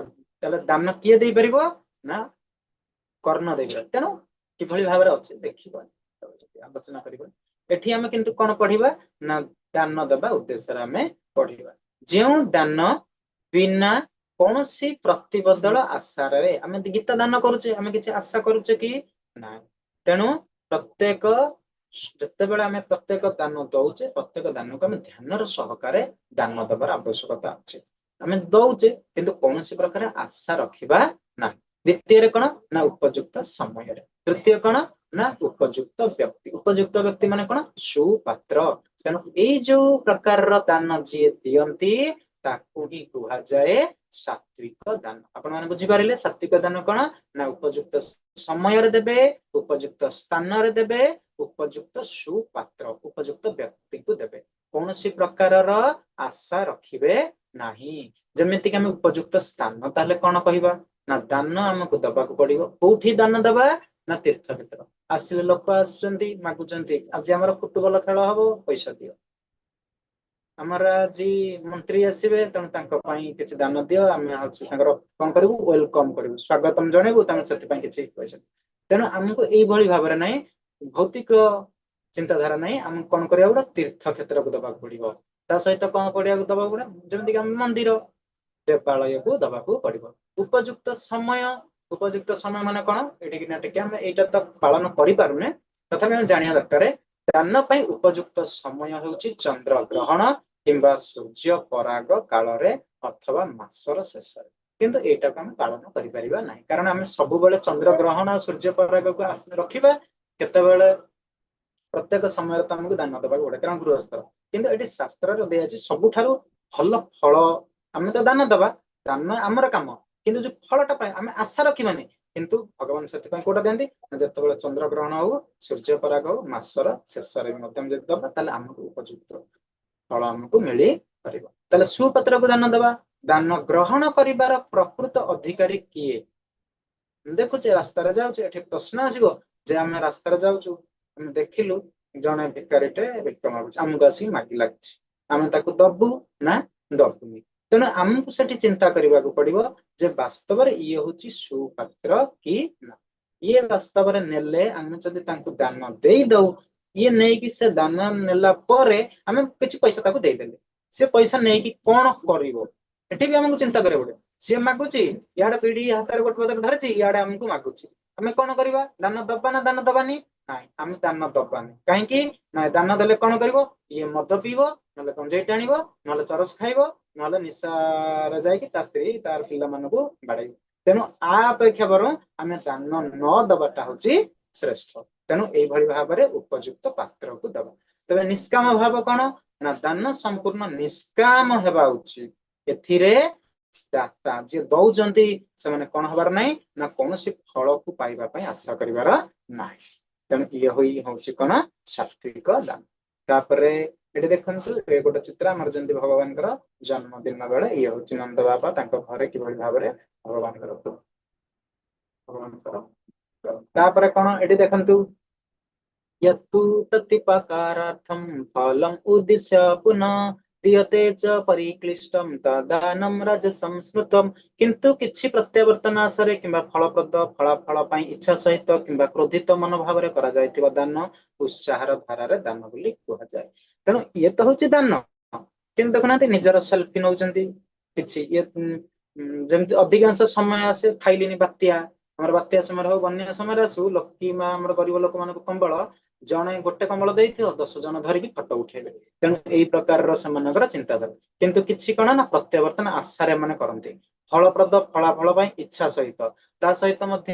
ତାହେଲେ ଦାନ କିଏ ଦେଇପାରିବ ନା କର୍ଣ୍ଣ ଦେଇପାରିବ। ତେଣୁ କିଭଳି ଭାବରେ ଅଛି ଦେଖିବା, ଆଲୋଚନା କରିବା। ଏଠି ଆମେ କିନ୍ତୁ କଣ ପଢିବା ନା ଦାନ ଦେବା ଉଦ୍ଦେଶ୍ୟରେ ଆମେ ପଢିବା। ଯେଉଁ ଦାନ ବିନା କୌଣସି ପ୍ରତିବଦଳ ଆଶାରେ, ଆମେ ଗୀତା ଦାନ କରୁଛେ, ଆମେ କିଛି ଆଶା କରୁଛେ କି? ନାଇଁ। ତେଣୁ ପ୍ରତ୍ୟେକ ଯେତେବେଳେ ଆମେ ପ୍ରତ୍ୟେକ ଦାନ ଦଉଛେ, ପ୍ରତ୍ୟେକ ଦାନକୁ ଆମେ ଧ୍ୟାନର ସହକାରେ ଦାନ ଦେବାର ଆବଶ୍ୟକତା ଅଛି। ଆମେ ଦଉଛେ କିନ୍ତୁ କୌଣସି ପ୍ରକାର ଆଶା ରଖିବା ନାହିଁ। ଦ୍ୱିତୀୟରେ କଣ ନା ଉପଯୁକ୍ତ ସମୟରେ। ତୃତୀୟ କଣ ନା ଉପଯୁକ୍ତ ବ୍ୟକ୍ତି। ଉପଯୁକ୍ତ ବ୍ୟକ୍ତି ମାନେ କଣ? ସୁପାତ୍ର। ତେଣୁ ଏଇ ଯୋଉ ପ୍ରକାରର ଦାନ ଯିଏ ଦିଅନ୍ତି, ତାକୁ ହିଁ କୁହାଯାଏ ସାତ୍ଵିକ ଦାନ। ଆପଣ ମାନେ ବୁଝିପାରିଲେ ସାତ୍ଵିକ ଦାନ କଣ ନା ଉପଯୁକ୍ତ ସମୟରେ ଦେବେ, ଉପଯୁକ୍ତ ସ୍ଥାନରେ ଦେବେ, ଉପଯୁକ୍ତ ସୁପାତ୍ର, ଉପଯୁକ୍ତ ବ୍ୟକ୍ତିଙ୍କୁ ଦେବେ, କୌଣସି ପ୍ରକାରର ଆଶା ରଖିବେ ନାହିଁ। ଯେମିତିକି ଆମେ ଉପଯୁକ୍ତ ସ୍ଥାନ ତାହେଲେ କଣ କହିବା ନା ଦାନ ଆମକୁ ଦବାକୁ ପଡିବ। କୋଉଠି ଦାନ ଦବା ନା ତୀର୍ଥ କ୍ଷେତ୍ର। ଆସିଲେ ଲୋକ ଆସୁଛନ୍ତି, ମାଗୁଛନ୍ତି, ଆଜି ଆମର ଫୁଟବଲ ଖେଳ ହବ, ପଇସା ଦିଅ। ଆମର ଆଜି ମନ୍ତ୍ରୀ ଆସିବେ, ତେଣୁ ତାଙ୍କ ପାଇଁ କିଛି ଦାନ ଦିଅ। ଆମେ ହଉଛି ତାଙ୍କର କଣ କରିବୁ? Welcome କରିବୁ, ସ୍ୱାଗତମ ଜଣେଇବୁ, ତାଙ୍କୁ ସେଥିପାଇଁ କିଛି ପଇସା। ତେଣୁ ଆମକୁ ଏଇଭଳି ଭାବରେ ନାହିଁ, ଭୌତିକ ଚିନ୍ତାଧାରା ନାହିଁ। ଆମକୁ କଣ କରିବାକୁ ପଡିବ? ତୀର୍ଥ କ୍ଷେତ୍ରକୁ ଦବାକୁ ପଡିବ। ତା ସହିତ କଣ କରିବାକୁ ଦବାକୁ ପଡିବ? ଯେମିତିକି ଆମେ ମନ୍ଦିର ଦେବାଳୟକୁ ଦବାକୁ ପଡିବ। ଉପଯୁକ୍ତ ସମୟ। ଉପଯୁକ୍ତ ସମୟ ମାନେ କଣ? ଏଠି କିନା ଟିକେ ଆମେ ଏଇଟା ତ ପାଳନ କରିପାରୁନେ, ତଥାପି ଆମେ ଜାଣିବା ଦରକାର, ଦାନ ପାଇଁ ଉପଯୁକ୍ତ ସମୟ ହେଉଛି ଚନ୍ଦ୍ର ଗ୍ରହଣ କିମ୍ବା ସୂର୍ଯ୍ୟ ପରାଗ କାଳରେ ଅଥବା ମାସର ଶେଷରେ। କିନ୍ତୁ ଏଇଟାକୁ ଆମେ ପାଳନ କରିପାରିବା ନାହିଁ, କାରଣ ଆମେ ସବୁବେଳେ ଚନ୍ଦ୍ର ଗ୍ରହଣ ଆଉ ସୂର୍ଯ୍ୟ ପରାଗକୁ ରଖିବା କେତେବେଳେ? ପ୍ରତ୍ୟେକ ସମୟରେ ତ ଆମକୁ ଦାନ ଦେବାକୁ ପଡେ, କାରଣ ଗୃହସ୍ଥ। କିନ୍ତୁ ଏଠି ଶାସ୍ତ୍ରରେ ଦିଆଯାଇଛି ସବୁଠାରୁ ଭଲ ଫଳ। ଆମେ ତ ଦାନ ଦବା, ଦାନ ଆମର କାମ, କିନ୍ତୁ ଯୋଉ ଫଳଟା ପାଇଁ ଆମେ ଆଶା ରଖିବାନି। କିନ୍ତୁ ଭଗବାନ ସେଥିପାଇଁ କୋଉଟା ଦିଅନ୍ତି ନା ଯେତେବେଳେ ଚନ୍ଦ୍ର ଗ୍ରହଣ ହଉ, ସୂର୍ଯ୍ୟ ପରାଗ ହଉ, ମାସର ଶେଷରେ ବି ମଧ୍ୟ ଆମେ ଯଦି ଦବା, ତାହେଲେ ଆମକୁ ଉପଯୁକ୍ତ ଫଳ ଆମକୁ ମିଳିପାରିବ। ତାହେଲେ ସୁପାତ୍ରକୁ ଦାନ ଦବା। ଦାନ ଗ୍ରହଣ କରିବାର ପ୍ରକୃତ ଅଧିକାରୀ କିଏ? ଦେଖୁଛେ, ରାସ୍ତାରେ ଯାଉଛେ, ଏଠି ପ୍ରଶ୍ନ ଆସିବ ଯେ ଆମେ ରାସ୍ତାରେ ଯାଉଛୁ, ଆମେ ଦେଖିଲୁ ଜଣେ ଭିକାରୀଟେ ଭିକ ମାଗୁଛି, ଆମକୁ ଆସିକି ମାଗିଲା କିଛି, ଆମେ ତାକୁ ଦବୁ ନା ଦବୁନି? ତେଣୁ ଆମକୁ ସେଠି ଚିନ୍ତା କରିବାକୁ ପଡିବ ଯେ ବାସ୍ତବରେ ଇଏ ହଉଛି ସୁପାତ୍ର କି ନା। ଇଏ ବାସ୍ତବରେ ନେଲେ, ଆମେ ଯଦି ତାଙ୍କୁ ଦାନ ଦେଇଦଉ, ଇଏ ନେଇକି, ସେ ଦାନ ନେଲା ପରେ ଆମେ କିଛି ପଇସା ତାକୁ ଦେଇଦେଲେ, ସେ ପଇସା ନେଇକି କଣ କରିବ? ଏଠି ବି ଆମକୁ ଚିନ୍ତା କରିବାକୁ ପଡିବ। ସିଏ ମାଗୁଛି, ଇଆଡେ ବିଡି ହାତରେ ଗୋଟେ ପଦରେ ଧରିଛି, ଇଆଡେ ଆମକୁ ମାଗୁଛି। ଆମେ କଣ କରିବା? ଦାନ ଦବା ନା ଦାନ ଦବାନି? ନାଇଁ, ଆମେ ଦାନ ଦବାନି। କାହିଁକି ନା ଦାନ ଦେଲେ କଣ କରିବ? ଇଏ ମଦ ପିଇବ, ନହେଲେ ଗଞ୍ଜେଇ ଟାଣିବ, ନହେଲେ ଚରସ ଖାଇବ, ନହେଲେ ନିଶାରେ ଯାଇକି ତା ସ୍ତ୍ରୀ ତାର ପିଲାମାନଙ୍କୁ ବାଡେଇବ। ତେଣୁ ଆ ଅପେକ୍ଷା ବରଂ ଆମେ ଦାନ ନ ଦବାଟା ହଉଛି ଶ୍ରେଷ୍ଠ। ତେଣୁ ଏଇଭଳି ଭାବରେ ଉପଯୁକ୍ତ ପାତ୍ରକୁ ଦବା। ତେବେ ନିଷ୍କାମ ଭାବ କଣ ନା ଦାନ ସମ୍ପୂର୍ଣ୍ଣ ନିଷ୍କାମ ହେବା ଉଚିତ। ଏଥିରେ ଦାତା ଯିଏ ଦଉଛନ୍ତି, ସେମାନେ କଣ ହବାର ନାହିଁ ନା କୌଣସି ଫଳକୁ ପାଇବା ପାଇଁ ଆଶା କରିବାର ନାହିଁ। ତେଣୁ ଇଏ ହୋଇ ହଉଛି କଣ? ସାତ୍ଵିକ ଦାନ। ତାପରେ ଏଠି ଦେଖନ୍ତୁ, ଏ ଗୋଟେ ଚିତ୍ର ଆମର ଯେମିତି ଭଗବାନଙ୍କର ଜନ୍ମଦିନ ବେଳେ, ଇଏ ହଉଛି ନନ୍ଦ ବାବା ତାଙ୍କ ଘରେ କିଭଳି ଭାବରେ ଭଗବାନଙ୍କର। ତାପରେ କଣ ଏଠି ଦେଖନ୍ତୁ, यत्तु प्रत्युपकारार्थं फलम् उद्दिश्य पुनः दीयते च परिक्लिष्टं तद्दानं राजसं स्मृतम्। କିନ୍ତୁ କିଛି ପ୍ରତ୍ୟାବର୍ତ୍ତନ ଆଶାରେ କିମ୍ବା ଫଳପ୍ରଦ ଫଳାଫଳ ପାଇଁ ଇଚ୍ଛା ସହିତ କିମ୍ବା କ୍ରୋଧିତ ମନୋଭାବରେ କରାଯାଇଥିବା ଦାନ ଉତ୍ସାହର ଧାରାରେ ଦାନ ବୋଲି କୁହାଯାଏ। ତେଣୁ ଇଏ ତ ହଉଛି ଦାନ, କିନ୍ତୁ ଦେଖୁନାହାନ୍ତି, ନିଜର ସେଲଫି ନଉଛନ୍ତି କିଛି ଇଏ। ଯେମିତି ଅଧିକାଂଶ ସମୟ ଆସେ ଫାଇଲିନି ବାତ୍ୟା, ଆମର ବାତ୍ୟା ସମୟରେ ହଉ, ବନ୍ୟା ସମୟରେ ଆସୁ, ଲକ୍ଷ୍ମୀ ମା ଆମର ଗରିବ ଲୋକମାନଙ୍କୁ କମ୍ବଳ, ଜଣେ ଗୋଟେ କମ୍ବଳ ଦେଇଥିବ, 10 ଜଣ ଧରିକି ଫଟୋ ଉଠେଇବେ। ତେଣୁ ଏଇ ପ୍ରକାରର ସେମାନଙ୍କର ଚିନ୍ତାଧାରା। କିନ୍ତୁ କିଛି କଣ ନା ପ୍ରତ୍ୟାବର୍ତ୍ତନ ଆଶାରେ ଏମାନେ କରନ୍ତି, ଫଳପ୍ରଦ ଫଳାଫଳ ପାଇଁ ଇଚ୍ଛା ସହିତ, ତା ସହିତ ମଧ୍ୟ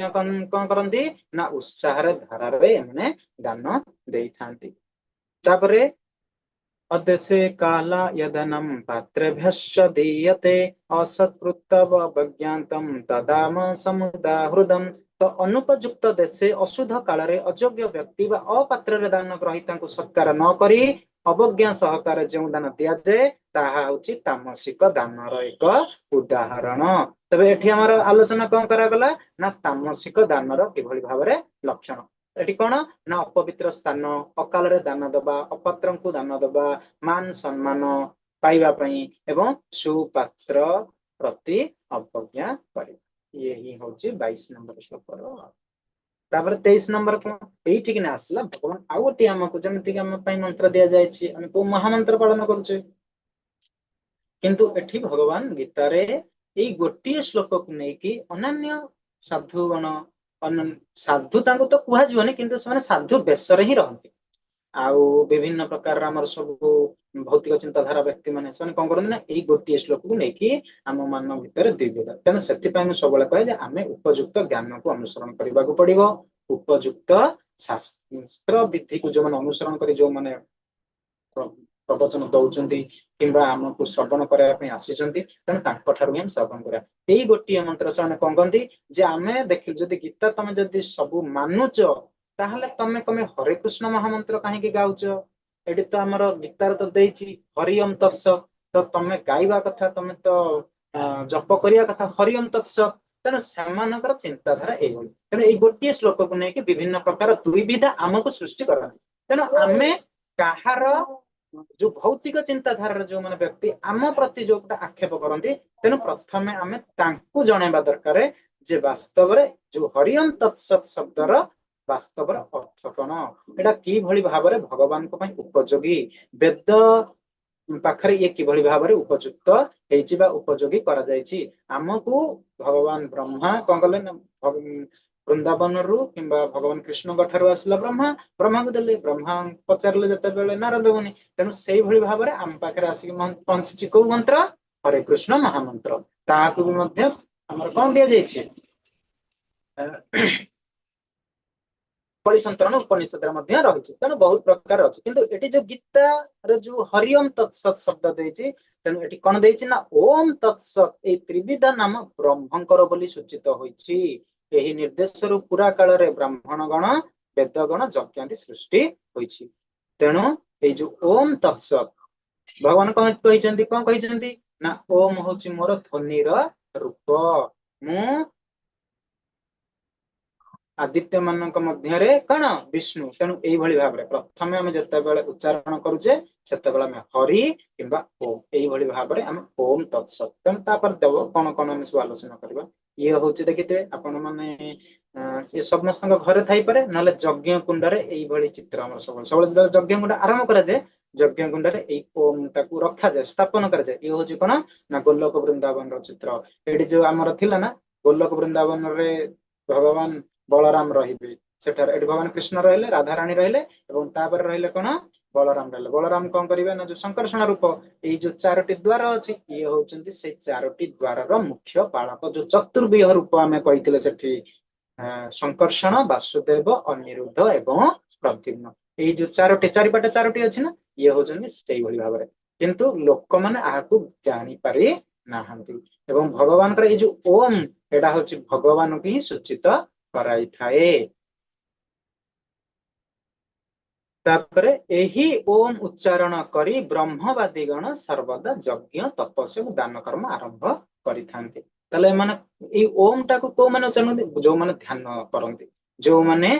କଣ କରନ୍ତି ନା ଉତ୍ସାହରେ ଧାରାରେ ଏମାନେ ଦାନ ଦେଇଥାନ୍ତି। ତାପରେ ଅଦେଶେ କାଲେ ୟଦ୍ଦାनं ପାତ୍ରେଭ୍ୟଶ୍ଚ ଦୀୟତେ ଅସତ୍କୃତମବଜ୍ଞାତಂ ତଦ୍ଦାनं ସମୁଦାହୃତମ୍। ତ ଅନୁପଯୁକ୍ତ ଦେଶେ, ଅଶୁଦ୍ଧ କାଳରେ, ଅଯୋଗ୍ୟ ବ୍ୟକ୍ତି ବା ଅପାତ୍ରରେ ଦାନ ଗ୍ରହୀତାଙ୍କୁ ସତ୍କାର ନ କରି ଅବଜ୍ଞା ସହକାରେ ଯେଉଁ ଦାନ ଦିଆଯାଏ ତାହା ହଉଛି ତାମସିକ ଦାନର ଏକ ଉଦାହରଣ। ତେବେ ଏଠି ଆମର ଆଲୋଚନା କଣ କରାଗଲା ନା ତାମସିକ ଦାନର କିଭଳି ଭାବରେ ଲକ୍ଷଣ। ଏଠି କଣ ନା ଅପବିତ୍ର ସ୍ଥାନ, ଅକାଳରେ ଦାନ ଦବା, ଅପାତ୍ରଙ୍କୁ ଦାନ ଦବା, ମାନ ସମ୍ମାନ ପାଇବା ପାଇଁ ଏବଂ ସୁପାତ୍ର ପ୍ରତି ଅବଜ୍ଞା କରିବା। ଇଏ ହିଁ ହଉଛି 22 ନମ୍ବର ଶ୍ଲୋକର। ତାପରେ 23 ନମ୍ବର କଣ ଏଇଠିକି ନା ଆସିଲା ଭଗବାନ ଆଉ ଗୋଟିଏ ଆମକୁ ଯେମିତିକି ଆମ ପାଇଁ ମନ୍ତ୍ର ଦିଆଯାଇଛି, ଆମେ କୋଉ ମହାମନ୍ତ୍ର ପାଳନ କରୁଛେ, କିନ୍ତୁ ଏଠି ଭଗବାନ ଗୀତାରେ ଏଇ ଗୋଟିଏ ଶ୍ଲୋକକୁ ନେଇକି ଅନ୍ୟାନ୍ୟ ସାଧୁଗଣ, ସାଧୁ ତାଙ୍କୁ ତ କୁହାଯିବନି, କିନ୍ତୁ ସେମାନେ ସାଧୁ ବେଶରେ ହିଁ ରହନ୍ତି। ଆଉ ବିଭିନ୍ନ ପ୍ରକାରର ଆମର ସବୁ ଭୌତିକ ଚିନ୍ତାଧାରା ବ୍ୟକ୍ତି ମାନେ ସେମାନେ କଣ କରନ୍ତି ନା ଏଇ ଗୋଟିଏ ଶ୍ଲୋକକୁ ନେଇକି ଆମ ମାନ ଭିତରେ ଦ୍ୱିବିଧା। ତେଣୁ ସେଥିପାଇଁ ମୁଁ ସବୁବେଳେ କହେ ଯେ ଆମେ ଉପଯୁକ୍ତ ଜ୍ଞାନକୁ ଅନୁସରଣ କରିବାକୁ ପଡିବ, ଉପଯୁକ୍ତ ଶାସ୍ତ୍ର ବିଧିକୁ ଯୋଉମାନେ ଅନୁସରଣ କରି ଯୋଉମାନେ ପ୍ରବଚନ ଦଉଛନ୍ତି କିମ୍ବା ଆମକୁ ଶ୍ରବଣ କରିବା ପାଇଁ ଆସିଛନ୍ତି, ତେଣୁ ତାଙ୍କ ଠାରୁ ହିଁ ଆମେ ଶ୍ରବଣ କରିବା। ଏଇ ଗୋଟିଏ ମନ୍ତ୍ର ସେମାନେ କଣ କହନ୍ତି ଯେ ଆମେ ଦେଖିଲୁ ଯଦି ଗୀତା ତମେ ଯଦି ସବୁ ମାନୁଛ ତାହେଲେ ତମେ କମେ ହରେ କୃଷ୍ଣ ମହାମନ୍ତ୍ର କାହିଁକି ଗାଉଛ? ଏଠି ତ ଆମର ଗୀତାରେ ତ ଦେଇଛି ହରି ଓମ୍ ତତ୍ସତ୍, ତ ତମେ ଗାଇବା କଥା, ତମେ ତ ଜପ କରିବା କଥା ହରି ଓମ୍ ତତ୍ସତ୍। ତେଣୁ ସେମାନଙ୍କର ଚିନ୍ତାଧାରା ଏଇଭଳି। ତେଣୁ ଏଇ ଗୋଟିଏ ଶ୍ଲୋକକୁ ନେଇକି ବିଭିନ୍ନ ପ୍ରକାର ଦ୍ୱିବିଧା ଆମକୁ ସୃଷ୍ଟି କରନ୍ତି। ତେଣୁ ଆମେ କାହାର ଯୋଉ ଭୌତିକ ଚିନ୍ତାଧାରାର ଯୋଉମାନେ ବ୍ୟକ୍ତି ଆମ ପ୍ରତି ଯୋଉଟା ଆକ୍ଷେପ କରନ୍ତି, ତେଣୁ ପ୍ରଥମେ ଆମେ ତାଙ୍କୁ ଜଣେଇବା ଦରକାର ଯେ ବାସ୍ତବରେ ଯୋଉ ହରି ଓମ୍ ତତ୍ସତ୍ ଶବ୍ଦର ବାସ୍ତବର ଅର୍ଥ କଣ, ଏଇଟା କିଭଳି ଭାବରେ ଭଗବାନଙ୍କ ପାଇଁ ଉପଯୋଗୀ, ବେଦ ପାଖରେ ଇଏ କିଭଳି ଭାବରେ ଉପଯୁକ୍ତ ହେଇଛି ବା ଉପଯୋଗୀ କରାଯାଇଛି। ଆମକୁ ଭଗବାନ ବ୍ରହ୍ମା କଣ କଲେ ନା ବୃନ୍ଦାବନରୁ କିମ୍ବା ଭଗବାନ କୃଷ୍ଣଙ୍କ ଠାରୁ ଆସିଲା ବ୍ରହ୍ମା, ବ୍ରହ୍ମାକୁ ଦେଲେ, ବ୍ରହ୍ମା ପଚାରିଲେ ଯେତେବେଳେ ନାରଦ ମୁନି। ତେଣୁ ସେଇଭଳି ଭାବରେ ଆମ ପାଖରେ ଆସିକି ପହଞ୍ଚିଛି କୋଉ ମନ୍ତ୍ର? ହରେ କୃଷ୍ଣ ମହାମନ୍ତ୍ର। ତାହାକୁ ବି ମଧ୍ୟ ଆମର କଣ ଦିଆଯାଇଛି? କଳି ସନ୍ତରଣ ଉପନିଷଦରେ ମଧ୍ୟ ରହିଛି। ତେଣୁ ବହୁତ ପ୍ରକାର ଅଛି, କିନ୍ତୁ ଏଠି ଯୋଉ ଗୀତାର ଯୋଉ ହରି ଓମ୍ ତତ୍ସତ୍ ଶବ୍ଦ ଦେଇଛି, ତେଣୁ ଏଠି କଣ ଦେଇଛି ନା ଓମ୍ ତତ୍ସତ୍ ଏଇ ତ୍ରିବିଧା ନାମ ବ୍ରହ୍ମଙ୍କର ବୋଲି ସୂଚିତ ହୋଇଛି। ଏହି ନିର୍ଦ୍ଦେଶରୁ ପୁରା କାଳରେ ବ୍ରାହ୍ମଣ ଗଣ ବେଦଗଣ ଯଜ୍ଞାଦି ସୃଷ୍ଟି ହୋଇଛି। ତେଣୁ ଏଇ ଯୋଉ ଓମ୍ ତତ୍ସତ୍ ଭଗବାନ କଣ କହିଛନ୍ତି, କଣ କହିଛନ୍ତି ନା ଓମ୍ ହଉଛି ମୋର ଧ୍ୱନିର ରୂପ, ମୁଁ ଆଦିତ୍ୟ ମାନଙ୍କ ମଧ୍ୟରେ କଣ ବିଷ୍ଣୁ। ତେଣୁ ଏଇଭଳି ଭାବରେ ପ୍ରଥମେ ଆମେ ଯେତେବେଳେ ଉଚ୍ଚାରଣ କରୁଛେ ସେତେବେଳେ ଆମେ ହରି କିମ୍ବା ଓମ୍, ଏଇଭଳି ଭାବରେ ଆମେ ଓମ୍ ତତ୍ସତ୍। ତେଣୁ ତାପରେ ଦେବ କଣ କଣ ଆମେ ସବୁ ଆଲୋଚନା କରିବା। ଇଏ ହଉଛି ଦେଖିଥିବେ ଆପଣ ମାନେ ଇଏ ସମସ୍ତଙ୍କ ଘରେ ଥାଇପାରେ, ନହେଲେ ଯଜ୍ଞ କୁଣ୍ଡରେ ଏଇଭଳି ଚିତ୍ର ଆମର ସବୁବେଳେ ସବୁବେଳେ ଯେତେବେଳେ ଯଜ୍ଞ କୁଣ୍ଡ ଆରମ୍ଭ କରାଯାଏ, ଯଜ୍ଞ କୁଣ୍ଡରେ ଏଇ ଓମ୍ ଟାକୁ ରଖାଯାଏ, ସ୍ଥାପନ କରାଯାଏ। ଇଏ ହଉଛି କଣ ନା ଗୋଲକ ବୃନ୍ଦାବନର ଚିତ୍ର। ଏଇଠି ଯୋଉ ଆମର ଥିଲା ନା ଗୋଲକ ବୃନ୍ଦାବନରେ ଭଗବାନ ବଳରାମ ରହିବେ, ସେଠାରେ ଏଠି ଭଗବାନ କୃଷ୍ଣ ରହିଲେ, ରାଧାରାଣୀ ରହିଲେ, ଏବଂ ତାପରେ ରହିଲେ କଣ ବଳରାମ ରହିଲେ। ବଳରାମ କଣ କରିବେ ନା ଯୋଉ ଶଙ୍କର୍ଷଣ ରୂପ, ଏଇ ଯୋଉ ଚାରୋଟି ଦ୍ୱାର ଅଛି, ଇଏ ହଉଛନ୍ତି ସେଇ ଚାରୋଟି ଦ୍ୱାରର ମୁଖ୍ୟ ପାଳକ, ଯୋଉ ଚତୁର୍ବିହ ରୂପ ଆମେ କହିଥିଲେ ସେଠି, ଶଙ୍କର୍ଷଣ, ବାସୁଦେବ, ଅନିରୁଦ୍ଧ ଏବଂ ପ୍ରଦ୍ୟୁମ୍ନ। ଏଇ ଯୋଉ ଚାରୋଟି, ଚାରିପଟେ ଚାରୋଟି ଅଛି ନା, ଇଏ ହଉଛନ୍ତି ସେଇଭଳି ଭାବରେ। କିନ୍ତୁ ଲୋକମାନେ ଏହାକୁ ଜାଣିପାରି ନାହାନ୍ତି। ଏବଂ ଭଗବାନଙ୍କର ଏଇ ଯୋଉ ଓମ୍, ଏଇଟା ହଉଛି ଭଗବାନଙ୍କୁ ହିଁ ସୂଚିତ କରାଇଥାଏ। ତାପରେ ଏହି ଓମ୍ ଉଚ୍ଚାରଣ କରି ବ୍ରହ୍ମବାଦୀ ଗଣ ସର୍ବଦା ଯଜ୍ଞ, ତପସ୍ୟା ଏବଂ ଦାନ କର୍ମ ଆରମ୍ଭ କରିଥାନ୍ତି। ତାହେଲେ ଏମାନେ ଏଇ ଓମ୍ ଟାକୁ କୋଉମାନେ ଉଚ୍ଚାରଣ କରନ୍ତି? ଯୋଉମାନେ ଧ୍ୟାନ କରନ୍ତି, ଯୋଉମାନେ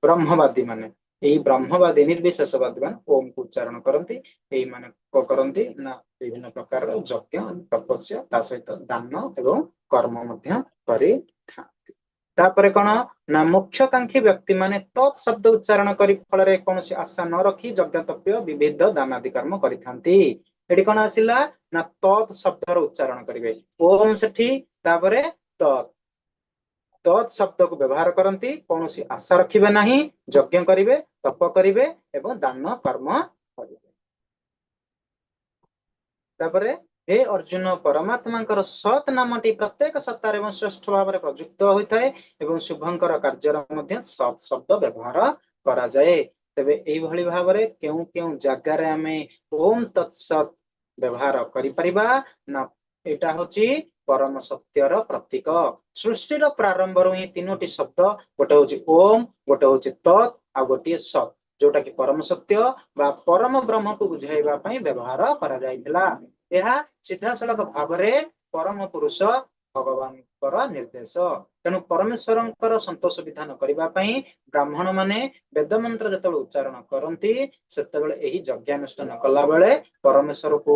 ବ୍ରହ୍ମବାଦୀ ମାନେ, ଏଇ ବ୍ରହ୍ମବାଦୀ ନିର୍ବିଶେଷବାଦୀ ମାନେ ଓମ୍ କୁ ଉଚ୍ଚାରଣ କରନ୍ତି। ଏଇମାନେ କଣ କରନ୍ତି ନା ବିଭିନ୍ନ ପ୍ରକାରର ଯଜ୍ଞ, ତପସ୍ୟା, ତା ସହିତ ଦାନ ଏବଂ କର୍ମ ମଧ୍ୟ କରିଥାନ୍ତି। ତାପରେ କଣ ନା ମୋକ୍ଷକାଂକ୍ଷୀ ବ୍ୟକ୍ତି ମାନେ ତତ୍ ଶବ୍ଦ ଉଚ୍ଚାରଣ କରି ଫଳରେ କୌଣସି ଆଶା ନ ରଖି ଯଜ୍ଞ, ତପ୍ୟ, ବିବିଧ ଦାନାଦି କର୍ମ କରିଥାନ୍ତି। ଏଠି କଣ ଆସିଲା ନା ତତ୍ ଶବ୍ଦର ଉଚ୍ଚାରଣ କରିବେ, ଓମ୍ ସେଠି, ତାପରେ ତତ୍, ତତ୍ ଶବ୍ଦକୁ ବ୍ୟବହାର କରନ୍ତି, କୌଣସି ଆଶା ରଖିବେ ନାହିଁ, ଯଜ୍ଞ କରିବେ, ତପ କରିବେ ଏବଂ ଦାନ କର୍ମ କରିବେ। ତାପରେ ହେ ଅର୍ଜୁନ, ପରମାତ୍ମାଙ୍କର ସତ୍ ନାମଟି ପ୍ରତ୍ୟେକ ସତ୍ତାରେ ଏବଂ ଶ୍ରେଷ୍ଠ ଭାବରେ ପ୍ରଯୁକ୍ତ ହୋଇଥାଏ ଏବଂ ଶୁଭଙ୍କର କାର୍ଯ୍ୟର ମଧ୍ୟ ସତ୍ ଶବ୍ଦ ବ୍ୟବହାର କରାଯାଏ। ତେବେ ଏଇଭଳି ଭାବରେ କେଉଁ କେଉଁ ଜାଗାରେ ଆମେ ଓମ୍ ତତ୍ସତ୍ ବ୍ୟବହାର କରିପାରିବା ନା ଏଇଟା ହଉଛି ପରମ ସତ୍ୟର ପ୍ରତୀକ। ସୃଷ୍ଟିର ପ୍ରାରମ୍ଭରୁ ହିଁ ତିନୋଟି ଶବ୍ଦ, ଗୋଟେ ହଉଛି ଓମ୍, ଗୋଟେ ହଉଛି ତତ୍, ଆଉ ଗୋଟିଏ ସତ୍। ଯୋଉଟା କି ପରମ ସତ୍ୟ ବା ପରମ ବ୍ରହ୍ମକୁ ବୁଝାଇବା ପାଇଁ ବ୍ୟବହାର କରାଯାଇଥିଲା। ଏହା ସିଧାସଳଖ ଭାବରେ ପରମ ପୁରୁଷ ଭଗବାନଙ୍କର ନିର୍ଦ୍ଦେଶ। ତେଣୁ ପରମେଶ୍ୱରଙ୍କର ସନ୍ତୋଷ ବିଧାନ କରିବା ପାଇଁ ବ୍ରାହ୍ମଣ ମାନେ ବେଦ ମନ୍ତ୍ର ଯେତେବେଳେ ଉଚ୍ଚାରଣ କରନ୍ତି, ସେତେବେଳେ ଏହି ଯଜ୍ଞାନୁଷ୍ଠାନ କଲା ବେଳେ ପରମେଶ୍ୱରକୁ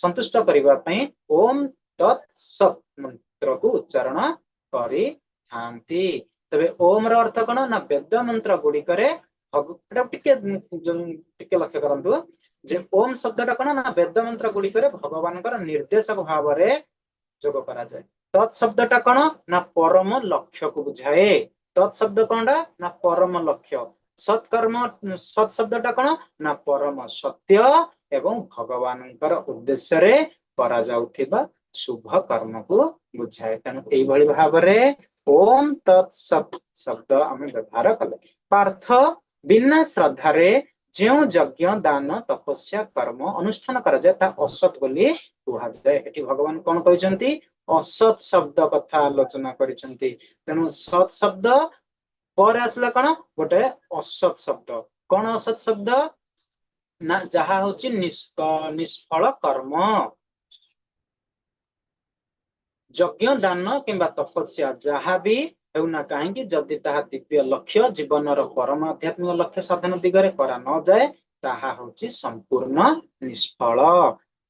ସନ୍ତୁଷ୍ଟ କରିବା ପାଇଁ ଓମ୍ ତତ୍ ସତ୍ ମନ୍ତ୍ରକୁ ଉଚ୍ଚାରଣ କରିଥାନ୍ତି। ତେବେ ଓମ୍ ର ଅର୍ଥ କଣ ନା ବେଦ ମନ୍ତ୍ର ଗୁଡିକରେ, ଏଟା ଟିକେ ଟିକେ ଲକ୍ଷ୍ୟ କରନ୍ତୁ ଯେ ଓମ୍ ଶବ୍ଦଟା କଣ ନା ବେଦ ମନ୍ତ୍ର ଗୁଡିକରେ ଭଗବାନଙ୍କର ନିର୍ଦ୍ଦେଶକ ଭାବରେ ଯୋଗ କରାଯାଏ। ତତ୍ ଶବ୍ଦଟା କଣ ନା ପରମ ଲକ୍ଷ୍ୟକୁ ବୁଝାଏ। ତତ୍ ଶବ୍ଦ କଣଟା ନା ପରମ ଲକ୍ଷ୍ୟ। ସତ୍କର୍ମ, ସତ୍ ଶବ୍ଦଟା କଣ ନା ପରମ ସତ୍ୟ ଏବଂ ଭଗବାନଙ୍କର ଉଦ୍ଦେଶ୍ୟରେ କରାଯାଉଥିବା ଶୁଭ କର୍ମକୁ ବୁଝାଏ। ତେଣୁ ଏଇଭଳି ଭାବରେ ଓମ୍ ତତ୍ ସତ୍ ଶବ୍ଦ ଆମେ ବ୍ୟବହାର କଲେ। ପାର୍ଥ, ବିନା ଶ୍ରଦ୍ଧାରେ ଯେଉଁ ଯଜ୍ଞ, ଦାନ, ତପସ୍ୟା, କର୍ମ ଅନୁଷ୍ଠାନ କରାଯାଏ, ତାହା ଅସତ୍ ବୋଲି କୁହାଯାଏ। ଏଠି ଭଗବାନ କଣ କହିଛନ୍ତି? ଅସତ୍ ଶବ୍ଦ କଥା ଆଲୋଚନା କରିଛନ୍ତି। ତେଣୁ ସତ୍ ଶବ୍ଦ ପରେ ଆସିଲା କଣ ଗୋଟେ ଅସତ୍ ଶବ୍ଦ। କଣ ଅସତ୍ ଶବ୍ଦ ନା ଯାହା ହଉଛି ନିଷ୍ଫଳ କର୍ମ। ଯଜ୍ଞ, ଦାନ କିମ୍ବା ତପସ୍ୟା ଯାହା ବି ହେଉନା କାହିଁକି, ଯଦି ତାହା ଦିବ୍ୟ ଲକ୍ଷ୍ୟ, ଜୀବନର ପରମ ଆଧ୍ୟାତ୍ମିକ ଲକ୍ଷ୍ୟ ସାଧନ ଦିଗରେ କରା ନଯାଏ, ତାହା ହଉଛି ସମ୍ପୂର୍ଣ୍ଣ ନିଷ୍ଫଳ।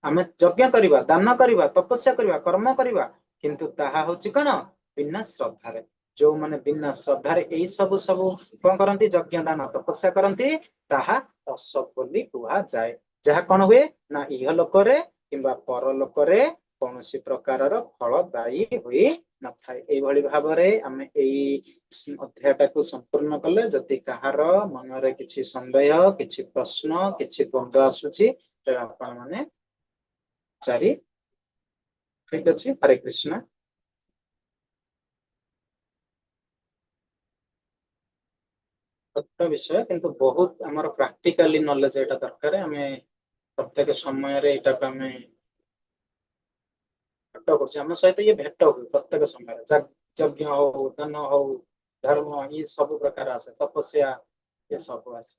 ଆମେ ଯଜ୍ଞ କରିବା, ଦାନ କରିବା, ତପସ୍ୟା କରିବା, କର୍ମ କରିବା, କିନ୍ତୁ ତାହା ହଉଛି କଣ ବିନା ଶ୍ରଦ୍ଧାରେ। ଯୋଉମାନେ ବିନା ଶ୍ରଦ୍ଧାରେ ଏଇ ସବୁ ସବୁ କଣ କରନ୍ତି, ଯଜ୍ଞ, ଦାନ, ତପସ୍ୟା କରନ୍ତି, ତାହା ଅସତ୍ ବୋଲି କୁହାଯାଏ। ଯାହା କଣ ହୁଏ ନା ଇହ ଲୋକରେ କିମ୍ବା ପରଲୋକରେ କୌଣସି ପ୍ରକାରର ଫଳଦାୟୀ ହୋଇ ନଥାଏ। ଏଇଭଳି ଭାବରେ ଆମେ ଏଇ ଅଧ୍ୟାୟଟାକୁ ସମ୍ପୂର୍ଣ୍ଣ କଲେ। ଯଦି କାହାର ମନରେ କିଛି ସନ୍ଦେହ, କିଛି ପ୍ରଶ୍ନ, କିଛି ଦ୍ୱନ୍ଦ୍ୱ ଆସୁଛି, ତେବେ ଆପଣ ମାନେ ଚାରି। ଠିକ ଅଛି, ହରେ କୃଷ୍ଣ। ଛୋଟ ବିଷୟ କିନ୍ତୁ ବହୁତ ଆମର ପ୍ରାକ୍ଟିକାଲି ନଲେଜ ଏଇଟା ଦରକାର। ଆମେ ପ୍ରତ୍ୟେକ ସମୟରେ ଏଇଟାକୁ ଆମେ ଭେଟ କରୁଛେ, ଆମ ସହିତ ଇଏ ଭେଟ ହୁଏ ପ୍ରତ୍ୟେକ ସମୟରେ। ଯଜ୍ଞ ହଉ, ଦାନ ହଉ, ଧର୍ମ, ଇଏ ସବୁ ପ୍ରକାର ଆସେ, ତପସ୍ୟା, ଇଏ ସବୁ ଆସେ।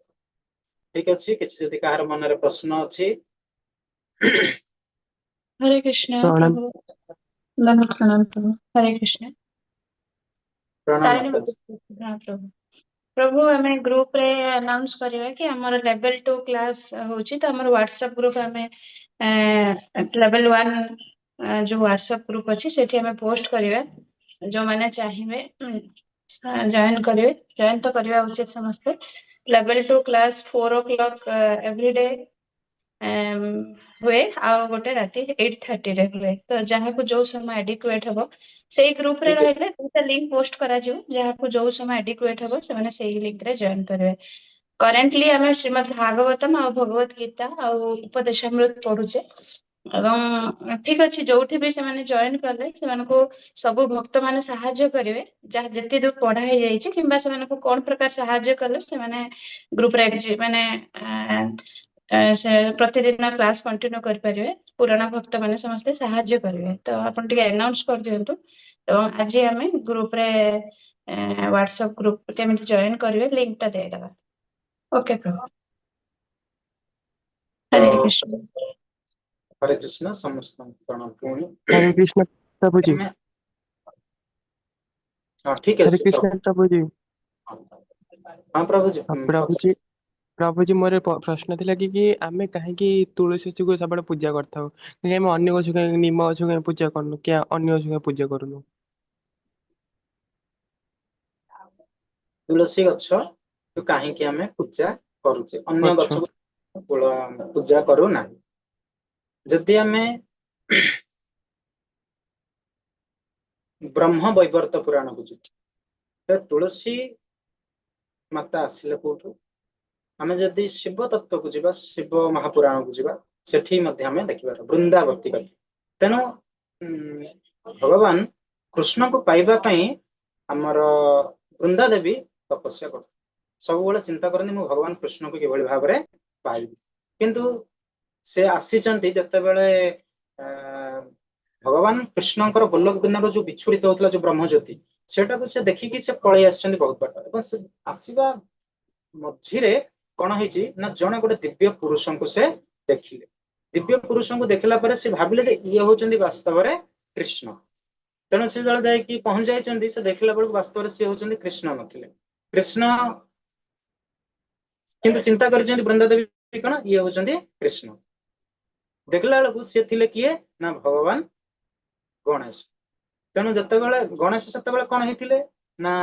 ଠିକ ଅଛି, କିଛି ଯଦି କାହାର ମନରେ ପ୍ରଶ୍ନ ଅଛି। ହରେ କୃଷ୍ଣ ପ୍ରଣାମ। ପ୍ରଭୁ, ପ୍ରଣାମ ପ୍ରଭୁ। ହରେ କୃଷ୍ଣ। ପ୍ରଣାମ ତାରିଣୀ ମାତାଜୀ। ହଁ ପ୍ରଭୁ। ପ୍ରଭୁ, ଆମେ ଗ୍ରୁପ ରେ ଆନାଉନ୍ସ କରିବା କି ଆମର ଲେଭେଲ 2 କ୍ଲାସ ହଉଛି, ତ ଆମର ହ୍ୱାଟ୍ସଆପ ଗ୍ରୁପ ଆମେ ଲେଭେଲ 1 ଯୋଉ ହ୍ୱାଟ୍ସଆପ ଗ୍ରୁପ ଅଛି ସେଠି ଆମେ ପୋଷ୍ଟ କରିବା। ଯୋଉମାନେ ଚାହିଁବେ ଜଏନ କରିବେ, ଜଏନ ତ କରିବା ଉଚିତ ସମସ୍ତେ। Level 2 class 4 o'clock every day ହୁଏ, ଆଉ ଗୋଟେ ରାତି 8:30 ରେ ହୁଏ। ତ ଯାହାକୁ ଯୋଉ ସମୟ ଆଡିକୁଏଟ ହବ ସେଇ ଗ୍ରୁପ ରେ ଠିକ ଅଛି। ରହିଲେ ଦୁଇଟା ଲିଙ୍କ ପୋଷ୍ଟ କରାଯିବ। ଯାହାକୁ ଯୋଉ ସମୟ ଆଡିକୁଏଟ ହବ ସେମାନେ ସେଇ ଲିଙ୍କ ରେ ଜଏନ କରିବେ। କରେଣ୍ଟଲି ଆମେ ଶ୍ରୀମଦ୍ ଭାଗବତମ ଆଉ ଭଗବତ ଗୀତା ଆଉ ଉପଦେଶାମୃତ ପଢୁଛେ। ଏବଂ ଠିକ ଅଛି, ଯୋଉଠି ବି ସେମାନେ ଜଏନ କଲେ ସେମାନଙ୍କୁ ସବୁ ଭକ୍ତ ମାନେ ସାହାଯ୍ୟ କରିବେ, ଯାହା ଯେତେ ଦୂର ପଢା ହେଇଯାଇଛି କିମ୍ବା ସେମାନଙ୍କୁ କଣ ପ୍ରକାର ସାହାଯ୍ୟ କଲେ ସେମାନେ ଗ୍ରୁପରେ ମାନେ ସେ ପ୍ରତିଦିନ କ୍ଲାସ କଣ୍ଟିନ୍ୟୁ କରିପାରିବେ। ପୁରୁଣା ଭକ୍ତ ମାନେ ସମସ୍ତେ ସାହାଯ୍ୟ କରିବେ। ତ ଆପଣ ଟିକେ ଆନାଉନ୍ସ କରିଦିଅନ୍ତୁ। ଏବଂ ଆଜି ଆମେ ଗ୍ରୁପରେ ହ୍ୱାଟ୍ସଆପ ଗ୍ରୁପ କେମିତି ଜଏନ କରିବେ ଲିଙ୍କ ଟା ଦେଇଦେବା। ଓକେ ପ୍ରଭୁ, ହରେ କୃଷ୍ଣ। ହରେ କୃଷ୍ଣ, ସମସ୍ତଙ୍କୁ ପ୍ରଣାମ ପୁଣି। ହରେ କୃଷ୍ଣ ପ୍ରଭୁଜୀ। ହଁ, ଠିକ ହରେ ଅଛି କୃଷ୍ଣ ପ୍ରଭୁଜୀ। ହଁ ପ୍ରଭୁଜୀ, ପ୍ରଭୁଜୀ, ପ୍ରଭୁଜୀ, ମୋର ପ୍ରଶ୍ନ ଥିଲା କି ଆମେ କାହିଁକି ତୁଳସୀ ଗଛକୁ ସବୁବେଳେ ପୂଜା କରିଥାଉ? କାହିଁକି ଆମେ ଅନ୍ୟ ଗଛ କାହିଁକି, ନିମ ଗଛ କାହିଁକି ପୂଜା କରୁନୁ କି ଅନ୍ୟ ଗଛ କାହିଁକି ପୂଜା କରୁନୁ? ତୁଳସୀ ଗଛ କାହିଁକି ଆମେ ପୂଜା କରୁଛେ, ଅନ୍ୟ ଗଛ। ଗଛକୁ ପୂଜା କରୁନାହିଁ? ଯଦି ଆମେ ବ୍ରହ୍ମ ବୈବର୍ତ୍ତ ପୁରାଣକୁ ଯିବା, ତୁଳସୀ ମାତା ଆସିଲେ କୋଉଠୁ? ଆମେ ଯଦି ଶିବ ତତ୍ଵକୁ ଯିବା, ଶିବ ମହାପୁରାଣକୁ ଯିବା, ସେଠି ମଧ୍ୟ ଆମେ ଦେଖିବା ବୃନ୍ଦାବତୀ କଥା। ତେଣୁ ଭଗବାନ କୃଷ୍ଣଙ୍କୁ ପାଇବା ପାଇଁ ଆମର ବୃନ୍ଦା ଦେବୀ ତପସ୍ୟା କରୁଥିଲେ। ସବୁବେଳେ ଚିନ୍ତା କରନ୍ତି ମୁଁ ଭଗବାନ କୃଷ୍ଣଙ୍କୁ କିଭଳି ଭାବରେ ପାଇବି। କିନ୍ତୁ ସେ ଆସିଛନ୍ତି ଯେତେବେଳେ ଭଗବାନ କୃଷ୍ଣଙ୍କର ଗୋଲକ ବୃନ୍ଦାବନ ଯୋଉ ବିଚ୍ଛୁରିତ ହଉଥିଲା, ଯୋଉ ବ୍ରହ୍ମଜ୍ୟୋତି, ସେଟାକୁ ସେ ଦେଖିକି ସେ ପଳେଇ ଆସିଛନ୍ତି ବହୁତ ବାଟ। ଏବଂ ସେ ଆସିବା ମଝିରେ କଣ ହେଇଛି ନା ଜଣେ ଗୋଟେ ଦିବ୍ୟ ପୁରୁଷଙ୍କୁ ସେ ଦେଖିଲେ। ଦିବ୍ୟ ପୁରୁଷଙ୍କୁ ଦେଖିଲା ପରେ ସେ ଭାବିଲେ ଯେ ଇଏ ହଉଛନ୍ତି ବାସ୍ତବରେ କୃଷ୍ଣ। ତେଣୁ ସେ ଯେତେବେଳେ ଯାଇକି ପହଞ୍ଚି ଯାଇଛନ୍ତି, ସେ ଦେଖିଲା ବେଳକୁ ବାସ୍ତବରେ ସିଏ ହଉଛନ୍ତି କୃଷ୍ଣ ନଥିଲେ। କୃଷ୍ଣ କିନ୍ତୁ ଚିନ୍ତା କରିଛନ୍ତି ବୃନ୍ଦା ଦେବୀ କଣ ଇଏ ହଉଛନ୍ତି କୃଷ୍ଣ। ଦେଖିଲା ବେଳକୁ ସିଏ ଥିଲେ କିଏ ନା ଭଗବାନ ଗଣେଶ। ତେଣୁ ଯେତେବେଳେ ଗଣେଶ ସେତେବେଳେ କଣ ହେଇଥିଲେ ନା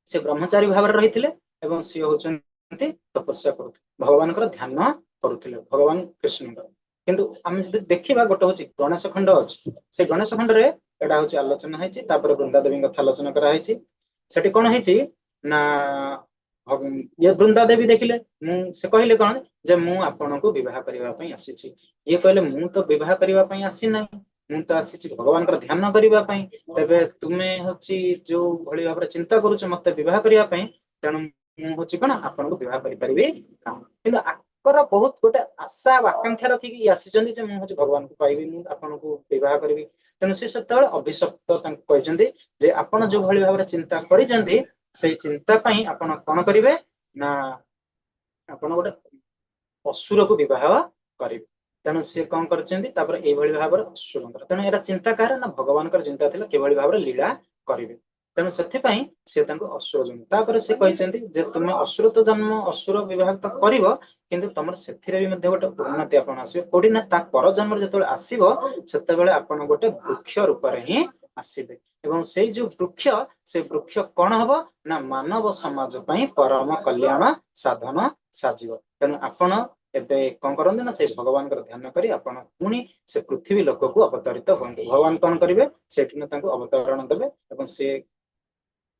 ସେ ବ୍ରହ୍ମଚାରୀ ଭାବରେ ରହିଥିଲେ ଏବଂ ସିଏ ହଉଛନ୍ତି ତପସ୍ୟା କରୁଥିଲେ, ଭଗବାନଙ୍କର ଧ୍ୟାନ କରୁଥିଲେ, ଭଗବାନ କୃଷ୍ଣଙ୍କର। କିନ୍ତୁ ଆମେ ଯଦି ଦେଖିବା, ଗୋଟେ ହଉଛି ଗଣେଶ ଖଣ୍ଡ ଅଛି, ସେ ଗଣେଶ ଖଣ୍ଡରେ ଏଇଟା ହଉଛି ଆଲୋଚନା ହେଇଛି। ତାପରେ ବୃନ୍ଦା ଦେବୀଙ୍କ କଥା ଆଲୋଚନା କରାହେଇଛି। ସେଠି କଣ ହେଇଛି ନା ଇଏ ବୃନ୍ଦା ଦେବୀ ଦେଖିଲେ, ମୁଁ ସେ କହିଲେ କଣ ଯେ ମୁଁ ଆପଣଙ୍କୁ ବିବାହ କରିବା ପାଇଁ ଆସିଛି। ଇଏ କହିଲେ, ମୁଁ ତ ବିବାହ କରିବା ପାଇଁ ଆସିନାହିଁ, ମୁଁ ତ ଆସିଛି ଭଗବାନଙ୍କର ଧ୍ୟାନ କରିବା ପାଇଁ। ତେବେ ତୁମେ ହଉଛି ଯୋଉ ଭଳି ଭାବରେ ଚିନ୍ତା କରୁଛ ମତେ ବିବାହ କରିବା ପାଇଁ, ତେଣୁ ମୁଁ ହଉଛି କଣ ଆପଣଙ୍କୁ ବିବାହ କରିପାରିବି ନାହିଁ। କିନ୍ତୁ ଆଙ୍କର ବହୁତ ଗୋଟେ ଆଶା ଆଉ ଆକାଂକ୍ଷା ରଖିକି ଇଏ ଆସିଛନ୍ତି ଯେ ମୁଁ ହଉଛି ଭଗବାନଙ୍କୁ ପାଇବି, ମୁଁ ଆପଣଙ୍କୁ ବିବାହ କରିବି। ତେଣୁ ସେ ସେତେବେଳେ ଅଭିଶପ୍ତ ତାଙ୍କୁ କହିଛନ୍ତି ଯେ ଆପଣ ଯୋଉ ଭଳି ଭାବରେ ଚିନ୍ତା କରିଛନ୍ତି, ସେଇ ଚିନ୍ତା ପାଇଁ ଆପଣ କଣ କରିବେ ନା ଆପଣ ଗୋଟେ ଅସୁରକୁ ବିବାହ କରିବେ। ତେଣୁ ସିଏ କଣ କରିଛନ୍ତି ତାପରେ ଏଇଭଳି ଭାବରେ ଅସୁରଙ୍କର, ତେଣୁ ଏଇଟା ଚିନ୍ତା କାହାର ନା ଭଗବାନଙ୍କର ଚିନ୍ତା ଥିଲା କିଭଳି ଭାବରେ ଲୀଳା କରିବେ। ତେଣୁ ସେଥିପାଇଁ ସେ ତାଙ୍କୁ ଅସୁର ଜନ୍ମ, ତାପରେ ସେ କହିଛନ୍ତି ଯେ ତୁମେ ଅସୁର ତ ଜନ୍ମ, ଅସୁର ବିବାହ ତ କରିବ, କିନ୍ତୁ ତମର ସେଥିରେ ବି ମଧ୍ୟ ଗୋଟେ ଉନ୍ନତି ଆପଣ ଆସିବେ କୋଉଠି ନା ତା ପର ଜନ୍ମରେ ଯେତେବେଳେ ଆସିବ, ସେତେବେଳେ ଆପଣ ଗୋଟେ ବୃକ୍ଷ ରୂପରେ ହିଁ ଆସିବେ ଏବଂ ସେଇ ଯୋଉ ବୃକ୍ଷ, ସେ ବୃକ୍ଷ କଣ ହବ ନା ମାନବ ସମାଜ ପାଇଁ ପରମ କଲ୍ୟାଣ ସାଧନ ସାଜିବ। ତେଣୁ ଆପଣ ଏବେ କଣ କରନ୍ତି ନା ସେଇ ଭଗବାନଙ୍କର ଧ୍ୟାନ କରି ଆପଣ ପୁଣି ସେ ପୃଥିବୀ ଲୋକକୁ ଅବତରିତ ହୁଅନ୍ତୁ। ଭଗବାନ କଣ କରିବେ, ସେଠି ନା ତାଙ୍କୁ ଅବତରଣ ଦେବେ ଏବଂ ସେ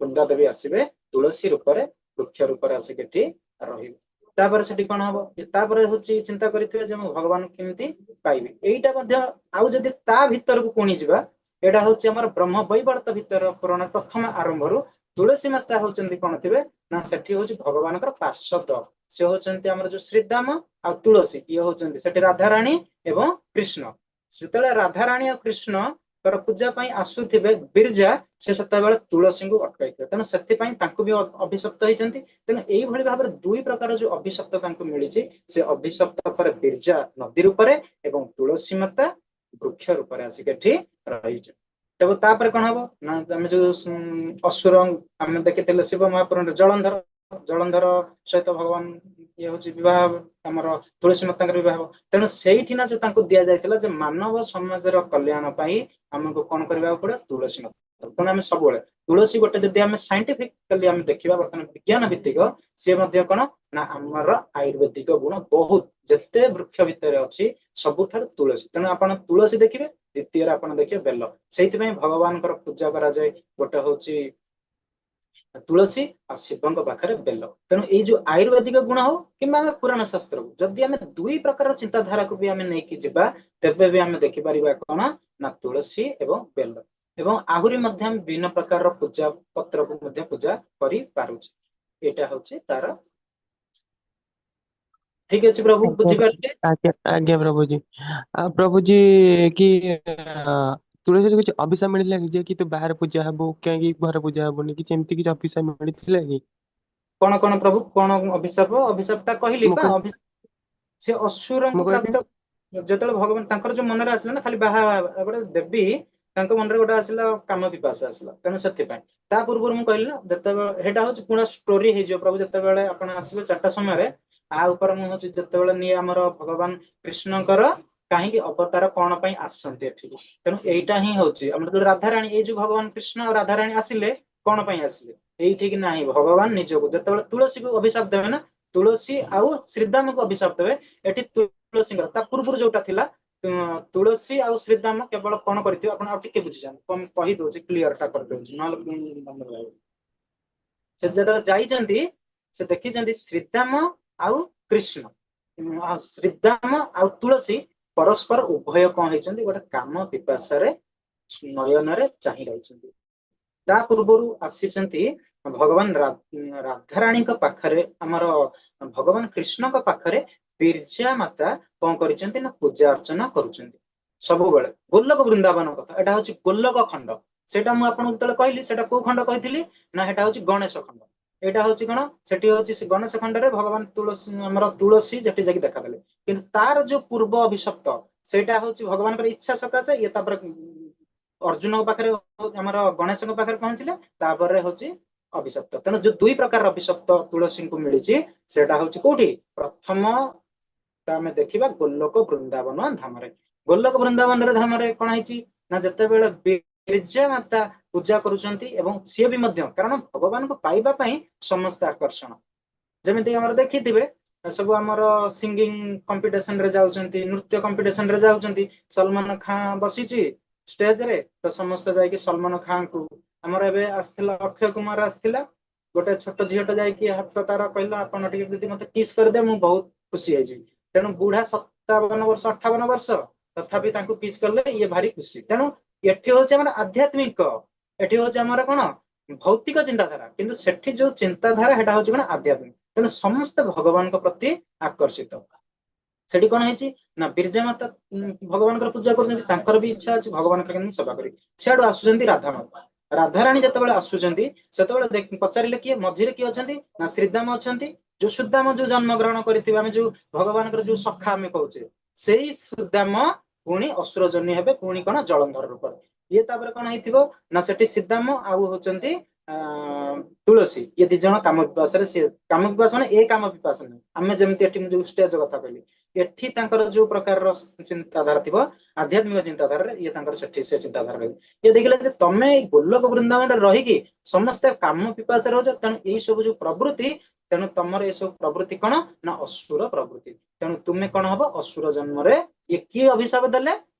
ବୃନ୍ଦା ଦେବୀ ଆସିବେ ତୁଳସୀ ରୂପରେ, ବୃକ୍ଷ ରୂପରେ ଆସିକି ଏଠି ରହିବେ। ତାପରେ ସେଠି କଣ ହବ? ତାପରେ ହଉଛି ଚିନ୍ତା କରିଥିବେ ଯେ ମୁଁ ଭଗବାନ କେମିତି ପାଇବି। ଏଇଟା ମଧ୍ୟ ଆଉ ଯଦି ତା ଭିତରକୁ ପୁଣି ଯିବା, ଏଇଟା ହଉଛି ଆମର ବ୍ରହ୍ମ ବୈବର୍ତ୍ତ ଭିତର ପୁରାଣ ପ୍ରଥମ ଆରମ୍ଭରୁ ତୁଳସୀ ମାତା ହଉଛନ୍ତି କଣ ଥିବେ ନା ସେଠି ହଉଛି ଭଗବାନଙ୍କର ପାର୍ଶ୍ୱଦ। ସେ ହଉଛନ୍ତି ଆମର ଯୋଉ ଶ୍ରୀଦାମ ଆଉ ତୁଳସୀ, ଇଏ ହଉଛନ୍ତି ସେଠି ରାଧାରାଣୀ ଏବଂ କୃଷ୍ଣ। ସେତେବେଳେ ରାଧାରାଣୀ ଆଉ କୃଷ୍ଣଙ୍କର ପୂଜା ପାଇଁ ଆସୁଥିବେ ବିରଜା, ସେ ସେତେବେଳେ ତୁଳସୀଙ୍କୁ ଅଟକାଇଥିବେ। ତେଣୁ ସେଥିପାଇଁ ତାଙ୍କୁ ବି ଅଭିଶପ୍ତ ହେଇଛନ୍ତି। ତେଣୁ ଏଇଭଳି ଭାବରେ ଦୁଇ ପ୍ରକାର ଯୋଉ ଅଭିଶପ୍ତ ତାଙ୍କୁ ମିଳିଛି, ସେ ଅଭିଶପ୍ତ ପରେ ବିରଜା ନଦୀ ରୂପରେ ଏବଂ ତୁଳସୀ ମାତା ବୃକ୍ଷ ରୂପରେ ଆସିକି ଏଠି ରହିଛନ୍ତି। ତେବେ ତାପରେ କଣ ହବ ନା ଆମେ ଯୋଉ ଅସୁର ଆମେ ଦେଖିଥିଲେ ଶିବ ମହାପୁରାଣରେ ଜଳନ୍ଧର, ଜଳନ୍ଧର ସହିତ ଭଗବାନ ଇଏ ହଉଛି ବିବାହ, ଆମର ତୁଳସୀ ମାତାଙ୍କର ବିବାହ। ତେଣୁ ସେଇଠି ନା ଯେ ତାଙ୍କୁ ଦିଆଯାଇଥିଲା ଯେ ମାନବ ସମାଜର କଲ୍ୟାଣ ପାଇଁ ଆମକୁ କଣ କରିବାକୁ ପଡିବ, ତୁଳସୀ ମାତା। ତେଣୁ ଆମେ ସବୁବେଳେ ତୁଳସୀ ଗୋଟେ ଯଦି ଆମେ ସାଇଣ୍ଟିଫିକାଲି ଆମେ ଦେଖିବା, ବର୍ତ୍ତମାନ ବିଜ୍ଞାନ ଭିତ୍ତିକ, ସିଏ ମଧ୍ୟ କଣ ନା ଆମର ଆୟୁର୍ବେଦିକ ଗୁଣ ବହୁତ ଯେତେ ବୃକ୍ଷ ଭିତରେ ଅଛି ସବୁଠାରୁ ତୁଳସୀ। ତେଣୁ ଆପଣ ତୁଳସୀ ଦେଖିବେ, ଦ୍ୱିତୀୟରେ ଆପଣ ଦେଖିବେ ବେଲ। ସେଇଥିପାଇଁ ଭଗବାନଙ୍କର ପୂଜା କରାଯାଏ, ଗୋଟେ ହଉଛି ତୁଳସୀ ଆଉ ଶିବଙ୍କ ପାଖରେ ବେଲ। ତେଣୁ ଏଇ ଯୋଉ ଆୟୁର୍ବେଦିକ ଗୁଣ ହଉ କିମ୍ବା ଆମେ ପୁରାଣ ଶାସ୍ତ୍ରକୁ ଯଦି ଆମେ ଦୁଇ ପ୍ରକାର ଚିନ୍ତାଧାରାକୁ ବି ଆମେ ନେଇକି ଯିବା, ତେବେ ବି ଆମେ ଦେଖିପାରିବା କଣ ନା ତୁଳସୀ ଏବଂ ବେଲ, ଏବଂ ଆହୁରି ମଧ୍ୟ ଆମେ ବିଭିନ୍ନ ପ୍ରକାରର ପୂଜା ପତ୍ରକୁ ମଧ୍ୟ ପୂଜା କରିପାରୁଛେ। ଏଇଟା ହଉଛି ତାର। ଠିକ ଅଛି ପ୍ରଭୁ, ବୁଝିପାରିଲେ? ଆଜ୍ଞା ଆଜ୍ଞା ପ୍ରଭୁଜୀ। ଆଉ ପ୍ରଭୁଜୀ, କି ତୁଳସୀରେ କିଛି ଅଭିଶାପ ମିଳିଥିଲା କି, ଯେ କି ତୁ ବାହାରେ ପୂଜା ହବୁ, କାହିଁକି ଘରେ ପୂଜା ହବୁନି, କିଛି ଏମିତି କିଛି ଅଭିଶାପ ମିଳିଥିଲା କି? କଣ କଣ ପ୍ରଭୁ, କଣ ଅଭିଶାପ? ଅଭିଶାପ ଟା କହିଲି ମୁଁ ପା। କହିଲି ଅଭିଶାପ ସେ ମୁଁ ଅସୁରଙ୍କୁ କହିଲି ପ୍ରାପ୍ତ ଯେତେବେଳେ ଭଗବାନ ତାଙ୍କର ଯୋଉ ମନରେ ଆସିଲା ନା ଖାଲି ବାହା ଗୋଟେ ଦେବୀ, ତାଙ୍କ ମନରେ ଗୋଟେ ଆସିଲା କାମ ପିପାସା ଆସିଲା। ତେଣୁ ସେଥିପାଇଁ ତା ପୂର୍ବରୁ ମୁଁ କହିଲି ନା ଯେତେବେଳେ ସେଇଟା ହଉଛି ପୁରା ଷ୍ଟୋରି ହେଇଯିବ ପ୍ରଭୁ, ଯେତେବେଳେ ଆପଣ ଆସିବେ 4ଟା ସମୟରେ। ଆ ଉପରେ ମୁଁ ହଉଛି ଯେତେବେଳେ ନିଏ ଆମର ଭଗବାନ କୃଷ୍ଣଙ୍କର କାହିଁକି ଅବତାର କଣ ପାଇଁ ଆସିଛନ୍ତି ଏଠିକି। ତେଣୁ ଏଇଟା ହିଁ ହଉଛି ଆମର ଯୋଉ ରାଧାରାଣୀ, ଏଇ ଯୋଉ ଭଗବାନ କୃଷ୍ଣ ଆଉ ରାଧାରାଣୀ ଆସିଲେ କଣ ପାଇଁ ଆସିଲେ ଏଇଠିକି? ନାହିଁ, ଭଗବାନ ନିଜକୁ ଯେତେବେଳେ ତୁଳସୀକୁ ଅଭିଶାପ ଦେବେ ନା, ତୁଳସୀ ଆଉ ଶ୍ରୀଦାମକୁ ଅଭିଶାପ ଦେବେ ଏଠି ତୁଳସୀଙ୍କର। ତା ପୂର୍ବରୁ ଯୋଉଟା ଥିଲା ତୁଳସୀ ଆଉ ଶ୍ରୀଦାମ କେବଳ କଣ କରିଥିବେ, ଆପଣ ଆଉ ଟିକେ ବୁଝିଯାଆନ୍ତୁ, କଣ କହିଦଉଛି, କ୍ଲିୟର ଟା କରିଦଉଛି, ନହେଲେ ମନେ ରହିବ। ସେ ଯେତେବେଳେ ଯାଇଛନ୍ତି, ସେ ଦେଖିଛନ୍ତି ଶ୍ରୀଦାମ ଆଉ କୃଷ୍ଣ ଆଉ ଶ୍ରୀଦାମ ଆଉ ତୁଳସୀ ପରସ୍ପର ଉଭୟ କଣ ହେଇଛନ୍ତି, ଗୋଟେ କାମ ପିପାସାରେ ନୟନରେ ଚାହିଁ ରହିଛନ୍ତି। ତା ପୂର୍ବରୁ ଆସିଛନ୍ତି ଭଗବାନ ରାଧାରାଣୀଙ୍କ ପାଖରେ, ଆମର ଭଗବାନ କୃଷ୍ଣଙ୍କ ପାଖରେ ବିରଜା ମାତା କଣ କରିଛନ୍ତି ନା ପୂଜା ଅର୍ଚ୍ଚନା କରୁଛନ୍ତି ସବୁବେଳେ। ଗୋଲକ ବୃନ୍ଦାବନ କଥା, ଏଇଟା ହଉଛି ଗୋଲକ ଖଣ୍ଡ। ସେଇଟା ମୁଁ ଆପଣଙ୍କୁ ଯେତେବେଳେ କହିଲି, ସେଇଟା କୋଉ ଖଣ୍ଡ କହିଥିଲି ନା ସେଟା ହଉଛି ଗଣେଶ ଖଣ୍ଡ। ଏଇଟା ହଉଛି କଣ, ସେଠି ହଉଛି ସେ ଗଣେଶ ଖଣ୍ଡରେ ଭଗବାନ ତୁଳସୀ, ଆମର ତୁଳସୀ ସେଠି ଯାଇକି ଦେଖାଦେଲେ। କିନ୍ତୁ ତାର ଯୋଉ ପୂର୍ବ ଅଭିଶପ୍ତ ସେଇଟା ହଉଛି ଭଗବାନଙ୍କର ଇଚ୍ଛା ସକାଶେ ଇଏ ତାପରେ ଅର୍ଜୁନଙ୍କ ପାଖରେ, ଆମର ଗଣେଶଙ୍କ ପାଖରେ ପହଞ୍ଚିଲେ, ତାପରେ ହଉଛି ଅଭିଶପ୍ତ। ତେଣୁ ଯୋଉ ଦୁଇ ପ୍ରକାରର ଅଭିଶପ୍ତ ତୁଳସୀଙ୍କୁ ମିଳିଛି, ସେଇଟା ହଉଛି କୋଉଠି? ପ୍ରଥମ ଆମେ ଦେଖିବା ଗୋଲୋକ ବୃନ୍ଦାବନ ଧାମରେ। ଗୋଲୋକ ବୃନ୍ଦାବନରେ ଧାମରେ କଣ ହେଇଛି ନା, ଯେତେବେଳେ ବିରଜା ମାତା ପୂଜା କରୁଛନ୍ତି ଏବଂ ସିଏ ବି ମଧ୍ୟ, କାରଣ ଭଗବାନଙ୍କୁ ପାଇବା ପାଇଁ ସମସ୍ତେ ଆକର୍ଷଣ। ଯେମିତି ଆମର ଦେଖିଥିବେ, ସବୁ ଆମର ସିଙ୍ଗିଂ କମ୍ପିଟିସନ ରେ ଯାଉଛନ୍ତି, ନୃତ୍ୟ କମ୍ପିଟିସନ ରେ ଯାଉଛନ୍ତି। ସଲମାନ ଖାଁ ବସିଛି ଷ୍ଟେଜରେ, ତ ସମସ୍ତେ ଯାଇକି ସଲମାନ ଖାଁକୁ, ଆମର ଏବେ ଆସିଥିଲା ଅକ୍ଷୟ କୁମାର ଆସିଥିଲା, ଗୋଟେ ଛୋଟ ଝିଅଟା ଯାଇକି ହାତ ତାର କହିଲା, "ଆପଣ ଟିକେ ଯଦି ମତେ କିସ୍ କରିଦେ, ମୁଁ ବହୁତ ଖୁସି ହେଇଯିବି।" ତେଣୁ ବୁଢା 57 ବର୍ଷ, 58 ବର୍ଷ, ତଥାପି ତାଙ୍କୁ କିସ୍ କଲେ ଇଏ ଭାରି ଖୁସି। ତେଣୁ ଏଠି ହଉଛି ଆମର ଆଧ୍ୟାତ୍ମିକ, ଏଠି ହଉଛି ଆମର କଣ ଭୌତିକ ଚିନ୍ତାଧାରା, କିନ୍ତୁ ସେଠି ଯୋଉ ଚିନ୍ତାଧାରା ସେଟା ହଉଛି କଣ ଆଧ୍ୟାତ୍ମିକ। ତେଣୁ ସମସ୍ତେ ଭଗବାନଙ୍କ ପ୍ରତି ଆକର୍ଷିତ। ସେଠି କଣ ହେଇଛି ନା, ବିରଜା ମାତା ଭଗବାନଙ୍କର ପୂଜା କରୁଛନ୍ତି। ତାଙ୍କର ବି ଇଚ୍ଛା ଅଛି ଭଗବାନଙ୍କର କେମିତି ସେବା କରିବେ। ସିଆଡୁ ଆସୁଛନ୍ତି ରାଧା ମାତା। ରାଧାରାଣୀ ଯେତେବେଳେ ଆସୁଛନ୍ତି, ସେତେବେଳେ ପଚାରିଲେ କିଏ, ମଝିରେ କିଏ ଅଛନ୍ତି ନା ଶ୍ରୀଦାମ ଅଛନ୍ତି। ଯୋଉ ସୁଦାମ ଯୋଉ ଜନ୍ମ ଗ୍ରହଣ କରିଥିବେ, ଆମେ ଯୋଉ ଭଗବାନଙ୍କର ଯୋଉ ସଖା ଆମେ କହୁଛେ, ସେଇ ସୁଦାମ ପୁଣି ଅସୁର ଜନି ହେବେ, ପୁଣି କଣ ଜଳନ୍ଧର ରୂପରେ। ଇଏ ତାପରେ କଣ ହେଇଥିବ ନା, ସେଠି ଶ୍ରୀଦାମ ଆଉ ହଉଛନ୍ତି ତୁଳସୀ, ଇଏ ଦି ଜଣ କାମ ପିପାସରେ। ସିଏ କାମ ପିପାସ ମାନେ ଏ କାମ ପିପାସ ନୁହେଁ, ଆମେ ଯେମିତି ଏଠି ମୁଁ ଯୋଉ ଷ୍ଟେଜ କଥା କହିଲି, ଏଠି ତାଙ୍କର ଯୋଉ ପ୍ରକାରର ଚିନ୍ତାଧାରା ଥିବ ଆଧ୍ୟାତ୍ମିକ ଚିନ୍ତାଧାରାରେ, ଇଏ ତାଙ୍କର ସେଠି ସେ ଚିନ୍ତାଧାରା ରହିବ। ଇଏ ଦେଖିଲେ ଯେ ତମେ ଏଇ ଗୋଲୋକ ବୃନ୍ଦାବନରେ ରହିକି ସମସ୍ତେ କାମ ପିପାସରେ ରହୁଛ, ତେଣୁ ଏଇ ସବୁ ଯୋଉ ପ୍ରବୃତ୍ତି, ତେଣୁ ତମର ଏସବୁ ପ୍ରବୃତ୍ତି କଣ ନା ଅସୁର ପ୍ରବୃତ୍ତି। ତେଣୁ ତୁମେ କଣ ହବ ଅସୁର ଜନ୍ମରେ। ଇଏ କିଏ ଅଭିଶାପ ଦେଲେ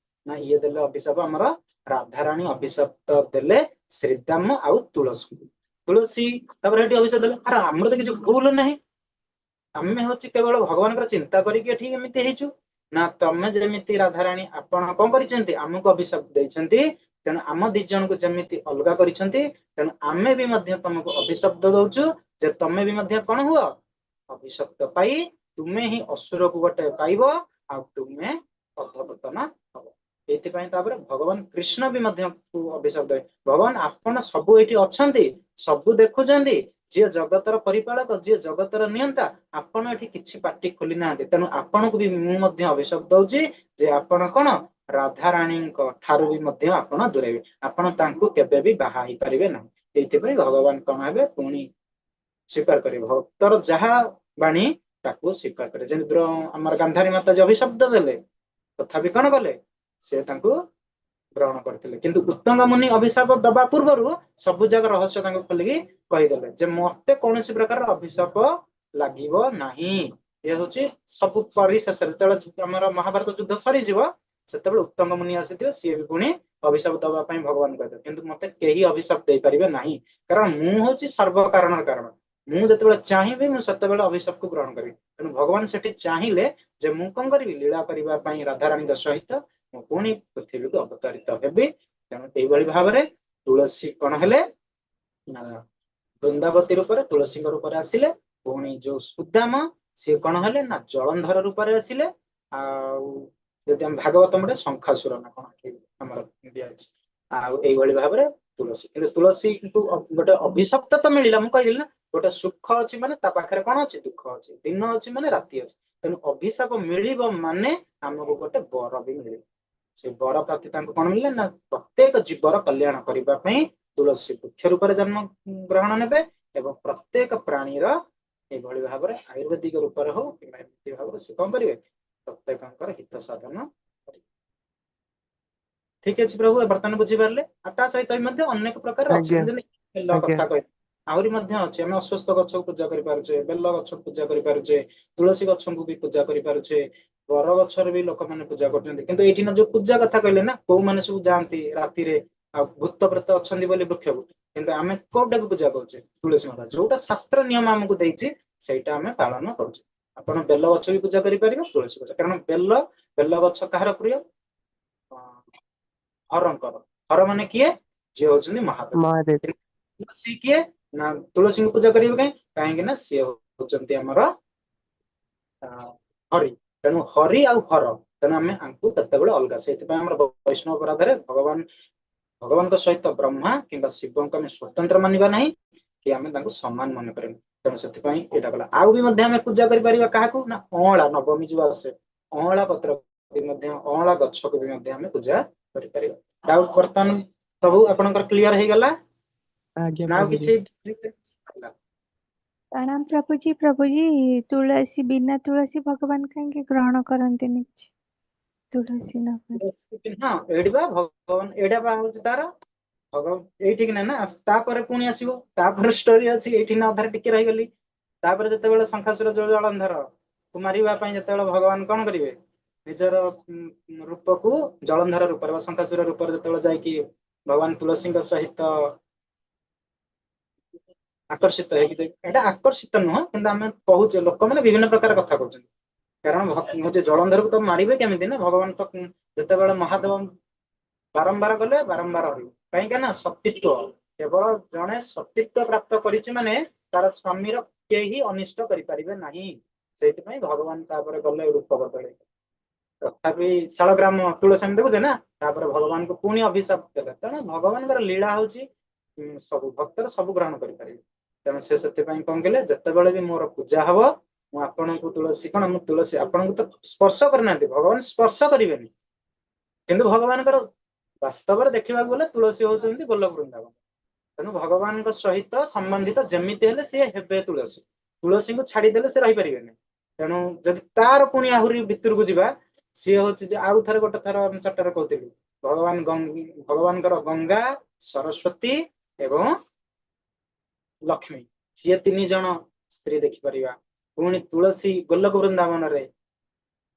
ନା, ଇଏ ଦେଲେ ଅଭିଶାପ, ଆମର ରାଧାରାଣୀ ଅଭିଶାପ ଦେଲେ ଶ୍ରୀଦାମ ଆଉ ତୁଳସୀ। ତୁଳସୀ ତାପରେ ଏଠି ଅଭିଶାପ ଦେଲେ, ଆରେ ଆମର ତ କିଛି ଭୁଲ ନାହିଁ, ଆମେ ହଉଛି କେବଳ ଭଗବାନଙ୍କର ଚିନ୍ତା କରିକି ଏଠି ଏମିତି ହେଇଛୁ। ନା, ତମେ ଯେମିତି ରାଧାରାଣୀ ଆପଣ କଣ କରିଛନ୍ତି, ଆମକୁ ଅଭିଶାପ ଦେଇଛନ୍ତି, ତେଣୁ ଆମ ଦି ଜଣଙ୍କୁ ଯେମିତି ଅଲଗା କରିଛନ୍ତି, ତେଣୁ ଆମେ ବି ମଧ୍ୟ ତମକୁ ଅଭିଶପ୍ତ ଦଉଛୁ ଯେ ତମେ ବି ମଧ୍ୟ କଣ ହୁଅ, ଅଭିଶପ୍ତ ପାଇ ତୁମେ ହିଁ ଅସୁରକୁ ଗୋଟେ ପାଇବ ଆଉ ତୁମେ ଅଧପତନ ହବ। ଏଇଥିପାଇଁ ତାପରେ ଭଗବାନ କୃଷ୍ଣ ବି ମଧ୍ୟ ଅଭିଶାପ ଦେବେ। ଭଗବାନ ଆପଣ ସବୁ ଏଇଠି ଅଛନ୍ତି, ସବୁ ଦେଖୁଛନ୍ତି, ଯିଏ ଜଗତର ପରିପାଳକ, ଯିଏ ଜଗତର ନିୟନ୍ତା, ଆପଣ ଏଠି କିଛି ପାଟି ଖୋଲି ନାହାନ୍ତି। ତେଣୁ ଆପଣଙ୍କୁ ବି ମୁଁ ମଧ୍ୟ ଅଭିଶାପ ଦଉଛି ଯେ ଆପଣ କଣ ରାଧାରାଣୀଙ୍କ ଠାରୁ ବି ମଧ୍ୟ ଆପଣ ଦୂରେଇବେ, ଆପଣ ତାଙ୍କୁ କେବେ ବି ବାହା ହେଇପାରିବେ ନାହିଁ। ଏଇଥିପାଇଁ ଭଗବାନ କଣ ହେବେ, ପୁଣି ସ୍ୱୀକାର କରିବେ। ଭକ୍ତର ଯାହା ବାଣୀ ତାକୁ ସ୍ୱୀକାର କରିବେ। ଯେମିତି ଆମର ଗାନ୍ଧାରୀ ମାତା ଯେ ଅଭିଶପ୍ତ ଦେଲେ, ତଥାପି କଣ କଲେ, ସେ ତାଙ୍କୁ ଗ୍ରହଣ କରିଥିଲେ। କିନ୍ତୁ ଉତ୍ତଙ୍ଗ ମୁନି ଅଭିଶାପ ଦବା ପୂର୍ବରୁ ସବୁ ଯାକ ରହସ୍ୟ ତାଙ୍କୁ ଖୋଲିକି କହିଦେଲେ ଯେ ମତେ କୌଣସି ପ୍ରକାରର ଅଭିଶାପ ଲାଗିବ ନାହିଁ। ଇଏ ହଉଛି ସବୁ ପରିଶେଷରେ ଯେତେବେଳେ ଆମର ମହାଭାରତ ଯୁଦ୍ଧ ସରିଯିବ, ସେତେବେଳେ ଉତ୍ତଙ୍ଗ ମୁନି ଆସିଥିବେ। ସିଏ ବି ପୁଣି ଅଭିଶାପ ଦବା ପାଇଁ ଭଗବାନ କହିଦେବେ, କିନ୍ତୁ ମତେ କେହି ଅଭିଶାପ ଦେଇପାରିବେ ନାହିଁ, କାରଣ ମୁଁ ହଉଛି ସର୍ବ କାରଣର କାରଣ। ମୁଁ ଯେତେବେଳେ ଚାହିଁବି, ମୁଁ ସେତେବେଳେ ଅଭିଶାପକୁ ଗ୍ରହଣ କରିବି। ତେଣୁ ଭଗବାନ ସେଠି ଚାହିଁଲେ ଯେ ମୁଁ କଣ କରିବି, ଲୀଳା କରିବା ପାଇଁ ରାଧାରାଣୀଙ୍କ ସହିତ ମୁଁ ପୁଣି ପୃଥିବୀକୁ ଅବତାରିତ ହେବି। ତେଣୁ ଏଇଭଳି ଭାବରେ ତୁଳସୀ କଣ ହେଲେ ନା ବୃନ୍ଦାବତୀ ରୂପରେ, ତୁଳସୀଙ୍କ ରୂପରେ ଆସିଲେ। ପୁଣି ଯୋଉ ସୁଦାମ, ସିଏ କଣ ହେଲେ ନା ଜଳନ୍ଧର ରୂପରେ ଆସିଲେ। ଆଉ ଯଦି ଆମେ ଭାଗବତମରେ ଶଙ୍ଖାସୁର ନା କଣ ଆମର ଦିଆଯାଇଛି। ଆଉ ଏଇଭଳି ଭାବରେ ତୁଳସୀ, କିନ୍ତୁ ତୁଳସୀଙ୍କୁ ଗୋଟେ ଅଭିଶପ୍ତ ତ ମିଳିଲା। ମୁଁ କହିଲି ନା, ଗୋଟେ ସୁଖ ଅଛି ମାନେ ତା ପାଖରେ କଣ ଅଛି? ଦୁଃଖ ଅଛି। ଦିନ ଅଛି ମାନେ ରାତି ଅଛି। ତେଣୁ ଅଭିଶାପ ମିଳିବ ମାନେ ଆମକୁ ଗୋଟେ ବର ବି ମିଳିବ। ସେ ବର ପ୍ରାପ୍ତି ତାଙ୍କୁ କଣ ମିଳିଲା ନା, ପ୍ରତ୍ୟେକ ଜୀବର କଲ୍ୟାଣ କରିବା ପାଇଁ ତୁଳସୀ ବୃକ୍ଷ ରୂପରେ ଜନ୍ମ ଗ୍ରହଣ ନେବେ ଏବଂ ପ୍ରତ୍ୟେକ ପ୍ରାଣୀର ଏଭଳି ଭାବରେ ଆୟୁର୍ବେଦିକ ରୂପରେ ହଉ କିମ୍ବା ଏମିତି ଭାବରେ ସେ କଣ କରିବେ, ପ୍ରତ୍ୟେକଙ୍କର ହିତ ସାଧନ କରିବେ। ଠିକ ଅଛି ପ୍ରଭୁ, ବର୍ତ୍ତମାନ ବୁଝିପାରିଲେ? ଆଉ ତା ସହିତ ବି ମଧ୍ୟ ଅନେକ ପ୍ରକାର ଅଛି। ଯେମିତି ବେଲ କଥା କହିଲେ, ଆହୁରି ମଧ୍ୟ ଅଛି। ଆମେ ଅଶ୍ୱତ୍ଥ ଗଛକୁ ପୂଜା କରିପାରୁଛେ, ବେଲ ଗଛକୁ ପୂଜା କରିପାରୁଛେ, ତୁଳସୀ ଗଛକୁ ବି ପୂଜା କରିପାରୁଛେ, ବର ଗଛରେ ବି ଲୋକମାନେ ପୂଜା କରୁଛନ୍ତି। କିନ୍ତୁ ଏଇଠି ନା ଯୋଉ ପୂଜା କଥା କହିଲେ ନା, କୋଉମାନେ ସବୁ ଯାଆନ୍ତି ରାତିରେ ଆଉ ଭୂତ ପ୍ରେତ ଅଛନ୍ତି ବୋଲି ବୃକ୍ଷକୁ। କିନ୍ତୁ ଆମେ କୋଉଟାକୁ ପୂଜା କରୁଛେ? ତୁଳସୀ ମାତା। ଯୋଉଟା ଶାସ୍ତ୍ର ନିୟମ ଆମକୁ ଦେଇଛି, ସେଇଟା ଆମେ ପାଳନ କରୁଛେ। ଆପଣ ବେଲ ଗଛ ବି ପୂଜା କରିପାରିବେ, ତୁଳସୀ ଗଛ। କାରଣ ବେଲ ଗଛ କାହାର ପ୍ରିୟ? ହରଙ୍କର। ହର ମାନେ କିଏ? ଯିଏ ହଉଛନ୍ତି ମହାଦେବ। ମହାଦେବ। ତୁଳସୀ କିଏ ନା, ତୁଳସୀଙ୍କୁ ପୂଜା କରିବେ କାହିଁ? କାହିଁକି ନା ସିଏ ହଉଛନ୍ତି ଆମର ହରି। ତେଣୁ ହରି ଆଉ ହର, ତେଣୁ ଆମେ ଆଙ୍କୁ କେତେବେଳେ ଅଲଗା। ସେଇଥିପାଇଁ ଆମର ବୈଷ୍ଣବ ଅପରାଧରେ ଭଗବାନଙ୍କ ସହିତ ବ୍ରହ୍ମା କିମ୍ବା ଶିବଙ୍କୁ ଆମେ ସ୍ୱତନ୍ତ୍ର ମାନିବା ନାହିଁ। କି ଆମେ ତାଙ୍କୁ ସମାନ ମନେ କରିନୁ। ତେଣୁ ସେଥିପାଇଁ ଏଇଟା କଲା। ଆଉ ବି ମଧ୍ୟ ଆମେ ପୂଜା କରିପାରିବା କାହାକୁ ନା ଅଁଳା ନବମୀ ଯୋଉ ଆସେ, ଅଁଳା ପତ୍ର ବି ମଧ୍ୟ, ଅଁଳା ଗଛକୁ ବି ମଧ୍ୟ ଆମେ ପୂଜା କରିପାରିବା। ଡାଉଟ ବର୍ତ୍ତମାନ ପ୍ରଭୁ ଆପଣଙ୍କର କ୍ଲିୟର ହେଇଗଲା? ଆଜ୍ଞା ନା ଆଉ ପ୍ରଭୁଜୀ। କିଛି? ପ୍ରଣାମ ପ୍ରଭୁଜୀ। ପ୍ରଭୁଜୀ, ତୁଳସୀ ବିନା ତୁଳସୀ ଭଗବାନ କାହିଁକି ଗ୍ରହଣ କରନ୍ତିନି କିଛି? ତୁଳସୀ ନ ପାଇ। ହଁ, ଏଇଠି ବା ଭଗବାନ, ଏଇଟା ବା ହଉଛି ତାର ଭଗବାନ ଏଇଠି କି ନା ନା ତାପରେ ପୁଣି ଆସିବ, ତାପରେ ଷ୍ଟୋରି ଅଛି। ଏଇଠି ନା ଅଧାରେ ଟିକେ ରହିଗଲି। ତାପରେ ଯେତେବେଳେ ଶଙ୍ଖାସୁର ଯୋଉ ଜଳନ୍ଧର କୁ ମାରିବା ପାଇଁ ଯେତେବେଳେ ଭଗବାନ କଣ କରିବେ, ନିଜର ରୂପକୁ ଜଳନ୍ଧର ରୂପରେ ବା ଶଙ୍ଖାସୁର ରୂପରେ ଯେତେବେଳେ ଯାଇକି ଭଗବାନ ତୁଳସୀଙ୍କ ସହିତ ଆକର୍ଷିତ ହେଇକି ଯାଇ, ଏଇଟା ଆକର୍ଷିତ ନୁହଁ କିନ୍ତୁ ଆମେ କହୁଛେ, ଲୋକମାନେ ବିଭିନ୍ନ ପ୍ରକାର କଥା କହୁଛନ୍ତି। କାରଣ ହଉଛି ଜଳନ୍ଧରକୁ ତ ମାରିବେ କେମିତି ନା ଭଗବାନ ତ ଯେତେବେଳେ ମହାଦେବ ବାରମ୍ବାର ଗଲେ ବାରମ୍ବାର ହରିବେ। କାହିଁକି ନା ସତୀତ୍ୱ, କେବଳ ଜଣେ ସତୀତ୍ୱ ପ୍ରାପ୍ତ କରିଛି ମାନେ ତାର ସ୍ୱାମୀର କେହି ଅନିଷ୍ଟ କରିପାରିବେ ନାହିଁ। ସେଇଥିପାଇଁ ଭଗବାନ ତାପରେ ଗଲେ ରୂପ ବଦଳେଇ, ତଥାପି ଶାଳଗ୍ରାମ ତୁଳସୀ ଆମେ ଦେଖୁଛେ ନା, ତାପରେ ଭଗବାନଙ୍କୁ ପୁଣି ଅଭିଶାପ ଦେଲେ। ତେଣୁ ଭଗବାନଙ୍କର ଲୀଳା ହଉଛି ସବୁ ଭକ୍ତର ସବୁ ଗ୍ରହଣ କରିପାରିବେ। ତେଣୁ ସେ ସେଥିପାଇଁ କଣ କଲେ, ଯେତେବେଳେ ବି ମୋର ପୂଜା ହବ ମୁଁ ଆପଣଙ୍କୁ ତୁଳସୀ କଣ, ମୁଁ ତୁଳସୀ ଆପଣଙ୍କୁ ତ ସ୍ପର୍ଶ କରିନାହାନ୍ତି, ଭଗବାନ ସ୍ପର୍ଶ କରିବେନି। କିନ୍ତୁ ଭଗବାନଙ୍କର ବାସ୍ତବରେ ଦେଖିବାକୁ ଗଲେ ତୁଳସୀ ହଉଛନ୍ତି ଗୋଲକ ବୃନ୍ଦାବନ। ତେଣୁ ଭଗବାନଙ୍କ ସହିତ ସମ୍ବନ୍ଧିତ ଯେମିତି ହେଲେ ସିଏ ହେବେ ତୁଳସୀ, ତୁଳସୀଙ୍କୁ ଛାଡିଦେଲେ ସେ ରହିପାରିବେନି। ତେଣୁ ଯଦି ତାର ପୁଣି ଆହୁରି ଭିତରକୁ ଯିବା, ସିଏ ହଉଛି ଯେ ଆଉ ଥରେ ଗୋଟେ ଥର ଆମେ ଚାରିଟାରେ କହୁଥିଲି, ଭଗବାନ ଭଗବାନଙ୍କର ଗଙ୍ଗା, ସରସ୍ଵତୀ ଏବଂ ଲକ୍ଷ୍ମୀ, ସିଏ ତିନି ଜଣ ସ୍ତ୍ରୀ ଦେଖିପାରିବା। ପୁଣି ତୁଳସୀ ଗୋଲକ ବୃନ୍ଦାବନରେ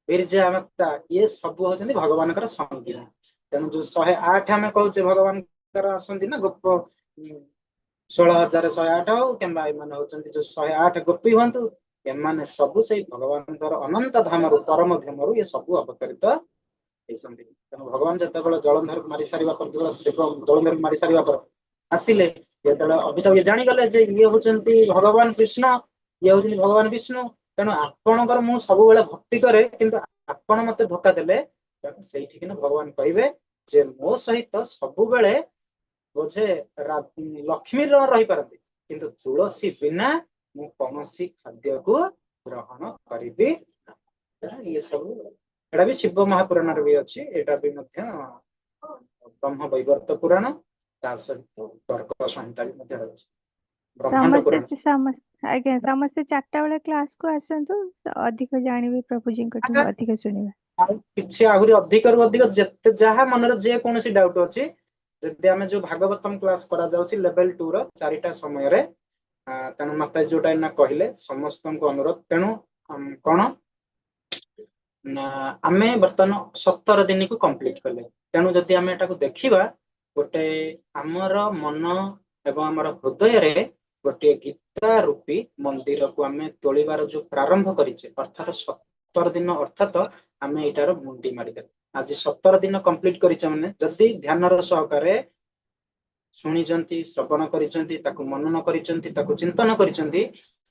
ବିରଜା ମାତା, ଇଏ ସବୁ ହଉଛନ୍ତି ଭଗବାନଙ୍କର ସଙ୍ଗିନୀ। ତେଣୁ ଯୋଉ 108 ଆମେ କହୁଛେ ଭଗବାନଙ୍କର ଆସନ୍ତି ନା ଗୋପ, 16,108 ହଉ କିମ୍ବା ଏମାନେ ହଉଛନ୍ତି ଯୋଉ 108 ଗୋପୀ ହୁଅନ୍ତୁ, ଏମାନେ ସବୁ ସେଇ ଭଗବାନଙ୍କର ଅନନ୍ତ ଧାମରୁ ପରମ ଧାମରୁ ଇଏ ସବୁ ଅବତରିତ ହେଇଛନ୍ତି। ତେଣୁ ଭଗବାନ ଯେତେବେଳେ ଜଳନ୍ଧରକୁ ମାରି ସାରିବା ପରେ, ଯେତେବେଳେ ଶିବ ଜଳନ୍ଧରକୁ ମାରି ସାରିବା ପରେ ଆସିଲେ, ଯେତେବେଳେ ଅଭିଶାପ ଇଏ ଜାଣିଗଲେ ଯେ ଇଏ ହଉଛନ୍ତି ଭଗବାନ କୃଷ୍ଣ, ଇଏ ହଉଛନ୍ତି ଭଗବାନ ବିଷ୍ଣୁ, ତେଣୁ ଆପଣଙ୍କର ମୁଁ ସବୁବେଳେ ଭକ୍ତି କରେ, କିନ୍ତୁ ଆପଣ ମତେ ଧୋକା ଦେଲେ। ତେଣୁ ସେଇଠିକିନା ଭଗବାନ କହିବେ ଯେ ମୋ ସହିତ ସବୁବେଳେ ବୋଝେ ଲକ୍ଷ୍ମୀ ରହିପାରନ୍ତି, କିନ୍ତୁ ତୁଳସୀ ବିନା ମୁଁ କୌଣସି ଖାଦ୍ୟକୁ ଗ୍ରହଣ କରିବି ନାହିଁ। ଇଏ ସବୁ ଏଇଟା ବି ଶିବ ମହାପୁରାଣରେ ବି ଅଛି, ଏଇଟା ବି ମଧ୍ୟ ବ୍ରହ୍ମ ବୈବର୍ତ୍ତ ପୁରାଣ, ତା ସହିତ ଗର୍ଗ ସଂହିତା ବି ମଧ୍ୟ ରହିଛି, ବ୍ରହ୍ମାଣ୍ଡ ସମସ୍ତେ ପୁରାଣ। ସମସ୍ତେ ଆଜ୍ଞା, ସମସ୍ତେ 4ଟା ବେଳେ କ୍ଲାସ କୁ ଆସନ୍ତୁ, ଅଧିକ ଜାଣିବେ ପ୍ରଭୁଜୀଙ୍କଠୁ, ଅଧିକ ଶୁଣିବେ। ଆଉ କିଛି ଆହୁରି ଅଧିକରୁ ଅଧିକ ଯେତେ ଯାହା ମନରେ ଯେ କୌଣସି ଡାଉଟ ଅଛି, ଯଦି ଆମେ ଯୋଉ ଭାଗବତମ କ୍ଲାସ କରାଯାଉଛି ଲେଭେଲ 2 ର 4ଟା ସମୟରେ, ତେଣୁ ମାତାଜୀ ଯୋଉଟା ଏଇନା କହିଲେ ସମସ୍ତଙ୍କୁ ଅନୁରୋଧ। ତେଣୁ କଣ ନା ଆମେ ବର୍ତ୍ତମାନ 17 ଦିନକୁ କମ୍ପ୍ଲିଟ କଲେ। ତେଣୁ ଯଦି ଆମେ ଏଟାକୁ ଦେଖିବା, ଗୋଟେ ଆମର ମନ ଏବଂ ଆମର ହୃଦୟରେ ଗୋଟିଏ ଗୀତା ରୂପୀ ମନ୍ଦିରକୁ ଆମେ ତୋଳିବାର ଯୋଉ ପ୍ରାରମ୍ଭ କରିଛେ, ଅର୍ଥାତ 17 ଦିନ, ଅର୍ଥାତ ଆମେ ଏଇଟାର ମୁଣ୍ଡି ମାରିଦେଲେ। ଆଜି 17 ଦିନ କମ୍ପ୍ଲିଟ କରିଛେ ମାନେ ଯଦି ଧ୍ୟାନର ସହକାରେ ଶୁଣିଛନ୍ତି, ଶ୍ରବଣ କରିଛନ୍ତି, ତାକୁ ମନନ କରିଛନ୍ତି, ତାକୁ ଚିନ୍ତନ କରିଛନ୍ତି,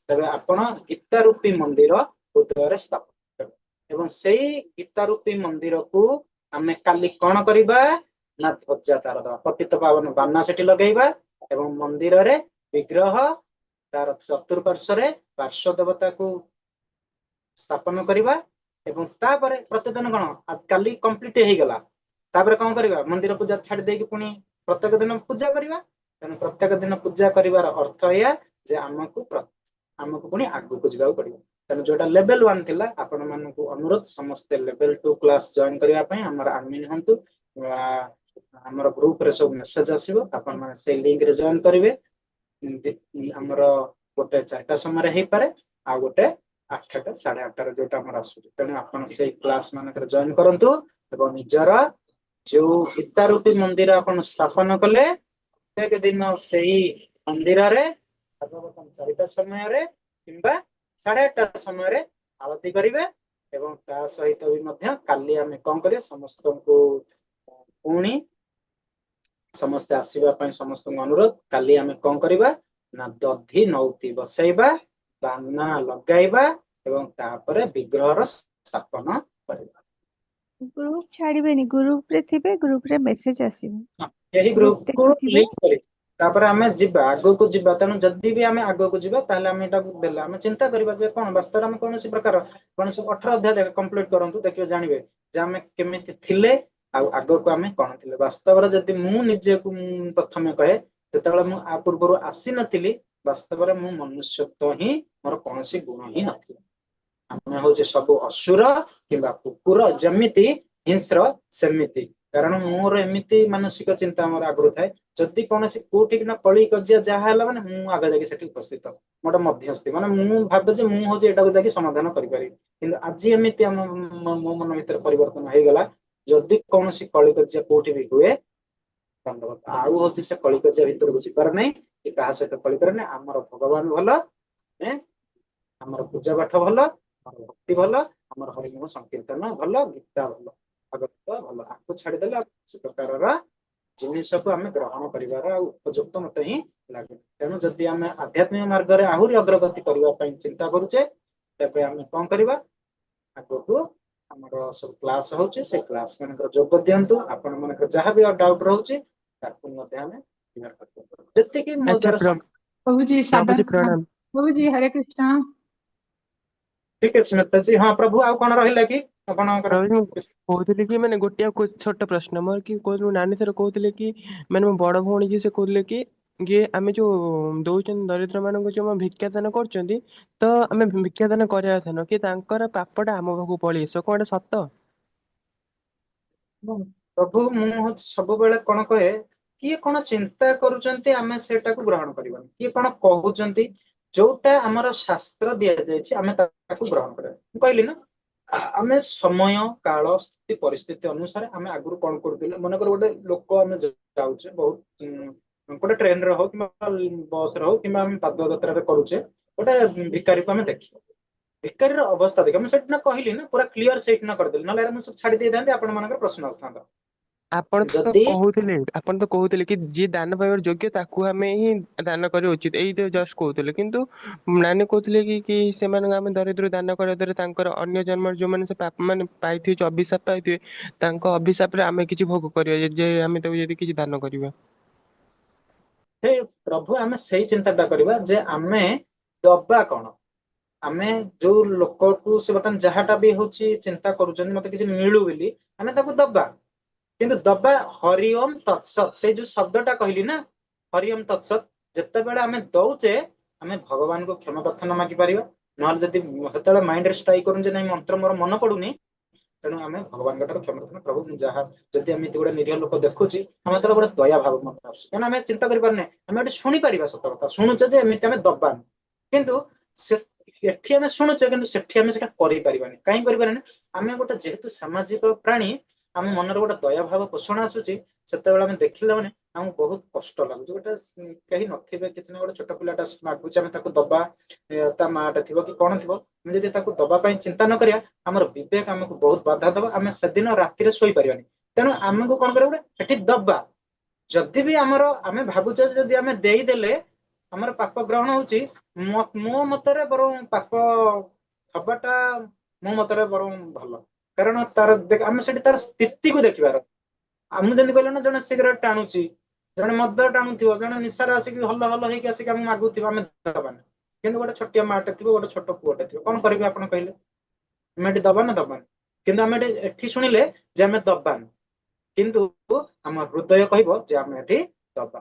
ତେବେ ଆପଣ ଗୀତା ରୂପୀ ମନ୍ଦିର ହୃଦୟରେ ସ୍ଥାପନ କରିବେ। ଏବଂ ସେଇ ଗୀତା ରୂପୀ ମନ୍ଦିରକୁ ଆମେ କାଲି କଣ କରିବା ନା ଧ୍ୱଜା ତାର ଦବା, ପତିତ ପାବନ ବାନା ସେଠି ଲଗେଇବା ଏବଂ ମନ୍ଦିରରେ ବିଗ୍ରହ ତାର ଚତୁଃପାର୍ଶ୍ୱରେ ପାର୍ଶ୍ୱ ଦେବତାକୁ ସ୍ଥାପନ କରିବା। ଏବଂ ତାପରେ ପ୍ରତିଦିନ କଣ କାଲି କମ୍ପ୍ଲିଟ ହେଇଗଲା, ତାପରେ କଣ କରିବା, ମନ୍ଦିର ପୂଜା ଛାଡି ଦେଇକି ପୁଣି ପ୍ରତ୍ୟେକ ଦିନ ପୂଜା କରିବା। ତେଣୁ ପ୍ରତ୍ୟେକ ଦିନ ପୂଜା କରିବାର ଅର୍ଥ ଏଇଆ ଯେ ଆମକୁ ପୁଣି ଆଗକୁ ଯିବାକୁ ପଡିବ। ତେଣୁ ଯୋଉଟା ଲେଭେଲ 1 ଥିଲା, ଆପଣ ମାନଙ୍କୁ ଅନୁରୋଧ ସମସ୍ତେ ଲେଭେଲ 2 କ୍ଲାସ ଜଏନ କରିବା ପାଇଁ। ଆମର ଆଡମିନ ହୁଅନ୍ତୁ, ଆମର ଗ୍ରୁପ ରେ ସବୁ ମେସେଜ ଆସିବ, ଆପଣ ମାନେ ସେଇ ଲିଙ୍କ ରେ ଜଏନ କରିବେ। ଆମର ଗୋଟେ 4ଟା ସମୟରେ ହେଇପାରେ, ଆଉ ଗୋଟେ 8ଟା 8:30ରେ ଯୋଉଟା ଆମର ଆସୁଛି। ତେଣୁ ଆପଣ ସେଇ କ୍ଲାସ ମାନଙ୍କରେ ଜଏନ କରନ୍ତୁ ଏବଂ ନିଜର ଯୋଉ ଗୀତା ରୂପୀ ମନ୍ଦିର ଆପଣ ସ୍ଥାପନ କଲେ, ପ୍ରତ୍ୟେକ ଦିନ ସେଇ ମନ୍ଦିରରେ ଭାଗବତମ 4ଟା ସମୟରେ କିମ୍ବା 8:30 ସମୟରେ ଆଳତି କରିବେ। ଏବଂ ତା ସହିତ ବି ମଧ୍ୟ କାଲି ଆମେ କଣ କରିବା, ସମସ୍ତଙ୍କୁ ପୁଣି ସମସ୍ତେ ଆସିବା ପାଇଁ ସମସ୍ତଙ୍କୁ ଅନୁରୋଧ। କାଲି ଆମେ କଣ କରିବା ନା ଦଧି ନଉତି ବସେଇବା, ବାନା ଲଗାଇବା ଏବଂ ତାପରେ ବିଗ୍ରହର ସ୍ଥାପନ କରିବା। ଗ୍ରୁପ ଛାଡିବେନି, ଗ୍ରୁପ ରେ ଥିବେ, ଗ୍ରୁପ ରେ ମେସେଜ ଆସିବ। ଏହି ଗ୍ରୁପ ଗ୍ରୁପକୁ ଦେଖୁଥିବେ। ଲିଙ୍କ କରିବେ। ତାପରେ ଆମେ ଯିବା, ଆଗକୁ ଯିବା। ତେଣୁ ଯଦି ବି ଆମେ ଆଗକୁ ଯିବା, ତାହେଲେ ଆମେ ଏଟାକୁ ଦେଲେ ଆମେ ଚିନ୍ତା କରିବା ଯେ କଣ ବାସ୍ତବରେ ଆମେ କୌଣସି ପ୍ରକାର କୌଣସି 18 ଅଧ୍ୟାୟ କମ୍ପ୍ଲିଟ କରନ୍ତୁ, ଦେଖିବେ, ଜାଣିବେ ଯେ ଆମେ କେମିତି ଥିଲେ ଆଉ ଆଗକୁ ଆମେ କଣ ଥିଲେ। ବାସ୍ତବରେ ଯଦି ମୁଁ ନିଜକୁ ମୁଁ ପ୍ରଥମେ କହେ, ଯେତେବେଳେ ମୁଁ ଆ ପୂର୍ବରୁ ଆସିନଥିଲି, ବାସ୍ତବରେ ମୁଁ ମନୁଷ୍ୟତ୍ୱ ହିଁ ମୋର କୌଣସି ଗୁଣ ହିଁ ନଥିଲା। ଆମେ ହଉଛି ସବୁ ଅସୁର କିମ୍ବା କୁକୁର, ଯେମିତି ହିଂସ୍ର ସେମିତି। କାରଣ ମୋର ଏମିତି ମାନସିକ ଚିନ୍ତା ମୋର ଆଗରୁ ଥାଏ, ଯଦି କୌଣସି କୋଉଠି କିନା କଳି କଜିଆ ଯାହା ହେଲା ମାନେ ମୁଁ ଆଗ ଯାଇକି ସେଠି ଉପସ୍ଥିତ, ଗୋଟେ ମଧ୍ୟସ୍ଥି। ମାନେ ମୁଁ ଭାବେ ଯେ ମୁଁ ହଉଛି ଏଟାକୁ ଯାଇକି ସମାଧାନ କରିପାରିବି। କିନ୍ତୁ ଆଜି ଏମିତି ଆମ ମୋ ମନ ଭିତରେ ପରିବର୍ତ୍ତନ ହେଇଗଲା, ଯଦି କୌଣସି କଳିକଜିଆ କୋଉଠି ବି ହୁଏ, ଆଉ ହଉଛି ସେ କଳିକଜିଆ ଭିତରକୁ ଯିବାର ନାହିଁ କି କାହା ସହିତ କଳି କରେ ନାହିଁ। ଆମର ଭଗବାନ ଭଲ, ଆମର ପୂଜା ପାଠ ଭଲ, ଆମର ଭକ୍ତି ଭଲ, ଆମର ହରିନାମ ସଂକୀର୍ତ୍ତନ ଭଲ, ଗୀତା ଭଲ, ଭାଗବତ ଭଲ। ଆକୁ ଛାଡିଦେଲେ ଆଉ କିଛି ପ୍ରକାରର ଜିନିଷକୁ ଆମେ ଗ୍ରହଣ କରିବାର ଆଉ ଉପଯୁକ୍ତ ମତେ ହିଁ ଲାଗେ। ତେଣୁ ଯଦି ଆମେ ଆଧ୍ୟାତ୍ମିକ ମାର୍ଗରେ ଆହୁରି ଅଗ୍ରଗତି କରିବା ପାଇଁ ଚିନ୍ତା କରୁଛେ, ତେବେ ଆମେ କଣ କରିବା? ଆଗକୁ ଆମର ସବୁ କ୍ଲାସ ହଉଛି, ସେ କ୍ଲାସ ମାନଙ୍କର ଯୋଗ ଦିଅନ୍ତୁ। ଆପଣ ମାନଙ୍କର ଯାହା ବି ଆଉ ଡାଉଟ ରହୁଛି, ତାକୁ ମଧ୍ୟ ଆମେ କ୍ଲିୟର କରିପାରିବା ଯେତିକି ମୋ ଆଚ୍ଛା ଦ୍ୱାରା ସମ୍ଭବ। ପ୍ରଭୁଜୀ, ସାଦର ପ୍ରଭୁଜୀ, ପ୍ରଣାମ। ପ୍ରଣାମ। ପ୍ରଭୁଜୀ, ହରେ କୃଷ୍ଣ। ଠିକ ଅଛି ମାତାଜୀ। ହଁ ପ୍ରଭୁ, ଆଉ କଣ ରହିଲା କି ଆପଣଙ୍କର? ପ୍ରଭୁଜୀ, ମୁଁ କହୁଥିଲି କି ମାନେ ଗୋଟିଏ ଛୋଟ ପ୍ରଶ୍ନ ମୋର କି କହୁଥିଲି, ନାନୀ ସାର୍ କହୁଥିଲେ କି, ମାନେ ମୋ ବଡ ଭଉଣୀ ଯିଏ ସେ କହୁଥିଲେ କି କି ଆମେ ଯୋଉ ଦଉଛନ୍ତି ଦରିଦ୍ର ମାନଙ୍କୁ, ଯୋଉ ଆମେ ଭିକ୍ଷାଦାନ କରୁଛନ୍ତି, ତ ଆମେ ଭିକ୍ଷାଦାନ କରିବା କଥା ନୁହଁ କି ତାଙ୍କର ପାପଟା ଆମ ପାଖକୁ ପଳେଇ ଆସିବ। କଣ ଏଇଟା ସତ? ପ୍ରଭୁ, ମୁଁ ହଉଛି ସବୁବେଳେ କଣ କହେ, କିଏ କଣ ଚିନ୍ତା କରୁଛନ୍ତି ଆମେ ସେଇଟାକୁ ଗ୍ରହଣ କରିବାନି। କିଏ କଣ କହୁଛନ୍ତି, ଯୋଉଟା ଆମର ଶାସ୍ତ୍ର ଦିଆଯାଇଛି ଆମେ ତାକୁ ଗ୍ରହଣ କରିବା। ମୁଁ କହିଲି ନା, ଆମେ ସମୟ କାଳ ସ୍ଥିତି ପରିସ୍ଥିତି ଅନୁସାରେ ଆମେ ଆଗରୁ କଣ କରୁଥିଲେ। ମନେକର ଗୋଟେ ଲୋକ ଆମେ ଯାଉଛେ ବହୁତ ଗୋଟେ ଟ୍ରେନରେ ହଉ କିମ୍ବା ବସରେ ହଉ କିମ୍ବା ଆମେ ପାଦ ଯାତ୍ରାରେ କରୁଛେ, ଗୋଟେ ଭିକାରୀକୁ ଆମେ ଦେଖିବା, ଭିକାରୀର ଅବସ୍ଥା ଦେଖିବା। ମୁଁ ସେଠି ନା କହିଲି ନା, ପୁରା କ୍ଲିୟର ସେଇଠି ନା କରିଦେଲି, ନହେଲେ ମୁଁ ସବୁ ଛାଡି ଦେଇଥାନ୍ତି, ଆପଣ ମାନଙ୍କର ପ୍ରଶ୍ନ ଆସିଥାନ୍ତା। ଆପଣ ତ ଯଦି କହୁଥିଲେ, ଆପଣ ତ କହୁଥିଲେ କି ଯିଏ ଦାନ ପାଇବାର ଯୋଗ୍ୟ ତାକୁ ଆମେ ହିଁ ଦାନ କରିବା ଉଚିତ। ଏଇ ତ ଜଷ୍ଟ କହୁଥିଲେ। କିନ୍ତୁ ନାନୀ କହୁଥିଲେ କି ସେମାନଙ୍କୁ ଆମେ ଦରିଦ୍ର ଦାନ କରିବା ଦ୍ୱାରା ତାଙ୍କର ଅନ୍ୟ ଜନ୍ମରେ ଯୋଉମାନେ ସେ ପାପ ମାନେ ପାଇଥିବେ, ଯୋଉ ଅଭିଶାପ ପାଇଥିବେ, ତାଙ୍କ ଅଭିଶାପରେ ଆମେ କିଛି ଭୋଗ କରିବା, ଯେ ଆମେ ତାକୁ ଯଦି କିଛି ଦାନ କରିବା। ହେ ପ୍ରଭୁ, ଆମେ ସେଇ ଚିନ୍ତାଟା କରିବା ଯେ ଆମେ ଦବା କଣ। ଆମେ ଯୋଉ ଲୋକକୁ ସେ ବର୍ତ୍ତମାନ ଯାହାଟା ବି ହଉଛି ଚିନ୍ତା କରୁଛନ୍ତି ମତେ କିଛି ମିଳୁ ବୋଲି, ଆମେ ତାକୁ ଦବା। କିନ୍ତୁ ଦବା ହରିଓମ ତତ୍ସତ୍, ସେଇ ଯୋଉ ଶବ୍ଦଟା କହିଲି ନା, ହରିଓମ ତତ୍ସତ୍। ଯେତେବେଳେ ଆମେ ଦଉଛେ, ଆମେ ଭଗବାନଙ୍କୁ କ୍ଷମା ପ୍ରାର୍ଥନା ମାଗି ପାରିବା। ନହେଲେ ଯଦି ସେତେବେଳେ ମାଇଣ୍ଡରେ ଷ୍ଟ୍ରାଇକ୍ କରୁନି ଯେ ନାଇଁ, ମନ୍ତ୍ର ମୋର ମନ ପଡୁନି, ତେଣୁ ଆମେ ଭଗବାନଙ୍କ ଠାରୁ କ୍ଷମା ପ୍ରାର୍ଥନା, ପ୍ରଭୁ ମୁଁ ଯାହା ଯଦି ଏମିତି ଗୋଟେ ନିରୀହ ଲୋକ ଦେଖୁଛି, ଆମେ ଯେତେବେଳେ ଗୋଟେ ଦୟା ଭାବ ମନରେ ଆସୁଛି, କାରଣ ଆମେ ଚିନ୍ତା କରିପାରୁନେ। ଆମେ ଏଠି ଶୁଣିପାରିବା, ସତ କଥା ଶୁଣୁଛେ ଯେ ଏମିତି ଆମେ ଦବାନି, କିନ୍ତୁ ସେ ଏଠି ଆମେ ଶୁଣୁଛେ, କିନ୍ତୁ ସେଠି ଆମେ ସେଟା କରିପାରିବାନି। କାହିଁ କରିପାରିବାନି? ଆମେ ଗୋଟେ ଯେହେତୁ ସାମାଜିକ ପ୍ରାଣୀ, ଆମ ମନରେ ଗୋଟେ ଦୟା ଭାବ ପୋଷଣ ଆସୁଛି। ସେତେବେଳେ ଆମେ ଦେଖିଲା ମାନେ ଆମକୁ ବହୁତ କଷ୍ଟ ଲାଗୁଛି। ଗୋଟେ କେହି ନଥିବେ, କିଛି ନା ଗୋଟେ ଛୋଟ ପିଲାଟା ମାଗୁଛି, ଆମେ ତାକୁ ଦବା, ତା ମାଟା ଥିବ କି କଣ ଥିବ, ଆମେ ଯଦି ତାକୁ ଦବା ପାଇଁ ଚିନ୍ତା ନ କରିବା, ଆମର ବିବେକ ଆମକୁ ବହୁତ ବାଧା ଦବ, ଆମେ ସେଦିନ ରାତିରେ ଶୋଇପାରିବାନି। ତେଣୁ ଆମକୁ କଣ କରିବା? ଗୋଟେ ଏଠି ଦବା, ଯଦି ବି ଆମର ଆମେ ଭାବୁଛେ ଯଦି ଆମେ ଦେଇଦେଲେ ଆମର ପାପ ଗ୍ରହଣ ହଉଛି, ମୋ ମତରେ ବରଂ ପାପ ହବାଟା ମୋ ମତରେ ବରଂ ଭଲ। କାରଣ ତାର ଆମେ ସେଠି ତାର ସ୍ଥିତିକୁ ଦେଖିବାର। ମୁଁ ଯେମିତି କହିଲେ ନା, ଜଣେ ସିଗାରେଟ ଟାଣୁଛି, ଜଣେ ମଦ ଟାଣୁଥିବ, ଜଣେ ନିଶାରେ ଆସିକି ହଲ ହଲ ହେଇକି ଆସିକି ଆମକୁ ମାଗୁଥିବ, ଆମେ ଦବାନି। କିନ୍ତୁ ଗୋଟେ ଛୋଟିଆ ମାଟେ ଥିବ, ଗୋଟେ ଛୋଟ ପୁଅଟେ ଥିବ, କଣ କରିବେ ଆପଣ କହିଲେ? ଆମେ ଏଠି ଦବା ନା ଦବାନି? କିନ୍ତୁ ଆମେ ଏଠି ଶୁଣିଲେ ଯେ ଆମେ ଦବାନି, କିନ୍ତୁ ଆମ ହୃଦୟ କହିବ ଯେ ଆମେ ଏଠି ଦବା।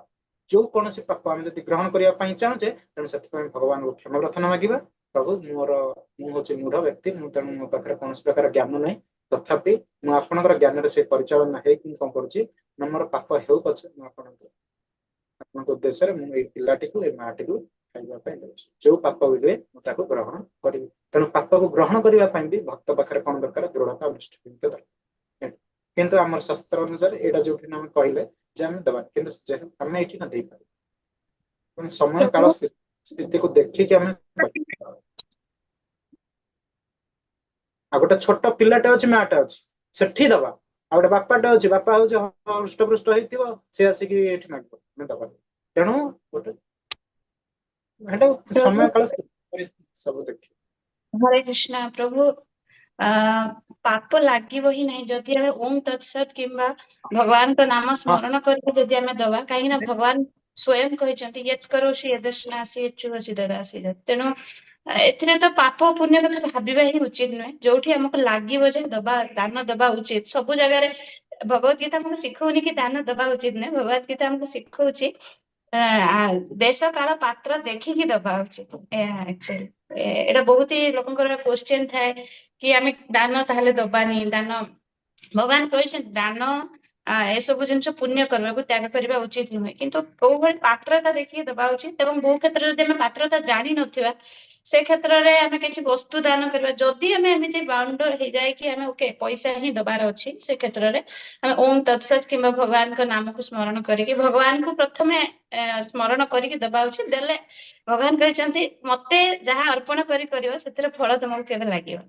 ଯୋଉ କୌଣସି ପାପ ଆମେ ଯଦି ଗ୍ରହଣ କରିବା ପାଇଁ ଚାହୁଁଛେ, ତେଣୁ ସେଥିପାଇଁ ଭଗବାନଙ୍କୁ କ୍ଷମା ପ୍ରାର୍ଥନା ମାଗିବା। ପ୍ରଭୁ, ମୋର ମୁଁ ହଉଛି ମୂଢ ବ୍ୟକ୍ତି ମୁଁ, ତେଣୁ ମୋ ପାଖରେ କୌଣସି ପ୍ରକାର ଜ୍ଞାନ ନାହିଁ। ତଥାପି ମୁଁ ଆପଣଙ୍କର ଜ୍ଞାନରେ ସେ ପରିଚାଳନା ହେଇକି ମୁଁ କଣ କରୁଛି ନା, ମୋର ପାପ ହେଉ ପଛେ ମୁଁ ଆପଣଙ୍କ ଉଦ୍ଦେଶ୍ୟରେ ମୁଁ ଏଇ ପିଲାଟିକୁ, ଏଇ ମାଟିକୁ ଖାଇବା ପାଇଁ ଦଉଛି। ଯୋଉ ପାପ ବି ହୁଏ ମୁଁ ତାକୁ ଗ୍ରହଣ କରିବି। ତେଣୁ ପାପକୁ ଗ୍ରହଣ କରିବା ପାଇଁ ବି ଭକ୍ତ ପାଖରେ କଣ ଦରକାର? ଦୃଢତା, ନିଷ୍ଠା ଦରକାର। କିନ୍ତୁ ଆମର ଶାସ୍ତ୍ର ଅନୁସାରେ ଏଇଟା ଯୋଉଠି ଆମେ କହିଲେ ଯେ ଆମେ ଦେବା, କିନ୍ତୁ ଯେହେତୁ ଆମେ ଏଇଠି ନା ଦେଇପାରିବୁ, ସମୟ କାଳ ସ୍ଥିତିକୁ ଦେଖିକି ଆମେ। ଆଉ ଗୋଟେ ଛୋଟ ପିଲାଟେ ଅଛି, ମାଟା ଅଛି, ସେଠି ଦବା। ଆଉ ଗୋଟେ ବାପାଟେ ଅଛି, ବାପା ହଉଛି ହୃଷ୍ଟପୃଷ୍ଟ ହେଇଥିବ, ସେ ଆସିକି ଏଠି ମାଗିବ, ଆମେ ଦବା। ତେଣୁ ଗୋଟେ ସେଟା ସମୟ କାଳ ପରିସ୍ଥିତି ସବୁ ଦେଖି। ହରେ କୃଷ୍ଣ ପ୍ରଭୁ, ପାପ ଲାଗିବ ହିଁ ନାହିଁ ଯଦି ଆମେ ଓମ୍ ତତ୍ସତ୍ କିମ୍ବା ଭଗବାନଙ୍କ ନାମ ସ୍ମରଣ କରିକି ଯଦି ଆମେ ଦବା। କାହିଁକି ନା ଭଗବାନ ସ୍ଵୟଂ କହିଛନ୍ତି, "ୟତ୍ କରୋଷି ୟଦଶ୍ନାସି ୟଚ୍ଛୁହସି ଦଦାସି ଯତ୍"। ତେଣୁ ଏଥିରେ ତ ପାପ ପୁଣ୍ୟ କଥା ଭାବିବା ହିଁ ଉଚିତ ନୁହେଁ। ଯୋଉଠି ଆମକୁ ଲାଗିବ ଯେ ଦବା, ଦାନ ଦବା ଉଚିତ। ସବୁ ଜାଗାରେ ଭଗବତ ଗୀତା ଆମକୁ ଶିଖଉନି କି ଦାନ ଦବା ଉଚିତ ନୁହେଁ। ଭଗବତ ଗୀତା ଆମକୁ ଶିଖଉଛି ଦେଶ, କାଳ, ପାତ୍ର ଦେଖିକି ଦବା ଉଚିତ। ଏହା ଆକ୍ଚୁଆଲି ଏଇଟା ବହୁତ ହି ଲୋକଙ୍କର କ୍ୱେଶ୍ଚନ ଥାଏ କି ଆମେ ଦାନ ତାହେଲେ ଦବାନି? ଦାନ, ଭଗବାନ କହିଛନ୍ତି, ଦାନ ଏସବୁ ଜିନିଷ ପୁଣ୍ୟ କରିବାକୁ ତ୍ୟାଗ କରିବା ଉଚିତ ନୁହେଁ। କିନ୍ତୁ କୋଉ ଭଳି ପାତ୍ରତା ଦେଖିକି ଦବା ଉଚିତ ଏବଂ ବହୁ କ୍ଷେତ୍ରରେ ଯଦି ଆମେ ପାତ୍ରତା ଜାଣିନଥିବା, ସେ କ୍ଷେତ୍ରରେ ଆମେ କିଛି ବସ୍ତୁ ଦାନ କରିବା। ଯଦି ଆମେ ଏମିତି ବାଉଣ୍ଡ ହେଇଯାଏ କି ଆମେ ଓକେ, ପଇସା ହିଁ ଦବାର ଅଛି, ସେ କ୍ଷେତ୍ରରେ ଆମେ ଓମ୍ ତତ୍ସତ୍ କିମ୍ବା ଭଗବାନଙ୍କ ନାମକୁ ସ୍ମରଣ କରିକି, ଭଗବାନଙ୍କୁ ପ୍ରଥମେ ସ୍ମରଣ କରିକି ଦବା ଉଚିତ। ଦେଲେ ଭଗବାନ କହିଛନ୍ତି, ମତେ ଯାହା ଅର୍ପଣ କରି କରିବ, ସେଥିରେ ଫଳ ତମକୁ କେବେ ଲାଗିବ।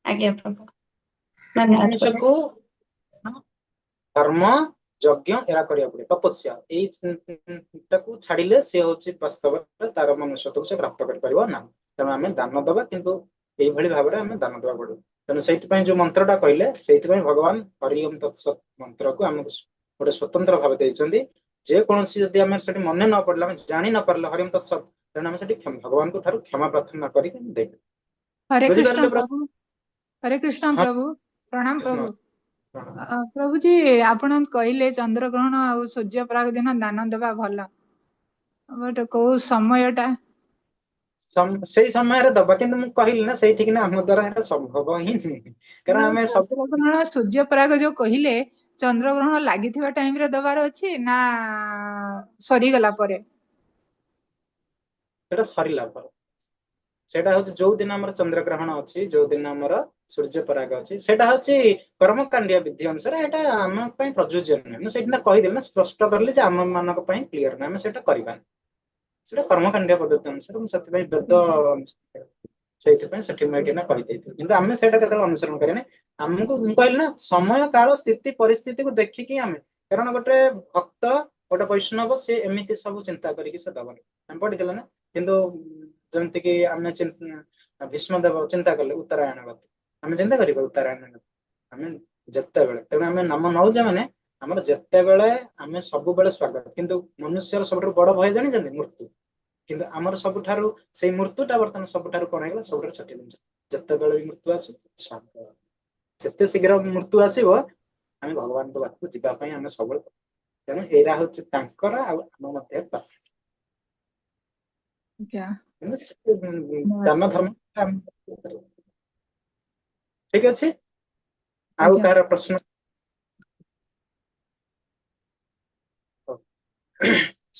ଆଜ୍ଞା ପ୍ରଭୁ, ଧନ୍ୟବାଦ ପ୍ରଭୁ। ମଣିଷକୁ ଧର୍ମ, ଯଜ୍ଞ ଏରା କରିବାକୁ ପଡିବ, ତପସ୍ୟା। ଏଇ ଟାକୁ ଛାଡିଲେ ସିଏ ହଉଛି ବାସ୍ତବରେ ତାର ମନୁଷ୍ୟତ୍ୱକୁ ସେ ପ୍ରାପ୍ତ କରିପାରିବ ନାହିଁ। ତେଣୁ ଆମେ ଦାନ ଦବା, କିନ୍ତୁ ଏଇଭଳି ଭାବରେ ଆମେ ଦାନ ଦେବାକୁ ପଡିବ। ତେଣୁ ସେଇଥିପାଇଁ ଯୋଉ ମନ୍ତ୍ରଟା କହିଲେ, ସେଇଥିପାଇଁ ଭଗବାନ ହରି ଓମ୍ ତତ୍ସତ୍ ମନ୍ତ୍ରକୁ ଆମକୁ ଗୋଟେ ସ୍ୱତନ୍ତ୍ର ଭାବେ ଦେଇଛନ୍ତି। ଯେକୌଣସି ଯଦି ଆମେ ସେଠି ମନେ ନ ପଡିଲା, ଆମେ ଜାଣି ନ ପାରିଲେ ହରି ଓମ୍ ତତ୍ସତ୍, ତେଣୁ ଆମେ ସେଠି ଭଗବାନଙ୍କ ଠାରୁ କ୍ଷମା ପ୍ରାର୍ଥନା କରିକି ଆମେ ଦେଇପାରିବା। ହରେ କୃଷ୍ଣ ବୁଝିପାରିଲେ? ପ୍ରଭୁ, ହରେ କୃଷ୍ଣ। ପ୍ରଭୁ, ପ୍ରଣାମ। କୃଷ୍ଣ। ପ୍ରଭୁ, ପ୍ରଭୁଜୀ, ଆପଣ କହିଲେ ଚନ୍ଦ୍ରଗ୍ରହଣ ଆଉ ସୂର୍ଯ୍ୟପରାଗ ଦିନ ଦାନ ଦେବା ଭଲ, ବଟ କୋଉ ସମୟଟା? ସେଇ ସମୟରେ ଦବା, କିନ୍ତୁ ମୁଁ କହିଲି ନା, ସେଇଠିକି ନା ଆମ ଦ୍ଵାରା ସେଟା ସମ୍ଭବ ହିଁ ନୁହେଁ, କାରଣ ନା। ଆମେ ସବୁ ଚନ୍ଦ୍ରଗ୍ରହଣ, ସୂର୍ଯ୍ୟପରାଗ ଯୋଉ କହିଲେ, ଚନ୍ଦ୍ରଗ୍ରହଣ ଲାଗିଥିବା ଟାଇମ ରେ ଦବାର ଅଛି ନା ସରିଗଲା ପରେ? ସେଟା ସରିଲା ପରେ। ସେଇଟା ହଉଛି ଯୋଉ ଦିନ ଆମର ଚନ୍ଦ୍ରଗ୍ରହଣ ଅଛି, ଯୋଉ ଦିନ ଆମର ସୂର୍ଯ୍ୟ ପରାଗ ଅଛି। ସେଇଟା ହଉଛି କର୍ମକାଣ୍ଡିୟ ବିଧି ଅନୁସାରେ ଏଇଟା ଆମ ପାଇଁ ପ୍ରଯୁଜ୍ୟ ନୁହେଁ। ମୁଁ ସେଇଦିନ କହିଦେଲି ନା, ସ୍ପଷ୍ଟ କରିଲି ଯେ ଆମ ମାନଙ୍କ ପାଇଁ କ୍ଲିୟର ନୁହେଁ, ଆମେ ସେଇଟା କରିବାନି। ସେଇଟା କର୍ମକାଣ୍ଡିୟ ପଦ୍ଧତି ଅନୁସାରେ, ମୁଁ ସେଥିପାଇଁ ବେଦ ସେଇଥିପାଇଁ ସେଠି ମୁଁ ଏଇଠି ନା କହିଦେଇଥିଲି। କିନ୍ତୁ ଆମେ ସେଇଟା କେତେବେଳେ ଅନୁସରଣ କରିବାନି। ଆମକୁ ମୁଁ କହିଲି ନା, ସମୟ, କାଳ, ସ୍ଥିତି, ପରିସ୍ଥିତିକୁ ଦେଖିକି ଆମେ, କାରଣ ଗୋଟେ ଭକ୍ତ, ଗୋଟେ ବୈଷ୍ଣବ, ସେ ଏମିତି ସବୁ ଚିନ୍ତା କରିକି ସେ ଦବନି। ଆମେ ପଢିଥିଲେ ନା? କିନ୍ତୁ ଯେମିତି କି ଆମେ ଭୀଷ୍ମ ଦେବ ଚିନ୍ତା କଲେ ଉତ୍ତରାୟଣ ଗତି, ଆମେ ଚିନ୍ତା କରିବା ଉତ୍ତରାୟଣ ଗତି ଆମେ ଯେତେବେଳେ। ତେଣୁ ଆମେ ନାମ ନଉଛେ ମାନେ ଆମର ଯେତେବେଳେ ଆମେ ସବୁବେଳେ ସ୍ୱାଗତ। କିନ୍ତୁ ମନୁଷ୍ୟର ସବୁଠାରୁ ବଡ ଭୟ ଜାଣିଛନ୍ତି? ମୃତ୍ୟୁ। କିନ୍ତୁ ଆମର ସବୁଠାରୁ ସେଇ ମୃତ୍ୟୁଟା ବର୍ତ୍ତମାନ ସବୁଠାରୁ କଣ ହେଇଗଲା? ସବୁଠାରୁ ଛୋଟ ଜିନିଷ। ଯେତେବେଳେ ବି ମୃତ୍ୟୁ ଆସୁ, ସ୍ୱାଗତ। ଯେତେ ଶୀଘ୍ର ମୃତ୍ୟୁ ଆସିବ, ଆମେ ଭଗବାନଙ୍କ ପାଖକୁ ଯିବା ପାଇଁ ଆମେ ସବୁବେଳେ। ତେଣୁ ଏଇଟା ହଉଛି ତାଙ୍କର ଆଉ ଆମ ମଧ୍ୟରେ ପାର୍ଥକ୍ୟ। କିନ୍ତୁ ସେ ଦାନ ଧର୍ମ ଠିକ ଅଛି। ଆଉ ଆଜ୍ଞା। କାହାର ପ୍ରଶ୍ନ?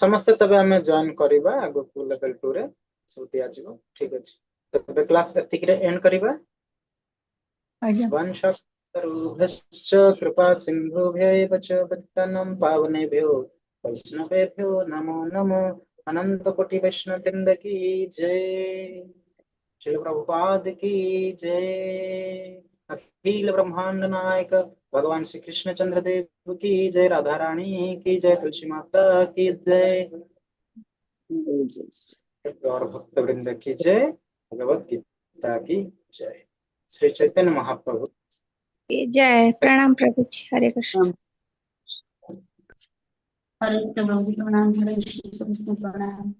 ସମସ୍ତେ ତେବେ ଆମେ ଜଏନ କରିବା। ଆଗକୁ ଲେଭେଲ 2 ରେ ସବୁ ଦିଆଯିବ। ଠିକ ଅଛି, ତେବେ କ୍ଲାସ ଏତିକିରେ ଏଣ୍ଡ କରିବା। ଆଜ୍ଞା। वंशतरुभ्यश्च कृपा सिन्धुभ्य एव च पतितानां पावनेभ्यो वैष्णवेभ्यो नमो नमो। अनंत कोटि वैष्णव वृंद की जय, श्रील प्रभुपाद की जय, अखिल ब्रह्मांड नायक भगवान श्री कृष्ण चंद्र देव की जय, राधा रानी की जय, तुलसी माता की जय, गौर भक्त वृंद की जय, भगवत गीता की जय, श्री चैतन्य महाप्रभु जय। प्रणाम प्रभु जी, हरे कृष्ण। ହରେ କୃଷ୍ଣ ପ୍ରଭୁ, ପ୍ରଣାମ। ହରେ କୃଷ୍ଣ, ସମସ୍ତଙ୍କୁ ପ୍ରଣାମ।